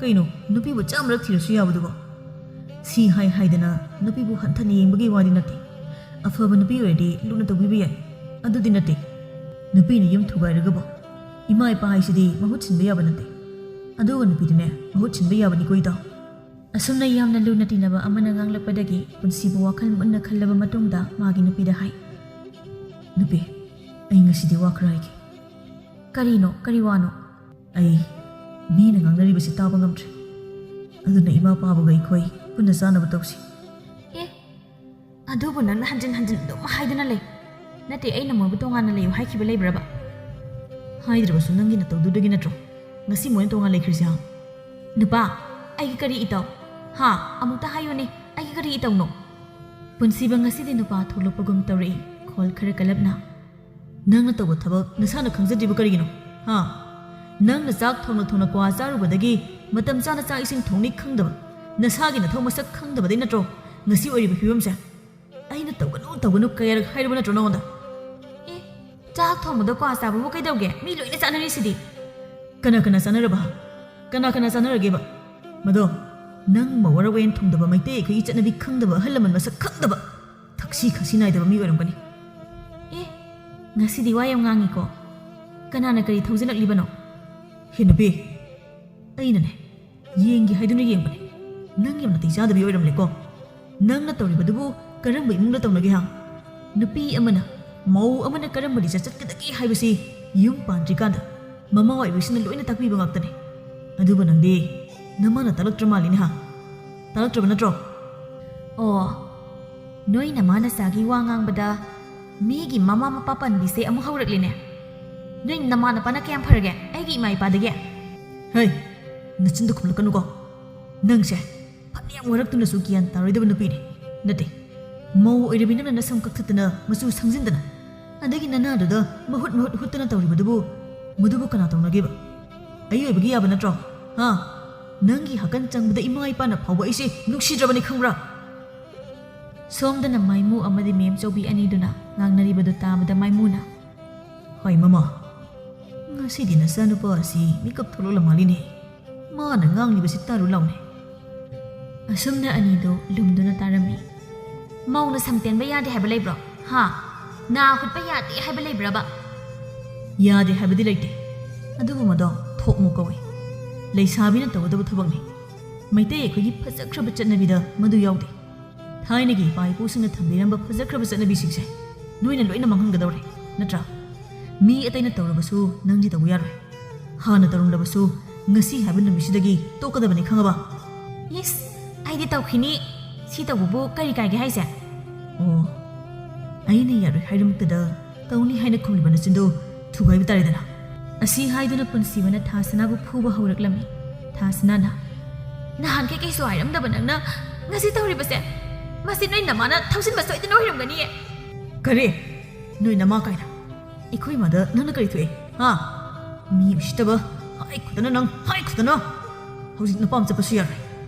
ꯀꯩꯅꯣ, ꯅꯨꯄꯤꯕꯨ ꯆꯥꯝꯃꯔꯛ ꯊꯤꯔꯁꯨ ꯌꯥꯕꯗꯨꯕꯣ? ꯁꯤ ꯍꯥꯏ ꯍꯥꯏꯗꯅ ꯅꯨꯄꯤꯕꯨ ꯍꯟꯊꯅ ꯌꯦꯡꯕꯒꯤ ꯋꯥꯗꯤ ꯅꯠꯇꯦ꯫ ꯑꯐꯕ ꯅꯨꯄꯤ ꯑꯣꯏꯔꯗꯤ ꯂꯨꯅ ꯇꯧꯕꯤꯕ ꯌꯥꯏ꯫ ꯑꯗꯨꯗꯤ ꯅꯠꯇꯦ꯫ ꯅꯨꯄꯤꯅ ꯌꯨꯝ ꯊꯨꯒꯥꯏꯔꯒꯕꯨ ꯏꯃꯥ ꯏꯄꯥ ꯍꯥꯏꯁꯤꯗꯤ ꯃꯍꯨꯠ ꯁꯤꯟꯕ ꯌꯥꯕ ꯅꯠꯇꯦ꯫ ꯑꯗꯨꯒ ꯅꯨꯄꯤꯗꯨꯅꯦ, ꯃꯍꯨꯠ ꯁꯤꯟꯕ ꯌꯥꯕꯅꯤꯀꯣ, ꯏꯇꯥꯎ꯫ ꯑꯁꯨꯝꯅ ꯌꯥꯝꯅ ꯂꯨꯅ ꯇꯤꯟꯅꯕ ꯑꯃꯅ ꯉꯥꯡꯂꯛꯄꯗꯒꯤ ꯄꯨꯟꯁꯤꯕꯨ ꯋꯥꯈꯜ ꯃꯨꯟꯅ ꯈꯜꯂꯕ ꯃꯇꯨꯡꯗ ꯃꯥꯒꯤ ꯅꯨꯄꯤꯗ ꯍꯥꯏ, "ꯅꯨꯄꯤ, ꯑꯩ ꯉꯁꯤꯗꯤ ꯋꯥ ꯈꯔ ꯍꯥꯏꯒꯦ꯫" "ꯀꯔꯤꯅꯣ? ꯀꯔꯤ ꯋꯥꯅꯣ?" "ꯑꯩ ꯃꯤꯅ ꯉꯥꯡꯅꯔꯤꯕꯁꯤ ꯇꯥꯕ ꯉꯝꯗ꯭ꯔꯦ꯫ ꯑꯗꯨꯅ ꯏꯃꯥ ꯄꯥꯕꯒ ꯑꯩꯈꯣꯏ ꯄꯨꯟꯅ ꯆꯥꯅꯕ ꯇꯧꯁꯤ꯫" "ꯑꯦ, ꯑꯗꯨꯕꯨ ꯅꯪꯅ ꯍꯟꯖꯤꯟ ꯍꯟꯖꯤꯟ ꯑꯗꯨꯝ ꯍꯥꯏꯗꯨꯅ ꯂꯩ꯫ ꯅꯠꯇꯦ, ꯑꯩꯅ ꯃꯣꯏꯕꯨ ꯇꯣꯉꯥꯟꯅ ꯂꯩꯌꯨ ꯍꯥꯏꯈꯤꯕ ꯂꯩꯕ꯭ꯔꯕ?" "ꯍꯥꯏꯗ꯭ꯔꯕꯁꯨ ꯅꯪꯒꯤ ꯅꯇꯧꯗꯨꯗꯒꯤ ꯅꯠꯇ꯭ꯔꯣ ꯉꯁꯤ ꯃꯣꯏꯅ ꯇꯣꯉꯥꯟ ꯂꯩꯈ꯭ꯔꯤꯁꯦ, ꯍꯥ?" "ꯅꯨꯄꯥ, ꯑꯩꯒꯤ ꯀꯔꯤ ꯏꯇꯧ? ꯍꯥ? ꯑꯃꯨꯛꯇ ꯍꯥꯏꯌꯨꯅꯦ, ꯑꯩꯒꯤ ꯀꯔꯤ ꯏꯇꯧꯅꯣ?" ꯄꯨꯟꯁꯤꯕ ꯉꯁꯤꯗꯤ ꯅꯨꯄꯥ ꯊꯣꯛꯂꯛꯄꯒꯨꯝ ꯇꯧꯔꯛꯏ, ꯈꯣꯜ ꯈꯔ ꯀꯜꯂꯞꯅ꯫ "ꯅꯪꯅ ꯇꯧꯕ ꯊꯕꯛ ꯅꯁꯥꯅ ꯈꯪꯖꯗ꯭ꯔꯤꯕ ꯀꯔꯤꯒꯤꯅꯣ? ꯍꯥ? ꯅꯪꯅ ꯆꯥꯛ ꯊꯣꯡꯅ ꯊꯣꯡꯅ ꯀ꯭ꯋꯥ ꯆꯥꯔꯨꯕꯗꯒꯤ ꯃꯇꯝ ꯆꯥꯅ ꯆꯥꯛ ꯏꯁꯤꯡ ꯊꯣꯡꯅꯤ ꯈꯪꯗꯕ, ꯅꯁꯥꯒꯤ ꯅꯊꯧ ꯃꯁꯛ ꯈꯪꯗꯕꯗꯩ ꯅꯠꯇ꯭ꯔꯣ ꯉꯁꯤ ꯑꯣꯏꯔꯤꯕ ꯐꯤꯕꯝꯁꯦ?" "ꯑꯩꯅ ꯇꯧꯒꯅꯨ, ꯇꯧꯒꯅꯨ ꯀꯌꯥꯔꯛ ꯍꯥꯏꯔꯕ ꯅꯠꯇ꯭ꯔꯣ ꯅꯉꯣꯟꯗ?" "ꯑꯦ, ꯆꯥꯛ ꯊꯣꯡꯕꯗ ꯀ꯭ꯋꯥ ꯆꯥꯕꯕꯨ ꯀꯩꯗꯧꯒꯦ? ꯃꯤ ꯂꯣꯏꯅ ꯆꯥꯅꯔꯤꯁꯤꯗꯤ꯫" "ꯀꯅꯥ ꯀꯅꯥ ꯆꯥꯅꯔꯕ? ꯀꯅꯥ ꯀꯅꯥ ꯆꯥꯅꯔꯒꯦꯕ? ꯃꯗꯣ ꯅꯪ ꯃꯧ ꯑꯣꯏꯔ ꯋꯥꯌꯦꯟ ꯊꯨꯡꯗꯕ, ꯃꯩꯇꯩ ꯑꯩꯈꯣꯏꯒꯤ ꯆꯠꯅꯕꯤ ꯈꯪꯗꯕ, ꯑꯍꯜ ꯂꯃꯟ ꯃꯁꯛ ꯈꯪꯗꯕ, ꯊꯛꯁꯤ ꯈꯥꯁꯤ ꯅꯥꯏꯗꯕ ꯃꯤ ꯑꯣꯏꯔꯝꯒꯅꯤ꯫" "ꯑꯦ, ꯉꯁꯤꯗꯤ ꯋꯥ ꯌꯥꯝ ꯉꯥꯡꯉꯤꯀꯣ꯫ ꯀꯅꯥꯅ ꯀꯔꯤ ꯊꯧꯖꯤꯜꯂꯛꯂꯤꯕꯅꯣ?" "ꯍꯦ ꯅꯨꯄꯤ, ꯑꯩꯅꯅꯦ, ꯌꯦꯡꯒꯦ ꯍꯥꯏꯗꯨꯅ ꯌꯦꯡꯕꯅꯦ꯫ ꯅꯪ ꯌꯥꯝ ꯅꯥꯇꯩ ꯆꯥꯗꯕꯤ ꯑꯣꯏꯔꯝꯂꯦꯀꯣ꯫ ꯅꯪꯅ ꯇꯧꯔꯤꯕꯗꯨꯕꯨ ꯀꯔꯝꯕ ꯏꯃꯨꯡꯗ ꯇꯧꯅꯒꯦ, ꯍꯥ? ꯅꯨꯄꯤ ꯑꯃꯅ, ꯃꯧ ꯑꯃꯅ ꯀꯔꯝꯕ ꯂꯤꯆꯠ ꯆꯠꯀꯗꯒꯦ ꯍꯥꯏꯕꯁꯤ ꯌꯨꯝ ꯄꯥꯟꯗ꯭ꯔꯤꯀꯥꯟꯗ ꯃꯃꯥ ꯑꯣꯏꯕꯤꯁꯤꯅ ꯂꯣꯏꯅ ꯇꯥꯛꯄꯤꯕ ꯉꯥꯛꯇꯅꯦ꯫ ꯑꯗꯨꯕꯨ ꯅꯪꯗꯤ ꯅꯃꯥꯅ ꯇꯥꯛꯂꯛꯇ꯭ꯔ ꯃꯥꯜꯂꯤꯅꯦ, ꯍꯥ? ꯇꯥꯛꯂꯛꯇ꯭ꯔꯕ ꯅꯠꯇ꯭ꯔꯣ?" "ꯑꯣ, ꯅꯣꯏ ꯅꯃꯥ ꯅꯆꯥꯒꯤ ꯋꯥ ꯉꯥꯡꯕꯗ ꯃꯤꯒꯤ ꯃꯃꯥ ꯃꯄꯥ ꯄꯟꯕꯤꯁꯦ ꯑꯃꯨꯛ ꯍꯧꯔꯛꯂꯦꯅꯦ꯫ ꯅꯣꯏ ꯅꯃꯥ ꯅꯄꯥꯅ ꯀꯌꯥꯝ ꯐꯔꯒꯦ ꯑꯩꯒꯤ ꯏꯃꯥ ꯏꯄꯥꯗꯒꯤ?" "ꯍꯩ, ꯅꯆꯤꯟꯗꯣ ꯈꯨꯝꯂꯛꯀꯅꯨꯀꯣ꯫ ꯅꯪꯁꯦ ꯐꯅꯌꯥꯝ ꯋꯥꯔꯛꯇꯨꯅꯁꯨ ꯒ꯭ꯌꯥꯟ ꯇꯥꯔꯣꯏꯗꯕ ꯅꯨꯄꯤꯅꯦ, ꯅꯠꯇꯦ꯫ ꯃꯧ ꯑꯣꯏꯔꯕꯤ ꯅꯪꯅ ꯅꯁꯝ ꯀꯛꯊꯠꯇꯅ ꯃꯆꯨ ꯁꯪꯖꯤꯟꯗꯅ, ꯑꯗꯒꯤ ꯅꯅꯥꯗꯨꯗ ꯃꯍꯨꯠ ꯃꯍꯨꯠ ꯍꯨꯠꯇꯅ ꯇꯧꯔꯤꯕꯗꯨꯕꯨ, ꯃꯗꯨꯕꯨ ꯀꯅꯥ ꯇꯧꯅꯒꯦꯕ? ꯑꯩ ꯑꯣꯏꯕꯒꯤ ꯌꯥꯕ ꯅꯠꯇ꯭ꯔꯣ? ꯍꯥ? ꯅꯪꯒꯤ ꯍꯥꯀꯟ ꯆꯪꯕꯗ ꯏꯃꯥ ꯏꯄꯥꯅ ꯐꯥꯎꯕ ꯑꯩꯁꯦ ꯅꯨꯡꯁꯤꯗ꯭ꯔꯕꯅꯤ ꯈꯪꯕ꯭ꯔꯥ?" ꯁꯣꯝꯗꯅ ꯃꯥꯏꯃꯨ ꯑꯃꯗꯤ ꯃꯦꯝ ꯆꯧꯕꯤ ꯑꯅꯤꯗꯨꯅ ꯉꯥꯡꯅꯔꯤꯕꯗꯨ ꯇꯥꯕꯗ ꯃꯥꯏꯃꯨꯅ, "ꯍꯣꯏ ꯃꯃꯥ, ꯉꯁꯤꯗꯤ ꯅꯆꯥꯅꯨꯄꯥ ꯑꯁꯤ ꯃꯤꯀꯞ ꯊꯣꯛꯂꯛꯂ ꯃꯥꯜꯂꯤꯅꯦ꯫ ꯃꯥꯅ ꯉꯥꯡꯂꯤꯕꯁꯤ ꯇꯥꯔꯨ ꯂꯥꯎꯅꯦ꯫ ꯑꯁꯨꯝꯅ ꯑꯅꯤꯗꯨ ꯂꯨꯝꯗꯨꯅ ꯇꯥꯔꯝꯃꯤ꯫ ꯃꯧꯅ ꯁꯝ ꯇꯦꯟꯕ ꯌꯥꯗꯦ ꯍꯥꯏꯕ ꯂꯩꯕ꯭ꯔꯣ? ꯍꯥ? ꯅꯥ ꯍꯨꯠꯄ ꯌꯥꯗꯦ ꯍꯥꯏꯕ ꯂꯩꯕ꯭ꯔꯕ? ꯌꯥꯗꯦ ꯍꯥꯏꯕꯗꯤ ꯂꯩꯇꯦ, ꯑꯗꯨꯕꯨ ꯃꯗꯣ ꯊꯣꯛꯃꯣ ꯀꯧꯏ꯫ ꯂꯩꯁꯥꯕꯤꯅ ꯇꯧꯒꯗꯕ ꯊꯕꯛꯅꯤ꯫ ꯃꯩꯇꯩ ꯑꯩꯈꯣꯏꯒꯤ ꯐꯖꯈ꯭ꯔꯕ ꯆꯠꯅꯕꯤꯗ ꯃꯗꯨ ꯌꯥꯎꯗꯦ꯫ ꯊꯥꯏꯅꯒꯤ ꯏꯄꯥ ꯏꯄꯨꯁꯤꯡꯅ ꯊꯝꯕꯤꯔꯝꯕ ꯐꯖꯈ꯭ꯔꯕ ꯆꯠꯅꯕꯤꯁꯤꯡꯁꯦ ꯅꯣꯏꯅ ꯂꯣꯏꯅ ꯃꯥꯡꯍꯟꯒꯗꯧꯔꯦ, ꯅꯠꯇ꯭ꯔꯥ? ꯃꯤ ꯑꯇꯩꯅ ꯇꯧꯔꯕꯁꯨ ꯅꯪꯗꯤ ꯇꯧꯕ ꯌꯥꯔꯣꯏ꯫ ꯍꯥꯟꯅ ꯇꯧꯔꯝꯂꯕꯁꯨ ꯉꯁꯤ ꯍꯥꯏꯕ ꯅꯨꯃꯤꯠꯁꯤꯗꯒꯤ ꯇꯣꯛꯀꯗꯕꯅꯤ, ꯈꯪꯉꯕ? ꯏꯁ, ꯑꯩꯗꯤ ꯇꯧꯈꯤꯅꯤ꯫ ꯁꯤ ꯇꯧꯕꯕꯨ ꯀꯔꯤ ꯀꯥꯏꯒꯦ ꯍꯥꯏꯁꯦ? ꯑꯣ, ꯑꯩꯅ ꯌꯥꯔꯣꯏ ꯍꯥꯏꯔꯃꯛꯇꯗ ꯇꯧꯅꯤ ꯍꯥꯏꯅ ꯈꯨꯝꯂꯤꯕ ꯅꯆꯤꯟꯗꯨ ꯊꯨꯒꯥꯏꯕ ꯇꯥꯔꯦꯗꯅ꯫ ꯑꯁꯤ ꯍꯥꯏꯗꯨꯅ ꯄꯨꯟꯁꯤꯕꯅ ꯊꯥꯁꯅꯥꯕꯨ ꯐꯨꯕ ꯍꯧꯔꯛꯂꯝꯃꯤ꯫ ꯊꯥꯁꯅꯥꯅ, "ꯅꯍꯥꯟꯈꯩ ꯀꯩꯁꯨ ꯍꯥꯏꯔꯝꯗꯕ ꯅꯪꯅ ꯉꯁꯤ ꯇꯧꯔꯤꯕꯁꯦ, ꯃꯁꯤ ꯅꯣꯏ ꯅꯃꯥꯅ ꯊꯧꯁꯤꯟꯕ ꯁꯣꯏꯗꯅ ꯑꯣꯏꯔꯝꯒꯅꯤꯌꯦ꯫" "ꯀꯔꯤ? ꯅꯣꯏ ꯅꯃꯥ ꯀꯥꯏꯅ? ꯑꯩꯈꯣꯏ ꯏꯃꯥꯗ ꯅꯪꯅ ꯀꯔꯤ ꯊꯣꯛꯑꯦ? ꯍꯥ? ꯃꯤ ꯎꯁꯤꯠꯇꯕ! ꯍꯥꯏ ꯈꯨꯗꯅ ꯅꯪ, ꯍꯥꯏ ꯈꯨꯗꯅ! ꯍꯧꯖꯤꯛ ꯅꯄꯥꯝ ꯆꯠꯄꯁꯨ ꯌꯥꯔꯣꯏ꯫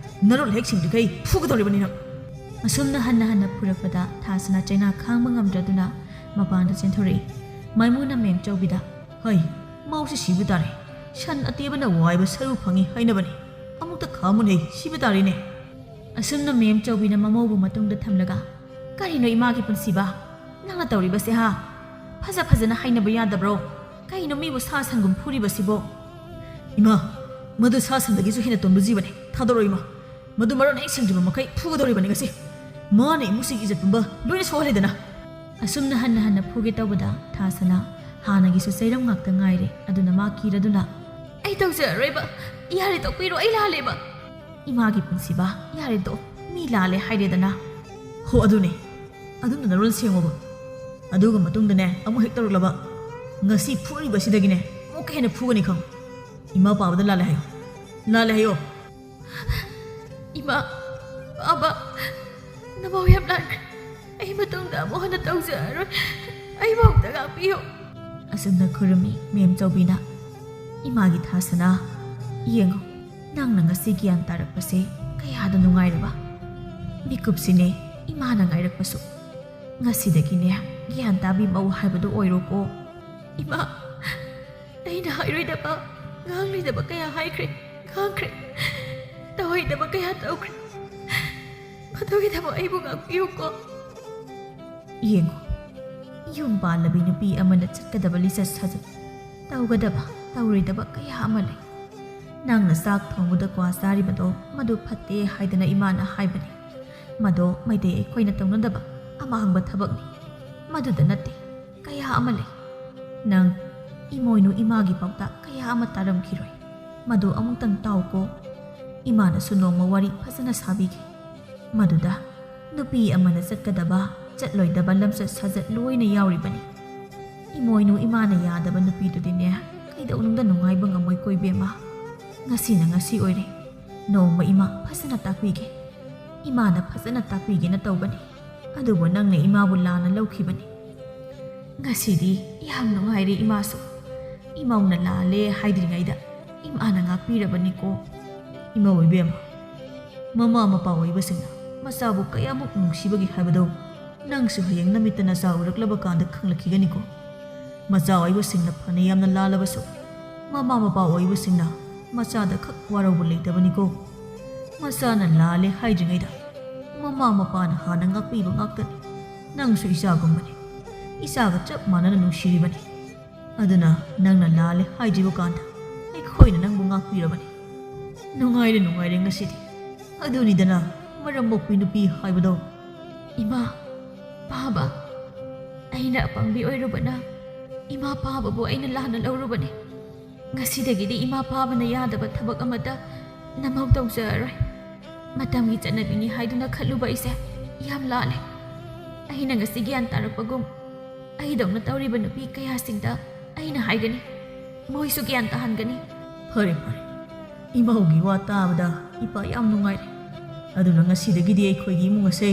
ꯅꯔꯣꯜ ꯍꯦꯛ ꯁꯤꯡꯗ꯭ꯔꯤꯈꯩ ꯐꯨꯒꯗꯧꯔꯤꯕꯅꯤ ꯅꯪ!" ꯑꯁꯨꯝꯅ ꯍꯟꯅ ꯍꯟꯅ ꯐꯨꯔꯛꯄꯗ ꯊꯥꯁꯅꯥ ꯆꯩꯅꯥ ꯈꯥꯡꯕ ꯉꯝꯗ꯭ꯔꯗꯨꯅ ꯃꯄꯥꯟꯗ ꯆꯦꯟꯊꯣꯔꯛꯏ꯫ ꯃꯥꯏꯃꯨꯅ ꯃꯦꯝ ꯆꯧꯕꯤꯗ, "ꯍꯩ, ꯃꯧꯁꯤ ꯁꯤꯕ ꯇꯥꯔꯦ꯫ ꯁꯟ ꯑꯇꯦꯕꯅ ꯋꯥꯏꯕ ꯁꯔꯨ ꯐꯪꯉꯤ ꯍꯥꯏꯅꯕꯅꯤ꯫ ꯑꯃꯨꯛꯇ ꯈꯥꯝꯃꯨꯅꯦ, ꯁꯤꯕ ꯇꯥꯔꯦꯅꯦ!" ꯑꯁꯨꯝꯅ ꯃꯦꯝ ꯆꯧꯕꯤꯅ ꯃꯃꯧꯕꯨ ꯃꯇꯨꯡꯗ ꯊꯝꯂꯒ, "ꯀꯔꯤꯅꯣ ꯏꯃꯥꯒꯤ ꯄꯨꯟꯁꯤꯕ? ꯅꯪꯅ ꯇꯧꯔꯤꯕꯁꯦ ꯍꯥ? ꯐꯖ ꯐꯖꯅ ꯍꯥꯏꯅꯕ ꯌꯥꯗꯕ꯭ꯔꯣ? ꯀꯩꯅꯣ ꯃꯤꯕꯨ ꯁꯥ ꯁꯟꯒꯨꯝ ꯐꯨꯔꯤꯕꯁꯤꯕꯣ?" "ꯏꯃꯥ, ꯃꯗꯨ ꯁꯥ ꯁꯟꯗꯒꯤꯁꯨ ꯍꯦꯟꯅ ꯇꯣꯟꯕ ꯖꯤꯕꯅꯤ꯫ ꯊꯥꯗꯣꯔꯛꯑꯣ ꯏꯃꯥ꯫ ꯃꯗꯨ ꯃꯔꯣꯟ ꯍꯦꯛ ꯁꯦꯡꯗ꯭ꯔꯤꯕ ꯃꯈꯩ ꯐꯨꯒꯗꯧꯔꯤꯕꯅꯤ ꯉꯁꯤ꯫ ꯃꯥꯅ ꯏꯃꯨꯡꯁꯤꯒꯤ ꯏꯖꯠ ꯄꯨꯝꯕ ꯂꯣꯏꯅ ꯁꯣꯛꯍꯜꯂꯦꯗꯅ!" ꯑꯁꯨꯝꯅ ꯍꯟꯅ ꯍꯟꯅ ꯐꯨꯒꯦ ꯇꯧꯕꯗ ꯊꯥꯁꯅꯥ ꯍꯥꯟꯅꯒꯤꯁꯨ ꯆꯩꯔꯝ ꯉꯥꯛꯇ ꯉꯥꯏꯔꯦ꯫ ꯑꯗꯨꯅ ꯃꯥ ꯀꯤꯔꯗꯨꯅ, "ꯑꯩ ꯇꯧꯖꯔꯔꯣꯏꯕ꯫ ꯌꯥꯔꯦ, ꯇꯣꯛꯄꯤꯔꯣ, ꯑꯩ ꯂꯥꯜꯂꯦꯕ꯫" "ꯏꯃꯥꯒꯤ ꯄꯨꯟꯁꯤꯕ, ꯌꯥꯔꯦꯗꯣ, ꯃꯤ ꯂꯥꯜꯂꯦ ꯍꯥꯏꯔꯦꯗꯅ꯫" "ꯍꯣ, ꯑꯗꯨꯅꯦ꯫ ꯑꯗꯨꯝꯅ ꯅꯔꯣꯟ ꯁꯦꯡꯉꯣꯕ꯫ ꯑꯗꯨꯒ ꯃꯇꯨꯡꯗꯅꯦ, ꯑꯃꯨꯛ ꯍꯦꯛ ꯇꯧꯔꯛꯂꯕ, ꯉꯁꯤ ꯐꯨꯔꯤꯕꯁꯤꯗꯒꯤꯅꯦ ꯑꯃꯨꯛꯀ ꯍꯦꯟꯅ ꯐꯨꯒꯅꯤ ꯈꯪꯉꯨ꯫ ꯏꯃꯥ ꯄꯥꯕꯗ ꯂꯥꯜꯂꯦ ꯍꯥꯏꯌꯣ꯫ ꯂꯥꯜꯂꯦ ꯍꯥꯏꯌꯣ꯫" "ꯏꯃꯥ, ꯕꯥꯕꯥ, ꯅꯃꯧ ꯌꯥꯝ ꯂꯥꯟꯈ꯭ꯔꯦ꯫ ꯑꯩ ꯃꯇꯨꯡꯗ ꯑꯃꯨꯛ ꯍꯟꯅ ꯇꯧꯖꯔꯔꯣꯏ꯫ ꯑꯩꯕꯨ ꯑꯃꯨꯛꯇ ꯉꯥꯛꯄꯤꯌꯨ꯫" ꯑꯁꯨꯝꯅ ꯈꯨꯔꯨꯝꯃꯤ ꯃꯦꯝ ꯆꯧꯕꯤꯅ꯫ "ꯏꯃꯥꯒꯤ ꯊꯥꯁꯅꯥ, ꯌꯦꯡꯉꯨ, ꯅꯪꯅ ꯉꯁꯤ ꯒ꯭ꯌꯥꯟ ꯇꯥꯔꯛꯄꯁꯦ ꯀꯌꯥꯗ ꯅꯨꯡꯉꯥꯏꯔꯕ꯫ ꯃꯤꯀꯨꯞꯁꯤꯅꯦ ꯏꯃꯥꯅ ꯉꯥꯏꯔꯛꯄꯁꯨ꯫ ꯉꯁꯤꯗꯒꯤꯅꯦ ꯒ꯭ꯌꯥꯟ ꯇꯥꯕꯤ ꯃꯧ ꯍꯥꯏꯕꯗꯨ ꯑꯣꯏꯔꯣꯀꯣ꯫" "ꯏꯃꯥ, ꯑꯩꯅ ꯍꯥꯏꯔꯣꯏꯗꯕ, ꯉꯥꯡꯂꯣꯏꯗꯕ ꯀꯌꯥ ꯍꯥꯏꯈ꯭ꯔꯦ꯫ ꯃꯥꯡꯈ꯭ꯔꯦ꯫ ꯇꯧꯍꯩꯗꯕ ꯀꯌꯥ ꯇꯧꯈ꯭ꯔꯦ꯫ ꯃꯗꯨꯒꯤꯗꯃꯛ ꯑꯩꯕꯨ ꯉꯥꯛꯄꯤꯌꯨꯀꯣ꯫ ꯌꯦꯡꯉꯨ, ꯌꯨꯝ ꯄꯥꯜꯂꯕꯤ ꯅꯨꯄꯤ ꯑꯃꯅ ꯆꯠꯀꯗꯕ ꯂꯤꯆꯠ ꯁꯥꯖꯠ, ꯇꯧꯒꯗꯕ ꯇꯧꯔꯣꯏꯗꯕ ꯀꯌꯥ ꯑꯃ ꯂꯩ꯫ ꯅꯪꯅ ꯆꯥꯛ ꯊꯣꯡꯕꯗ ꯀ꯭ꯋꯥ ꯆꯥꯔꯤꯕꯗꯣ ꯃꯗꯨ ꯐꯠꯇꯦ ꯍꯥꯏꯗꯅ ꯏꯃꯥꯅ ꯍꯥꯏꯕꯅꯤ꯫ ꯃꯗꯣ ꯃꯩꯇꯩ ꯑꯩꯈꯣꯏꯅ ꯇꯧꯅꯗꯕ ꯑꯃꯥꯡꯕ ꯊꯕꯛꯅꯤ꯫ ꯃꯗꯨꯗ ꯅꯠꯇꯦ, ꯀꯌꯥ ꯑꯃ ꯂꯩ꯫ ꯅꯪ ꯏꯃꯣꯏꯅꯨ ꯏꯃꯥꯒꯤ ꯄꯥꯎꯇꯥꯛ ꯀꯌꯥ ꯑꯃ ꯇꯥꯔꯝꯈꯤꯔꯣꯏ꯫ ꯃꯗꯨ ꯑꯃꯨꯛꯇꯪ ꯇꯥꯎꯀꯣ꯫ ꯏꯃꯥꯅꯁꯨ ꯅꯣꯡꯃ ꯋꯥꯔꯤ ꯐꯖꯅ ꯁꯥꯕꯤꯒꯦ꯫ ꯃꯗꯨꯗ ꯅꯨꯄꯤ ꯑꯃꯅ ꯆꯠꯀꯗꯕ, ꯆꯠꯂꯣꯏꯗꯕ ꯂꯝꯆꯠ ꯁꯥꯖꯠ ꯂꯣꯏꯅ ꯌꯥꯎꯔꯤꯕꯅꯤ꯫ ꯏꯃꯣꯏꯅꯨ ꯏꯃꯥꯅ ꯌꯥꯗꯕ ꯅꯨꯄꯤꯗꯨꯗꯤꯅꯦ, ꯀꯩꯗꯧꯅꯨꯡꯗ ꯅꯨꯡꯉꯥꯏꯕ ꯉꯝꯃꯣꯏꯀꯣ ꯏꯕꯦꯝꯃ꯫ ꯉꯁꯤꯅ ꯉꯁꯤ ꯑꯣꯏꯔꯦ꯫ ꯅꯣꯡꯃ ꯏꯃꯥ ꯐꯖꯅ ꯇꯥꯛꯄꯤꯒꯦ꯫ ꯏꯃꯥꯅ ꯐꯖꯅ ꯇꯥꯛꯄꯤꯒꯦꯅ ꯇꯧꯕꯅꯤ꯫ ꯑꯗꯨꯕꯨ ꯅꯪꯅ ꯏꯃꯥꯕꯨ ꯂꯥꯟꯅ ꯂꯧꯈꯤꯕꯅꯤ꯫ ꯉꯁꯤꯗꯤ ꯌꯥꯝ ꯅꯨꯡꯉꯥꯏꯔꯦ ꯏꯃꯥꯁꯨ꯫ ꯏꯃꯧꯅ ꯂꯥꯜꯂꯦ ꯍꯥꯏꯗ꯭ꯔꯤꯉꯩꯗ ꯏꯃꯥꯅ ꯉꯥꯛꯄꯤꯔꯕꯅꯤꯀꯣ꯫ ꯏꯃꯧ ꯏꯕꯦꯝꯃ, ꯃꯃꯥ ꯃꯄꯥ ꯑꯣꯏꯕꯁꯤꯡꯅ ꯃꯆꯥꯕꯨ ꯀꯌꯥꯃꯨꯛ ꯅꯨꯡꯁꯤꯕꯒꯦ ꯍꯥꯏꯕꯗꯣ ꯅꯪꯁꯨ ꯍꯌꯦꯡ ꯅꯃꯤꯠꯇ ꯅꯆꯥ ꯎꯔꯛꯂꯕ ꯀꯥꯟꯗ ꯈꯪꯂꯛꯈꯤꯒꯅꯤꯀꯣ꯫ ꯃꯆꯥ ꯑꯣꯏꯕꯁꯤꯡꯅ ꯐꯅ ꯌꯥꯝꯅ ꯂꯥꯜꯂꯕꯁꯨ, ꯃꯃꯥ ꯃꯄꯥ ꯑꯣꯏꯕꯁꯤꯡꯅ ꯃꯆꯥꯗ ꯈꯛ ꯋꯥꯔꯧꯕ ꯂꯩꯇꯕꯅꯤꯀꯣ꯫ ꯃꯆꯥꯅ ꯂꯥꯜꯂꯦ ꯍꯥꯏꯗ꯭ꯔꯤꯉꯩꯗ ꯃꯃꯥ ꯃꯄꯥꯅ ꯍꯥꯟꯅ ꯉꯥꯛꯄꯤꯕ ꯉꯥꯛꯇꯅꯤ꯫ ꯅꯪꯁꯨ ꯏꯆꯥꯒꯨꯝꯕꯅꯤ꯫ ꯏꯆꯥꯒ ꯆꯞ ꯃꯥꯟꯅꯅ ꯅꯨꯡꯁꯤꯔꯤꯕꯅꯤ꯫ ꯑꯗꯨꯅ ꯅꯪꯅ ꯂꯥꯜꯂꯦ ꯍꯥꯏꯗ꯭ꯔꯤꯕ ꯀꯥꯟꯗ ꯑꯩꯈꯣꯏꯅ ꯅꯪꯕꯨ ꯉꯥꯛꯄꯤꯔꯕꯅꯤ꯫ ꯅꯨꯡꯉꯥꯏꯔꯦ, ꯅꯨꯡꯉꯥꯏꯔꯦ ꯉꯁꯤꯗꯤ꯫ ꯑꯗꯨꯅꯤꯗꯅ ꯃꯔꯝ ꯃꯣꯛꯄꯤ ꯅꯨꯄꯤ ꯍꯥꯏꯕꯗꯣ꯫ ꯏꯃꯥ, ꯄꯥꯕ, ꯑꯩꯅ ꯑꯄꯪꯕꯤ ꯑꯣꯏꯔꯨꯕꯅ ꯏꯃꯥ ꯄꯥꯕꯕꯨ ꯑꯩꯅ ꯂꯥꯟꯅ ꯂꯧꯔꯨꯕꯅꯤ꯫ ꯉꯁꯤꯗꯒꯤꯗꯤ ꯏꯃꯥ ꯄꯥꯕꯅ ꯌꯥꯗꯕ ꯊꯕꯛ ꯑꯃꯠꯇ ꯅꯃꯧ ꯇꯧꯖꯔꯔꯣꯏ꯫ ꯃꯇꯝꯒꯤ ꯆꯠꯅꯕꯤꯅꯤ ꯍꯥꯏꯗꯨꯅ ꯈꯜꯂꯨꯕ ꯑꯩꯁꯦ ꯌꯥꯝ ꯂꯥꯜꯂꯦ꯫ ꯑꯩꯅ ꯉꯁꯤ ꯒ꯭ꯌꯥꯟ ꯇꯥꯔꯛꯄꯒꯨꯝ, ꯑꯩꯗꯧꯅ ꯇꯧꯔꯤꯕ ꯅꯨꯄꯤ ꯀꯌꯥꯁꯤꯡꯗ ꯑꯩꯅ ꯍꯥꯏꯒꯅꯤ꯫ ꯃꯣꯏꯁꯨ ꯒ꯭ꯌꯥꯟ ꯇꯥꯍꯟꯒꯅꯤ꯫ ꯐꯔꯦ, ꯐꯔꯦ꯫ ꯏꯃꯧꯒꯤ ꯋꯥ ꯇꯥꯕꯗ ꯏꯄꯥ ꯌꯥꯝ ꯅꯨꯡꯉꯥꯏꯔꯦ꯫ ꯑꯗꯨꯅ ꯉꯁꯤꯗꯒꯤꯗꯤ ꯑꯩꯈꯣꯏꯒꯤ ꯏꯃꯨꯡ ꯑꯁꯦ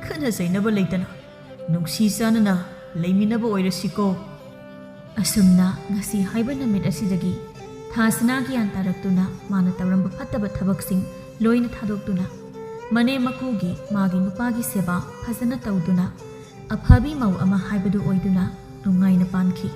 ꯈꯠꯅ ꯆꯩꯅꯕ ꯂꯩꯇꯅ ꯅꯨꯡꯁꯤ ꯆꯥꯟꯅꯅ ꯂꯩꯃꯤꯟꯅꯕ ꯑꯣꯏꯔꯁꯤꯀꯣ꯫ ꯑꯁꯨꯝꯅ ꯉꯁꯤ ꯍꯥꯏꯕ ꯅꯨꯃꯤꯠ ꯑꯁꯤꯗꯒꯤ ꯊꯥꯁꯅꯥ ꯒ꯭ꯌꯥꯟ ꯇꯥꯔꯛꯇꯨꯅ ꯃꯥꯅ ꯇꯧꯔꯝꯕ ꯐꯠꯇꯕ ꯊꯕꯛꯁꯤꯡ ꯂꯣꯏꯅ ꯊꯥꯗꯣꯛꯇꯨꯅ ꯃꯅꯦꯝ ꯃꯀꯨꯒꯤ ꯃꯥꯒꯤ ꯅꯨꯄꯥꯒꯤ ꯁꯦꯕꯥ ꯐꯖꯅ ꯇꯧꯗꯨꯅ ꯑꯐꯕꯤ ꯃꯧ ꯑꯃ ꯍꯥꯏꯕꯗꯨ ꯑꯣꯏꯗꯨꯅ ꯅꯨꯡꯉꯥꯏꯅ ꯄꯥꯟꯈꯤ꯫